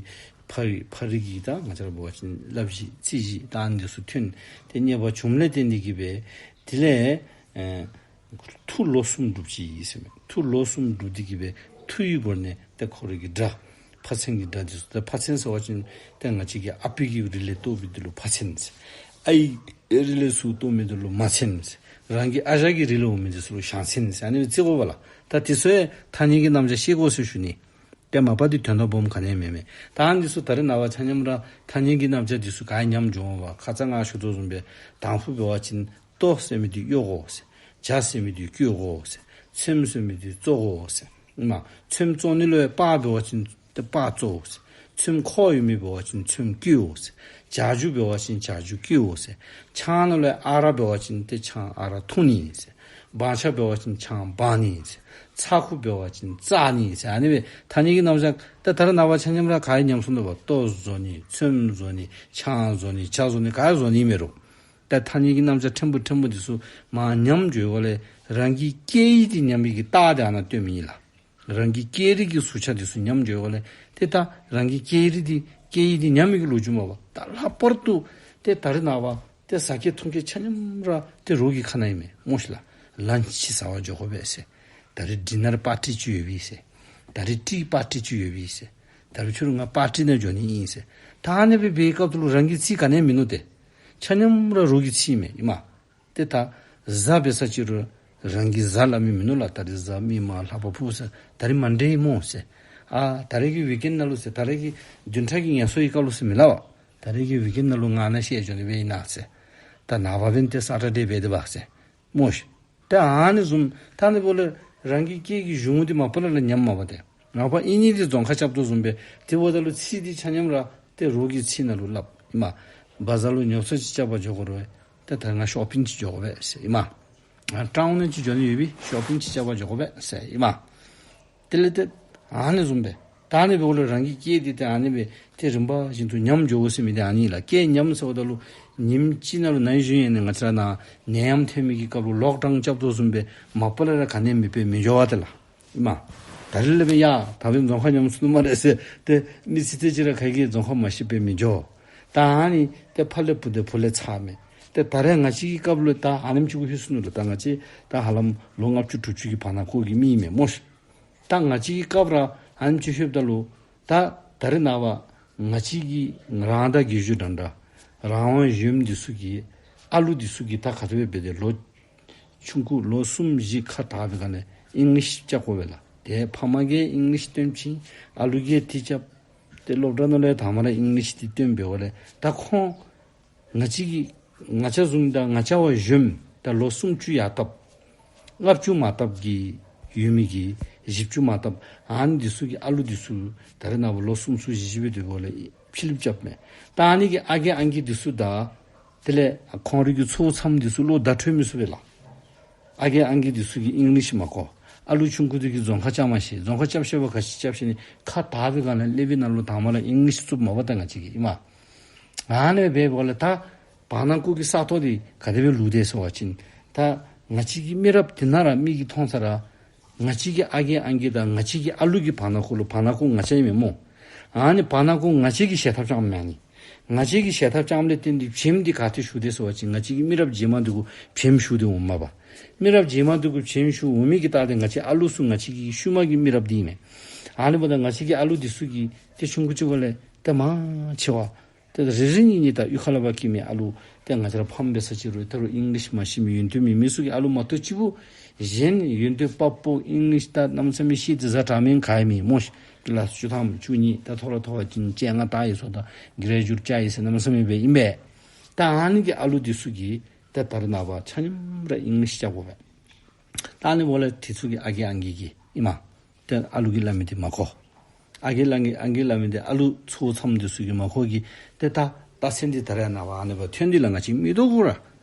ཕ་རི་ཕ་རི་གི་ད་ང་བཅས་ར་འབད་བ་ཅིན་བསླབ་གཞི་རྩོད་གཞི་ད་ཨ་ནི་འདི་ཚུ་ཐོན། ཏེ་རྙེད་པ་བྱུངམ་ལས་བརྟེན་ཏེ་གི་སྦེ་དེ་ལས་ཨེ་མཐུ་ལོ་གསུམ་སྒྲུབ་ཅི་ཟེར་མས། མཐུ་ལོ་གསུམ་སྒྲུབ་སྟེ་གི་སྦེ་མཐུ་ཡི་སྒོ་ནས་ཏེ་ཁོ་ར་གི་དགྲ་ཕ་མཚན་གྱི་དགྲ་འདི་ཚུ། ཏེ་ཕ་མཚན་ཟེར་བ་ཅིན་ཏེ་ང་བཅས་ཀྱི་ཨ་པའི་གི་རིགས་ལས་གཏོགས་པའི་འདི་ལུ་ཕ་མཚན་ཟེར། ཨའི་རིགས་ལས་ཚུར་གཏོགས་མི་འདི་ལུ་མ་མཚན་ཟེར། རང་གི་ཨ་ཞང་གི་རིགས་ལས་འོང་མི་འདི་ཚུ་ལུ་ཞང་མཚན་ཟེར། ཨ་ནི་སྦེ་བརྩི་དགོ་པས་ལགས། ད་དེ་ཚུ་ཡང་ཐ་སྙད་ཀྱི་རྣམ་གཞག་ཤེས་དགོ་ཟེར་ཞུ་ནི། ཏེ་མ་པ་འདི་དོན་དག་སྦོམ་ག་ནི་ཡང་མེན་མས། ད་ཨ་ནི་འདི་ཚུ་ད་རེས་ནངས་པ་ཆ་མཉམ་ར་ཐ་སྙད་ཀྱི་རྣམ་གཞག་འདི་ཚུ་ག་ཡང་ཉམས་འགྱོ་འོང་པ། ཁ་ཙ་ང་ཞུ་དོ་བཟུམ་སྦེ་དང་ཕུ་འབད་བ་ཅིན་ལྟོ་ཟེར་མི་འདི་གཡོ་དགོ་ཟེར། ཇ་ཟེར་མི་འདི་བསྐོལ་དགོ་ཟེར། ཚོདམ་ཟེར་མི་འདི་བཙོ་དགོ་ཟེར། ཨིན་མས། ཚོདམ་བཙོ་ནི་ལུ་ཡང་སྤགས་འབད་བ་ཅིན་ཏེ་སྤགས་བཙོ་ཟེར། ཚོདམ་ཁོག་ཡོད་མི་འབད་བ་ཅིན་ཚོདམ་བསྐོལ་ཟེར། ཇ་ཆུ་འབད་བ་ཅིན་ཇ་ཆུ་བསྐོལ་ཟེར། ཆང་ནང་ལུ་ཡང་ཨ་རག་འབད་བ་ཅིན་ཏེ་ཆང་ཨ་རག་འཐུང་ནི་ཟེར། སྦང་ཆ་འབད་བ་ཅིན་ཆང་སྦང་ནི་ཟེར། ཚ་ཁུ་འབད་བ་ཅིན་བཙག་ནི་ཟེར། ཨ་ནི་སྦེ་ཐ་སྙད་ཀྱི་རྣམ་གཞག་ད་ད་རེས་ནངས་པ་ཆ་མཉམ་ར་ག་ཡང་ཉམས་སོང་དོ་བ། ལྟོ་བཟོ་ནི་ཚོདམ་བཟོ་ནི་ཆང་བཟོ་ནི་ཇ་བཟོ་ནི་ག་ཡང་བཟོ་ནི་མེད་རུང་། ད་ཐ་སྙད་ཀྱི་རྣམ་གཞག་ཕྲན་བུ་ཕྲན་བུ་འདི་ཚུ་མར་ཉམས་འགྱོ་བ་ལས་རང་གི་སྐད་ཡིག་འདི་ཉམས་པའི་གི་རྟགས་འདི་ཨ་ནཱ་སྟོན་མི་ཨིན་ལགས། རང་གི་སྐད་རིགས་ཀྱི་ཟུར་ཆ་འདི་ཚུ་ཉམས་འགྱོ་བ་ལས་ཏེ་ད་རང་གི་སྐད་རིགས་འདི་སྐད་ཡིག་འདི་ཉམས་མི་གི་ལོ་རྒྱུས་མས་པ། ད་ལྷག་པར་དུ་ཏེ་ད་རེས་ནངས་པ་ཏེ་ཟ་སྐད་འཐུང་སྐད་ཆ་མཉམ་ར་ཏེ་རོགས་ཀྱི་ཁ་ནང་ཨིན་མས་སྨོ་ཤིག་ལགས། ལཱནཆ་ཟ་བར་འགྱོ་དགོ་པས་ཟེར། ད་རིས་ཌི་ནར་པར་ཊི་ཅིག་ཡོདཔ་ཨིན་ཟེར། ད་རིས་ཊི་པར་ཊི་ཅིག་ཡོདཔ་ཨིན་ཟེར། ད་རིས་ཕྱི་རུ་ང་པར་ཊི་ནང་འགྱོ་ནི་ཨིན་ཟེར། ད་ཨ་ནི་སྦེ་འབད་བའི་སྐབས་སུ་ལུ་རང་གི་ཚིག་ག་ནི་ཡང་མིན་ནུག་ཏེ། ཆ་མཉམ་ར་རོགས་ཀྱི་ཚིག་ཨིན་མས། ཨིན་མས། ཏེ་ད་གཟའ་འབད་ས་ཅིག་རུང་རང་གི་གཟའ་སླབ་མི་མིན་ནུག་ལགས། ད་རིས་གཟའ་མིག་དམར་ལྷག་པ་ཕུག་ཟེར། ད་རིས་མཱན་ཌེ་ཨིན་སྨོ་ཟེར། ཨ་ད་རིས་ཀྱི་ཝིཀ་ཨེནཌ་ནང་ལུ་ཟེར། ད་རིས་ཀྱི་བདུན་ཕྲག་གི་ངལ་གསོའི་སྐབས་ལུ་ཟེར་མི་སླབ་པས། ད་རིས་ཀྱི་ཝིཀ་ཨེནཌ་ནང་ལུ་ང་ནཱ་བཤལ་འགྱོ་ནི་སྦེ་ཨིན་ན་ཟེར། ད་ནངས་པ་འབདན་ཏེ་སེ་ཊར་ཌེ་འབད་དེ་འབག་ཟེར་སྨོ་ཤིག། ད་ཨ་ནི་བཟུམ་ད་ཨ་ནི་འབདཝ་ལས་རང་གི་སྐད་ཀྱི་གཞུང་འདི་མ་པ་ལས་ར་ཉམས་མས་པ་ཏེ། ནངས་པ་ཨིན་ནི་འདི་རྫོང་ཁ་རྐྱབ་དོ་བཟུམ་སྦེ་ཏེ་འབདཝ་ད་ལུ་ཚིག་འདི་ཆ་མཉམ་ར་ཏེ་རོགས་ཀྱི་ཚིག་ནང་ལུ་སླབ། ཨིན་མས། བ་ཛར་ལུ་ཉོ་ཚོང་ཅིག་རྐྱབ་པར་འགྱོ་དགོ་རུང་ཏེ་ད་ང་ཤོ་པིང་ཅིག་འགྱོ་དགོ་པས་ཟེར། ཨིན་མས། ང་ཊའུན་ནང་ཅིག་འགྱོ་ནི་ཡོད་པས། ཤོ་པིང་ཅིག་རྐྱབ་པར་འགྱོ་དགོ་པས་ཟེར། ཨིན་མས། དེ་ལས་ཏེ་ཨ་ནི་བཟུམ་སྦེ་ད་ཨ་ནི་འབདཝ་ལས་རང་གི་སྐད་འདི་ཏེ་ཨ་ནི་སྦེ་ཏེ་རིམ་པ་བཞིན་དུ་ཉམས་འགྱོཝ་ཟེར་མི་འདི་ཨ་ནི་ལགས། སྐད་ཉམས་ཟེརཝ་ད་ལུ་ཉིནམ་གཅིག་ནང་ལུ་ན་ཧིང་གཞེས་ནིང་ང་བཅས་ར་ནཱ་ནད་ཡམས་ཐོན་མི་གི་སྐབས་ལུ་ལོག་ཌའུན་རྐྱབ་དོ་བཟུམ་སྦེ་མ་པ་ལས་ར་ག་ནི་མེདཔ་སྦེ་མི་འགྱོ་བ་ཏེ་ལགས། ཨིན་མས། ད་རེས་ལས་འབད་ཡ་ད་འབདན་རྫོང་ཁ་ཉམས་སོ་ནུག་སྨ་རེ་ཟེར་ཏེ་མི་ཚེ་ཏེ་ཅིག་ར་ག་གིས་རྫོང་ཁ་མ་ཤེས་པར་མི་འགྱོ། ད་ཨ་ནི་ཏེ་ཕ་ལས་བུ་ཏེ་བུ་ལས་ཚ་མས། ཏེ་ད་རེས་ང་བཅས་ཀྱི་སྐབས་ལུ་ད་ཨ་ནེམ་ཅིག་གུ་ལྷོད་སོ་ནུག་ལགས། ད་ང་བཅས་ད་ཧ་ལམ་ལོ་ལྔ་བཅུ་དྲུག་ཅུ་གི་བར་ན་ཁོག་གི་མི་ཨིན་མས་སྨོ་ཤིག། ད་ང་བཅས་ཀྱི་སྐབས་ར་ཨ་ནེམ་ཅིག་ལྷོདཔ་ད་ལུ་ད་ད་རེས་ནངས་པ་ང་བཅས་ཀྱི་རང་ཟླ་བརྒྱད་ཅུ་འདྲ་འདྲ་རང་དབང་གཞོནམ་འདི་ཚུ་གི་ཨ་ལུ་འདི་ཚུ་གིས་ད་ག་དེ་སྦེ་འབད་དེ་ལོ་ཆུང་ཀུ་ལོ་གསུམ་བཞི་ཁ་དར་བའི་སྒང་ལས་ཨིང་ལིཤ་རྐྱབ་དགོ་པས་ལགས། ཏེ་ཕམ་གིས་ཨིང་ལིཤ་སྟོན་བྱིན། ཨ་ལུ་གིས་ཏེ་རྐྱབ། ཏེ་སློབ་གྲྭ་ནང་ལས་དང་པ་ར་ཨིང་ལིཤ་འདི་སྟོན་འབདཝ་ལས་ད་ཁོང་ང་བཅས་ཀྱི་ང་བཅས་བཟུམ་ད་ང་བཅས་བ་གཞོནམ་ད་ལོ་སུམ་ཅུ་ཡར་བཏབ། ལྔ་བཅུ་མར་བཏབ་ཀྱི་ཡོད་མི་གི་བཞི་བཅུ་མར་བཏབ། ཨ་ནི་འདི་ཚུ་གི་ཨ་ལུ་འདི་ཚུ་ད་རེས་ནངས་པ་ལོ་གསུམ་ཚུ་བཞི་བཅུ་སྦེ་སྡོད་པ་ལས་ཕྱི་གླིངཔ་རྐྱབ་མས། ད་ཨ་ནི་གི་ཨ་རྒས་ཨང་རྒས་འདི་ཚུ་ད་དེ་ལས་ཁོང་རའི་གི་ཚའོ་ཚམོ་འདི་ཚུ་ལོག་བརྡ་འཕྲོད་མི་ཚུགས་པས་ལགས། ཨ་རྒས་ཨང་རྒས་འདི་ཚུ་གིས་ཨིང་ལིཤ་མ་གོ། ཨ་ལུ་ཆུང་ཀུ་འདི་གིས་རྫོང་ཁ་རྐྱབ་མ་ཤེས། རྫོང་ཁ་རྐྱབ་ཤེས་པ་ག་ཅི་རྐྱབ་ཤེས་ནི་ཁ་དར་བའི་སྒང་ལས་ཀླད་པའི་ནང་ལུ་དང་པ་ར་ཨིང་ལིཤ་བཙུགསཔ་མས་པ་ད་ང་བཅས་ཀྱིས་ཨིན་མས། ཨ་ནི་སྦེ་འབདཝ་ལས་ད་བར་ན་ཁོག་གི་ས་སྟོང་འདི་ག་དེ་སྦེ་ལུས་དེས་ཟེར་བ་ཅིན་ད་ང་བཅས་ཀྱི་མི་རབས་འདི་ནང་ར་མིག་གིས་མཐོང་ས་ར་ང་བཅས་ཀྱི་ཨ་རྒས་ཨང་རྒས་དང་ང་བཅས་ཀྱི་ཨ་ལུ་གི་བར་ན་ཁོག་ལུ་བར་ན་ཁོག་ང་བཅས་ཨིན་མས་སྨོ། ཨ་ནི་བར་ན་ཁོག་ང་བཅས་ཀྱིས་ཞལ་ཐབས་བཅངམ་མས་ཨ་ནི། ང་བཅས་ཀྱིས་ཞལ་ཐབས་བཅངམ་ལས་བརྟེན་ཏེ་བྱེམ་འདི་ག་ཏེ་ཞུགས་དེས་ཟེར་བ་ཅིན་ང་བཅས་ཀྱི་མི་རབས་རྗེས་མ་འདི་གུ་བྱེམ་ཞུགས་ཏེ་འོངམ་མས་པ། མི་རབས་རྗེས་མ་འདི་གུ་བྱེམ་ཞུགས་འོང་མི་གི་རྟགས་འདི་ང་བཅས་ཨ་ལུ་ཚུ་ང་བཅས་ཀྱི་ཤུལ་མ་གི་མི་རབས་འདི་ཨིན་མས། ཨ་ནི་འབདཝ་ད་ང་བཅས་ཀྱི་ཨ་ལུ་འདི་ཚུ་གིས་ཏེ་ཆུང་ཀུ་ཅིག་ཁ་ལས་ཏེ་མང་ཆེ་བ་ཏེ་རེ་རེ་གཉིས་གཉིས་ད་གཡུས་ཁ་ལས་ཕར་སྐྱེས་མི་ཨ་ལུ་ཏེ་ང་བཅས་ར་ཕམ་འབད་ས་ཅིག་རུང་ད་རུང་ཨིང་ལིཤ་མ་ཤེས་མི་ཡོན་ཏན་མེད་མི་ཚུ་གི་ཨ་ལུ་མ་གཏོགས་ཅིག་པོ་གཞན་ཡོན་ཏན་དཔའ་བོ་ཨིང་ལིཤ་ད་གནམ་མེད་ས་མེད་ཤེས་ཏེ་བཟའ་དྲག་མི་ག་ཡང་མེད་སྨོ་ཤིག། ཀི་ལཱསི་བཅུ་ཐམ་བཅུ་གཉིས་ད་མཐོ་ར་མཐོ་བ་ཅིན་བཅོ་ལྔ་ད་ཡི་སོ་ད་གི་རེ་ཇུ་ཊི་ཅིག་ཡི་ཟེར་གནམ་མེད་ས་མེད་སྦེ་ཨིན་པས། ད་ཨ་ནི་གི་ཨ་ལུ་འདི་ཚུ་གིས་ད་ད་རེས་ནངས་པ་ཆ་མཉམ་ར་ཨིང་ལིཤ་རྐྱབ་དགོ་པས། ད་ཨ་ནི་འབདཝ་ལས་དེ་ཚུ་གི་ཨ་རྒས་ཨང་རྒས་ཀྱིས་ཨིན་མས། ཏེ་ཨ་ལུ་གིས་སླབ་མི་འདི་མ་གོ། ཨ་རྒས་ཨང་རྒས་ཨང་རྒས་སླབ་མི་འདི་ཨ་ལུ་ཚའོ་ཚམོ་འདི་ཚུ་གིས་མ་གོ་གི། ཏེ་ད་རྟགས་མཚན་འདི་ད་རེས་ནངས་པ་ཨ་ནི་སྦེ་ཐོན་ཏེ་ལགས། ང་བཅས་མིག་ཏོ་གུ་ར་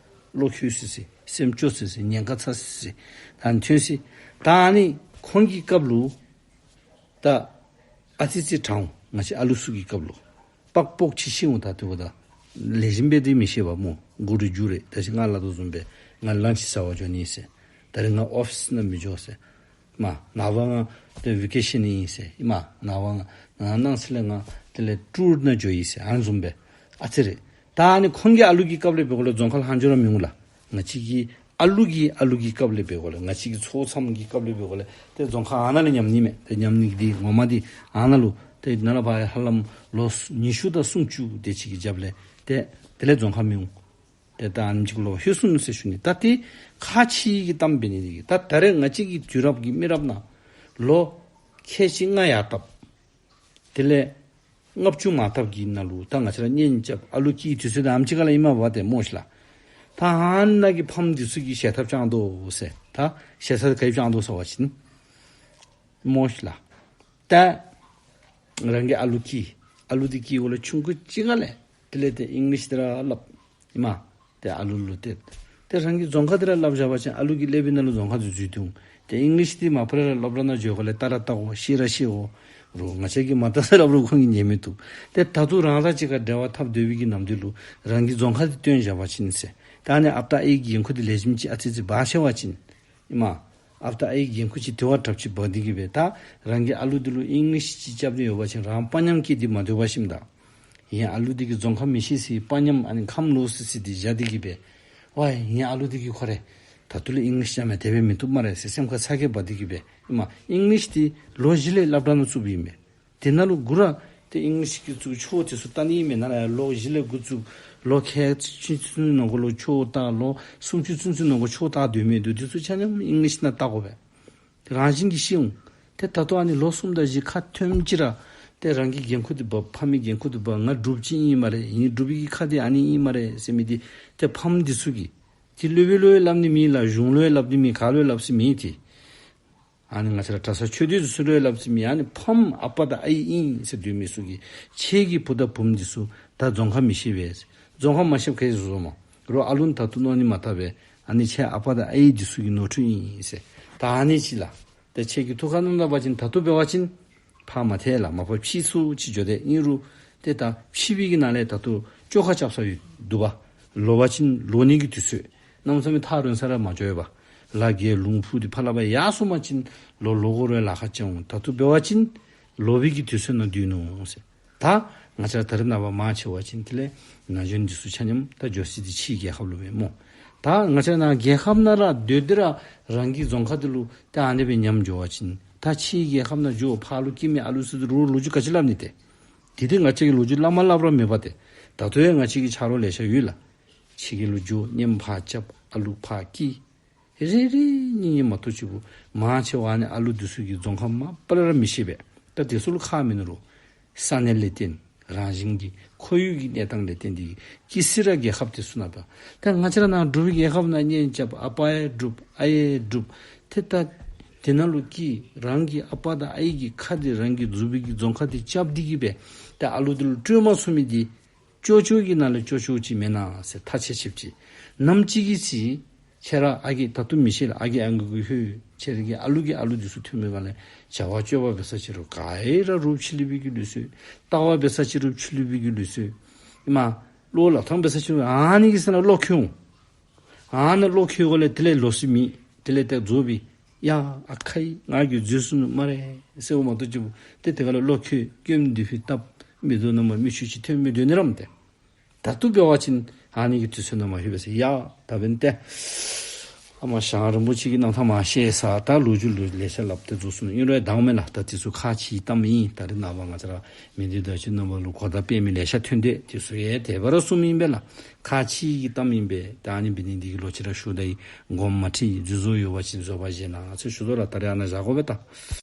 བློ་འཁྱུ་སི་སི་སེམས་སྐྱོ་སི་སི་ཉེན་ཁ་ཚ་སི་སི་ད་ཨ་ནི་ཐོན་སི། ད་ཨ་ནི་ཁོང་གི་སྐབས་ལུ་ད་ཨ་ཙི་ཙི་དྲག་འོང་། ང་བཅས་ཨ་ལུ་ཚུ་གི་སྐབས་ལུ་པག་པོག་ཅིག་ཤི་འོང་། ད་དེ་འབདཝ་ད་ལེགས་ཤོམ་སྦེ་འདི་མི་ཤེས་པས་སྨོ། མགུ་རུ་འགྱུར་རེ། ད་ཅི་ང་སླབ་དོ་བཟུམ་སྦེ་ང་ལཱནཆ་ཟ་བར་འགྱོ་ནི་ཟེར། ད་རེས་ང་ཨོ་ཕིསི་ནང་མི་འགྱོ་ཟེར། མ་ནངས་པ་ང་ཏེ་ཝི་ཀེ་ཤཱན་ཨིན་ཟེར། མ་ནངས་པ་ང་ནངས་ཚེ་ལས་ང་དེ་ལས་ཊུར་ནང་འགྱོ་ཡི་ཟེར། ཨ་ནི་བཟུམ་སྦེ་ཨ་ཙི་རེ། ད་ཨ་ནི་ཁོང་གི་ཨ་ལུ་གི་སྐབས་ལས་འབད་དགོ་ལགས། རྫོང་ཁ་ལྷག་འགྱོ་ར་མི་འོང་ལགས། ང་བཅས་ཀྱི་ཨ་ལུ་གི་ཨ་ལུ་གི་སྐབས་ལས་འབད་དགོ་ལགས། ང་བཅས་ཀྱི་ཚའོ་ཚམོ་གི་སྐབས་ལས་འབད་དགོ་ལགས། ཏེ་རྫོང་ཁ་ཨ་ནཱ་ལས་ཉམས་ནི་མས། ཏེ་ཉམས་ནི་འདི་ངོ་མ་འདི་ཨ་ནཱ་ལུ་ཏེ་ནཱ་ལས་ཕར་ཧ་ལམ་ལོ་ཉི་ཤུ་དང་སུམ་ཅུ་དེ་ཅིག་གི་རྒྱབ་ལས་ཏེ་དེ་ལས་རྫོང་ཁ་མི་འོང་། ཏེ་ད་ཨ་ནེམ་ཅིག་ལུ་ལྷོད་སོ་ནུག་ཟེར་ཞུ་ནི། ད་ཏེ་ཁག་ཆེ་གི་གཏམ་འབད་ནི་འདི་གིས་ད་ད་རེས་ང་བཅས་ཀྱི་དུས་རབས་ཀྱི་མི་རབས་ནང་ལོ་ཁལ་གཅིག་ལྔ་ཡར་བཏབ། དེ་ལས་ལྔ་བཅུ་མར་བཏབ་ཀྱི་ནང་ལུ་ད་ང་བཅས་ར་གཉེན་རྐྱབ་ཨ་ལུ་སྐྱེས་དུས་ཚོད་ད་ཨ་ནེམ་ཅིག་ཁ་ལས་ཨིན་མས་པ་ཏེ་སྨོ་ཤིག་ལགས། ད་ཨ་ནཱ་གི་ཕམ་འདི་ཚུ་གིས་ཞལ་ཐབས་བཅང་དོ་ཟེར། ད་ཞལ་ཐབས་ག་ཅི་བཅང་དོ་ཟེར་བ་ཅིན་སྨོ་ཤིག་ལགས། ད་རང་གི་ཨ་ལུ་སྐྱེས། ཨ་ལུ་འདི་སྐྱེས་འོང་ལགས། ཆུང་ཀུ་ཅིག་ཁ་ལས་དེ་ལས་ཏེ་ཨིང་ལིཤ་འདི་ར་སླབ་ཨིན་མས། ཏེ་ཨ་ལུ་ལུ་ཏེ་ཏེ་རང་གི་རྫོང་ཁ་འདི་ར་སླབ་བཞག་པ་ཅིན་ཨ་ལུ་གི་ཀླད་པའི་ནང་ལུ་རྫོང་ཁ་འདི་འཛུལ་ཏེ་འོང་། ཏེ་ཨིང་ལིཤ་འདི་མ་པ་ལས་ར་སློབ་གྲྭ་ནང་འགྱོ་དགོ་ལགས། ལྟ་ར་ལྟ་འོང་། ཤེས་ར་ཤེས་འོང་། རོགས་ང་བཅས་ཀྱིས་མ་ལྟ་ས་སླབ་རུང་ཁོང་གིས་ཉན་མི་བཏུབ། ཏེ་ད་ལྟོ་རང་ར་གཅིག་ཁར་འབྲེལ་བ་འཐབ་སྡོད་པའི་གི་ནམ་དུས་ལུ་རང་གི་རྫོང་ཁ་འདི་བཏོན་བཞག་པ་ཅིན་ཟེར། ད་ཨ་ནི་ཨཔ་དང་ཨའི་གི་འགན་ཁུར་འདི་ལེགས་ཤོམ་ཅིག་ཨ་ཙི་ཙི་འབག་ཤེས་པ་ཅིན་ཨིན་མས། ཨཔ་དང་ཨའི་འགན་ཁུར་ཅིག་དེ་བ་དྲགཔ་ཅིག་འབག་སྟེ་གི་སྦེ་ད་རང་གི་ཨ་ལུ་འདི་ལུ་ཨིང་ལིཤ་ཅིག་རྐྱབ་སྟེ་ཡོད་པ་ཅིན་རང་དཔའ་ཉམས་སྐྱེས་ཏེ་མ་སྡོད་པར་ཞིནམ་ད་ངེའི་ཨ་ལུ་འདི་གིས་རྫོང་ཁ་མི་ཤེས་ཟེར་དཔའ་ཉམས་ཨ་ནི་ཁམས་ལོག་སི་སི་འདི་བཞག་སྟེ་གི་སྦེ་ཝའི་ངེའི་ཨ་ལུ་འདི་གིས་ཁོ་རེ་ད་ལྟོ་ལས་ཨིང་ལིཤ་རྐྱབ་མི་དེ་སྦེ་མི་བཏུབ་སྨ་རེ་ཟེར་སེམས་ཁར་ཚ་གྱང་འབག་སྟེ་གི་སྦེ་ཨིན་མས། ཨིང་ལིཤ་འདི་ལོ་བཞི་ལས་སློབ་གྲྭ་ནང་བཙུགསཔ་ཨིན་མས། དེ་ནང་ལུ་འགོ་ར་ཏེ་ཨིང་ལིཤ་གི་བཙུགས་ཆོས་དེ་ཚུ་ལྟ་ནི་མེན་ན་ལགས། ལོ་བཞི་ལས་འགོ་བཙུགས་ལོ་ཁལ་གཅིག་ཚུན་ཚོད་ནང་འཁོད་ལུ་ཆོས་ལྟ། ལོ་སུམ་ཅུ་ཚུན་ཚོད་ནང་འཁོད་ཆོས་ལྟ་སྡོད་མི་འདུག། དེ་ཚུ་ཆ་མཉམ་ཨིང་ལིཤ་ནང་ལྟ་དགོ་པས། ཏེ་རང་བཞིན་གྱིས་ཤེས་འོང་། ཏེ་ད་ལྟོ་ཨ་ནི་ལོ་གསུམ་དང་བཞི་ཁ་ཐོནམ་ཅིག་ར་ཏེ་རང་གི་འགན་ཁུར་འདི་འབག། ཕ་མའི་འགན་ཁུར་འདི་འབག། ང་འབྲུགཔ་ཅིག་ཨིན་སྨ་རེ། ངེའི་འབྲུག་པའི་གི་ཁ་འདི་ཨ་ནི་ཨིན་སྨ་རེ་ཟེར་མི་འདི་ཏེ་ཕམ་འདི་ཚུ་གིས་ཏེ་སློབ་དཔོན་ལུ་ཡང་སླབ་ནི་མེད་ལགས། གཞུང་ལུ་ཡང་སླབ་ནི་མེད། ག་ལུ་ཡང་སླབ་ས་མེད་ཏེ། ཨ་ནི་ང་བཅས་ར་གྲྭ་ས་ཆོས་སྡེ་འདི་ཚུ་ལུ་ཡང་སླབ་ས་མེད། ཨ་ནི་ཕམ་ཨ་པ་དང་ཨའི་ཨིན་ཟེར་སྡོད་མི་ཚུ་གིས་ཁྱེད་ཀྱི་བུ་དང་བུམོ་འདི་ཚུ་ད་རྫོང་ཁ་མི་ཤེས་པས། རྫོང་ཁ་མ་ཤེསཔ་ག་ཅི་བཟོ་སྨོ། རོགས་ཨ་ལུ་ད་ལྟོ་མནོ་ནི་མ་བཏུབ་པས། ཨ་ནི་ཁྱེད་ཨ་པ་དང་ཨའི་འདི་ཚུ་གི་ནོར་འཁྲུལ་ཨིན་ཟེར། ད་ཨ་ནི་ཅིག་ལགས། ཏེ་ཁྱེད་ཀྱི་ཐུགས་ཁར་མནོ་བཏང་པ་ཅིན་ད་ལྟོ་འབད་བ་ཅིན་ཕར་མ་ཐལ་ལགས། མ་པ་ཕྱི་སུ་ཅིག་འགྱོ་དེས། ཨིན་རུང་ཏེ་ད་ཕྱི་པའི་གི་ནང་ལས་ད་ལྟོ་བཅོ་ཁ་རྐྱབ་ས་ཡོད་འདུག་པ། ལོག་པ་ཅིན་ལོག་ནི་གི་དུས་ཚོད། གནམ་མེད་ས་མེད་ཐག་རིང་ས་ར་མ་འགྱོ་བས་པ། ལ་རྒྱལ་ལུང་ཕུག་འདི་ཕར་ལས་ཕར་ཡར་སོང་པ་ཅིན་ལོ་ལོ་འགོར་བའི་ལཱ་ཁག་ཅིག་འོང་། ད་ལྟོ་འབད་བ་ཅིན་ལོག་པའི་གི་དུས་ཚོད་ནང་སྡོད་ནུག་ཟེར། ད་ང་བཅས་ར་ད་རེས་ནངས་པ་མང་ཆེ་བ་ཅིག་དེ་ལས་ན་གཞོན་འདི་ཚུ་ཆ་མཉམ་ད་འགྱོ་ས་འདི་ཕྱིའི་རྒྱལ་ཁབ་ལུ་མས་སྨོ། ད་ང་བཅས་ར་ནཱ་རྒྱལ་ཁབ་ནང་ར་སྡོད་དེ་ར་རང་གི་རྫོང་ཁག་འདི་ལུ་ད་ཨ་ནི་སྦེ་ཉམས་འགྱོ་བ་ཅིན་ད་ཕྱིའི་རྒྱལ་ཁབ་ནང་འགྱོ་ཕར་ལུ་སྐྱེ་མི་ཨ་ལུ་ཚུ་ལུ་ལོ་རྒྱུས་ག་ཅི་སླབ་ནི་ཏེ། དེ་འདི་ང་བཅས་ཀྱིས་ལོ་རྒྱུས་སླབ་མ་སླབ་ར་མེད་པ་ཏེ། ད་ལྟོ་ཡང་ང་བཅས་ཀྱི་ཆ་རོགས་ལེ་ཤ་ཡོད་ལགས། ཕྱི་རྒྱལ་ལུ་འགྱོ་གཉེན་ཕར་རྐྱབ་ཨ་ལུ་ཕར་སྐྱེ། རེ་རེ་གཉིས་གཉིས་མ་གཏོགས་ཅིག་པོ་མང་ཆེ་བ་ཨ་ནི་ཨ་ལུ་འདི་ཚུ་གིས་རྫོང་ཁག་མ་པ་ལས་ར་མི་ཤེས་པས། ད་དེ་ཚུ་ལུ་ཁག་མིན་ནུག་རོ། ས་གནས་ལས་བརྟེན་རང་བཞིན་གྱི་ཁོར་ཡུག་གི་གནས་སྟངས་ལས་བརྟེན་ཏེ་གི་སྐྱེ་ས་ར་རྒྱལ་ཁབ་དེ་ཚུ་ནང་ད། ད་ང་བཅས་ར་ནཱ་འབྲུག་པའི་རྒྱལ་ཁབ་ནང་གཉེན་རྐྱབ་ཨ་པ་ཡང་འབྲུགཔ་ཨའི་ཡང་འབྲུགཔ། ཏེ་ད་དེ་ནང་ལུ་སྐྱེ་རང་གི་ཨ་པ་དང་ཨའི་གི་ཁ་འདི་རང་གི་འབྲུག་པའི་གི་རྫོང་ཁག་འདི་རྐྱབ་སྟེ་གི་སྦེ་ད་ཨ་ལུ་འདི་ལུ་སྤྲོད་མ་ཚུགས་མི་འདི་ཅོག་ཅོག་གི་ནང་ལས་ཅོག་ཅོག་ཅིག་མེན་ན་ཟེར་ཐག་བཅད་ཅི་བཅད་ཅི། ནམ་ཅིག་གི་ཚེ་ཁྱེད་ར་ཨ་རྒས་ད་ལྟོ་མི་ཤེས་ལགས། ཨ་རྒས་ཨང་རྒས་གུ་ལྷོད། ཁྱེད་ར་གི་ཨ་ལུ་གི་ཨ་ལུ་འདི་ཚུ་ཐོན་པའི་སྒང་ལས་བྱ་བ་སྤྱོད་པ་འབད་ས་ཅིག་རུང་ག་ཨེ་ར་རུབ་ཕྱི་ལུས་པའི་གི་ལུགས་སྲོལ། ལྟ་བ་འབད་ས་ཅིག་རུང་ཕྱི་ལུས་པའི་གི་ལུགས་སྲོལ། ཨེ་མ་བློ་སླབ་ཐངས་འབད་ས་ཅིག་རུང་ཨ་ནི་གི་ས་ནང་བློ་འཁྱུ་འོང་། ཨ་ནཱ་བློ་འཁྱུ་སྒང་ལས་དེ་ལས་ལོག་ས་མེད། དེ་ལས་ཏེ་རྫོགས་པའི་ཡ་ཨ་ཁ་ཡི་ང་གིས་འཛོལ་སོ་ནུག་སྨ་རེ་ཟེར་བ་མ་གཏོགས་ཅིག་པོ་ཏེ་དེ་སྒང་ལས་བློ་འཁྱུ་སྐྱོན་འདི་ཕུད་བཏབ་མི་འདུག་ན་མ་མི་ཆོས་ཅིག་ཐོན་མི་འདུག་ནི་རམ་ཏེ། ད་ལྟོ་འབད་བ་ཅིན་ཨ་ནི་གི་དུས་ཚོད་ནང་མ་ལྷོད་པས་ཟེར་ཡ། ད་འབདན་ཏེ་ཨ་མ་ཞང་རིན་པོ་ཆེ་གི་རྣམ་ཐར་མ་བཤད་ས་ད་ལོ་རྒྱུས་ལུ་ལེ་ཤ་སླབ་སྟེ་རྫོགས་སོ་ནུག། ཨིན་རུང་ཡང་དང་མེད་ལགས། ད་དེ་ཚུ་ཁག་ཆེ་བའི་གཏམ་ཨིན། ད་རེས་ནངས་པ་ང་བཅས་ར་མི་སྡེ་བརྡ་བརྒྱུད་རྣམ་པ་ལུ་གོ་བརྡ་སྤེལ་མི་ལེ་ཤ་ཐོན་ཏེ་དེ་ཚུ་ཡང་དེ་སྦེ་ར་གསུངམ་ཨིན་པས་ལགས། ཁག་ཆེ་བའི་གཏམ་ཨིན་པས། ད་ཨ་ནི་འབད་ནི་འདི་གིས་ལོག་ཅི་ར་ཞུ་ད་ཡི། དགོངསམ་མ་ཁྲེལ། རྫུན་བཟོ་ཡོད་པ་ཅིན་བཟོད་པ་བཞེས་གནང་ཟེར་ཞུ་དོ་ལགས། ད་རེས་ཨ་ནཱ་བཞག་དགོ་པས་ད།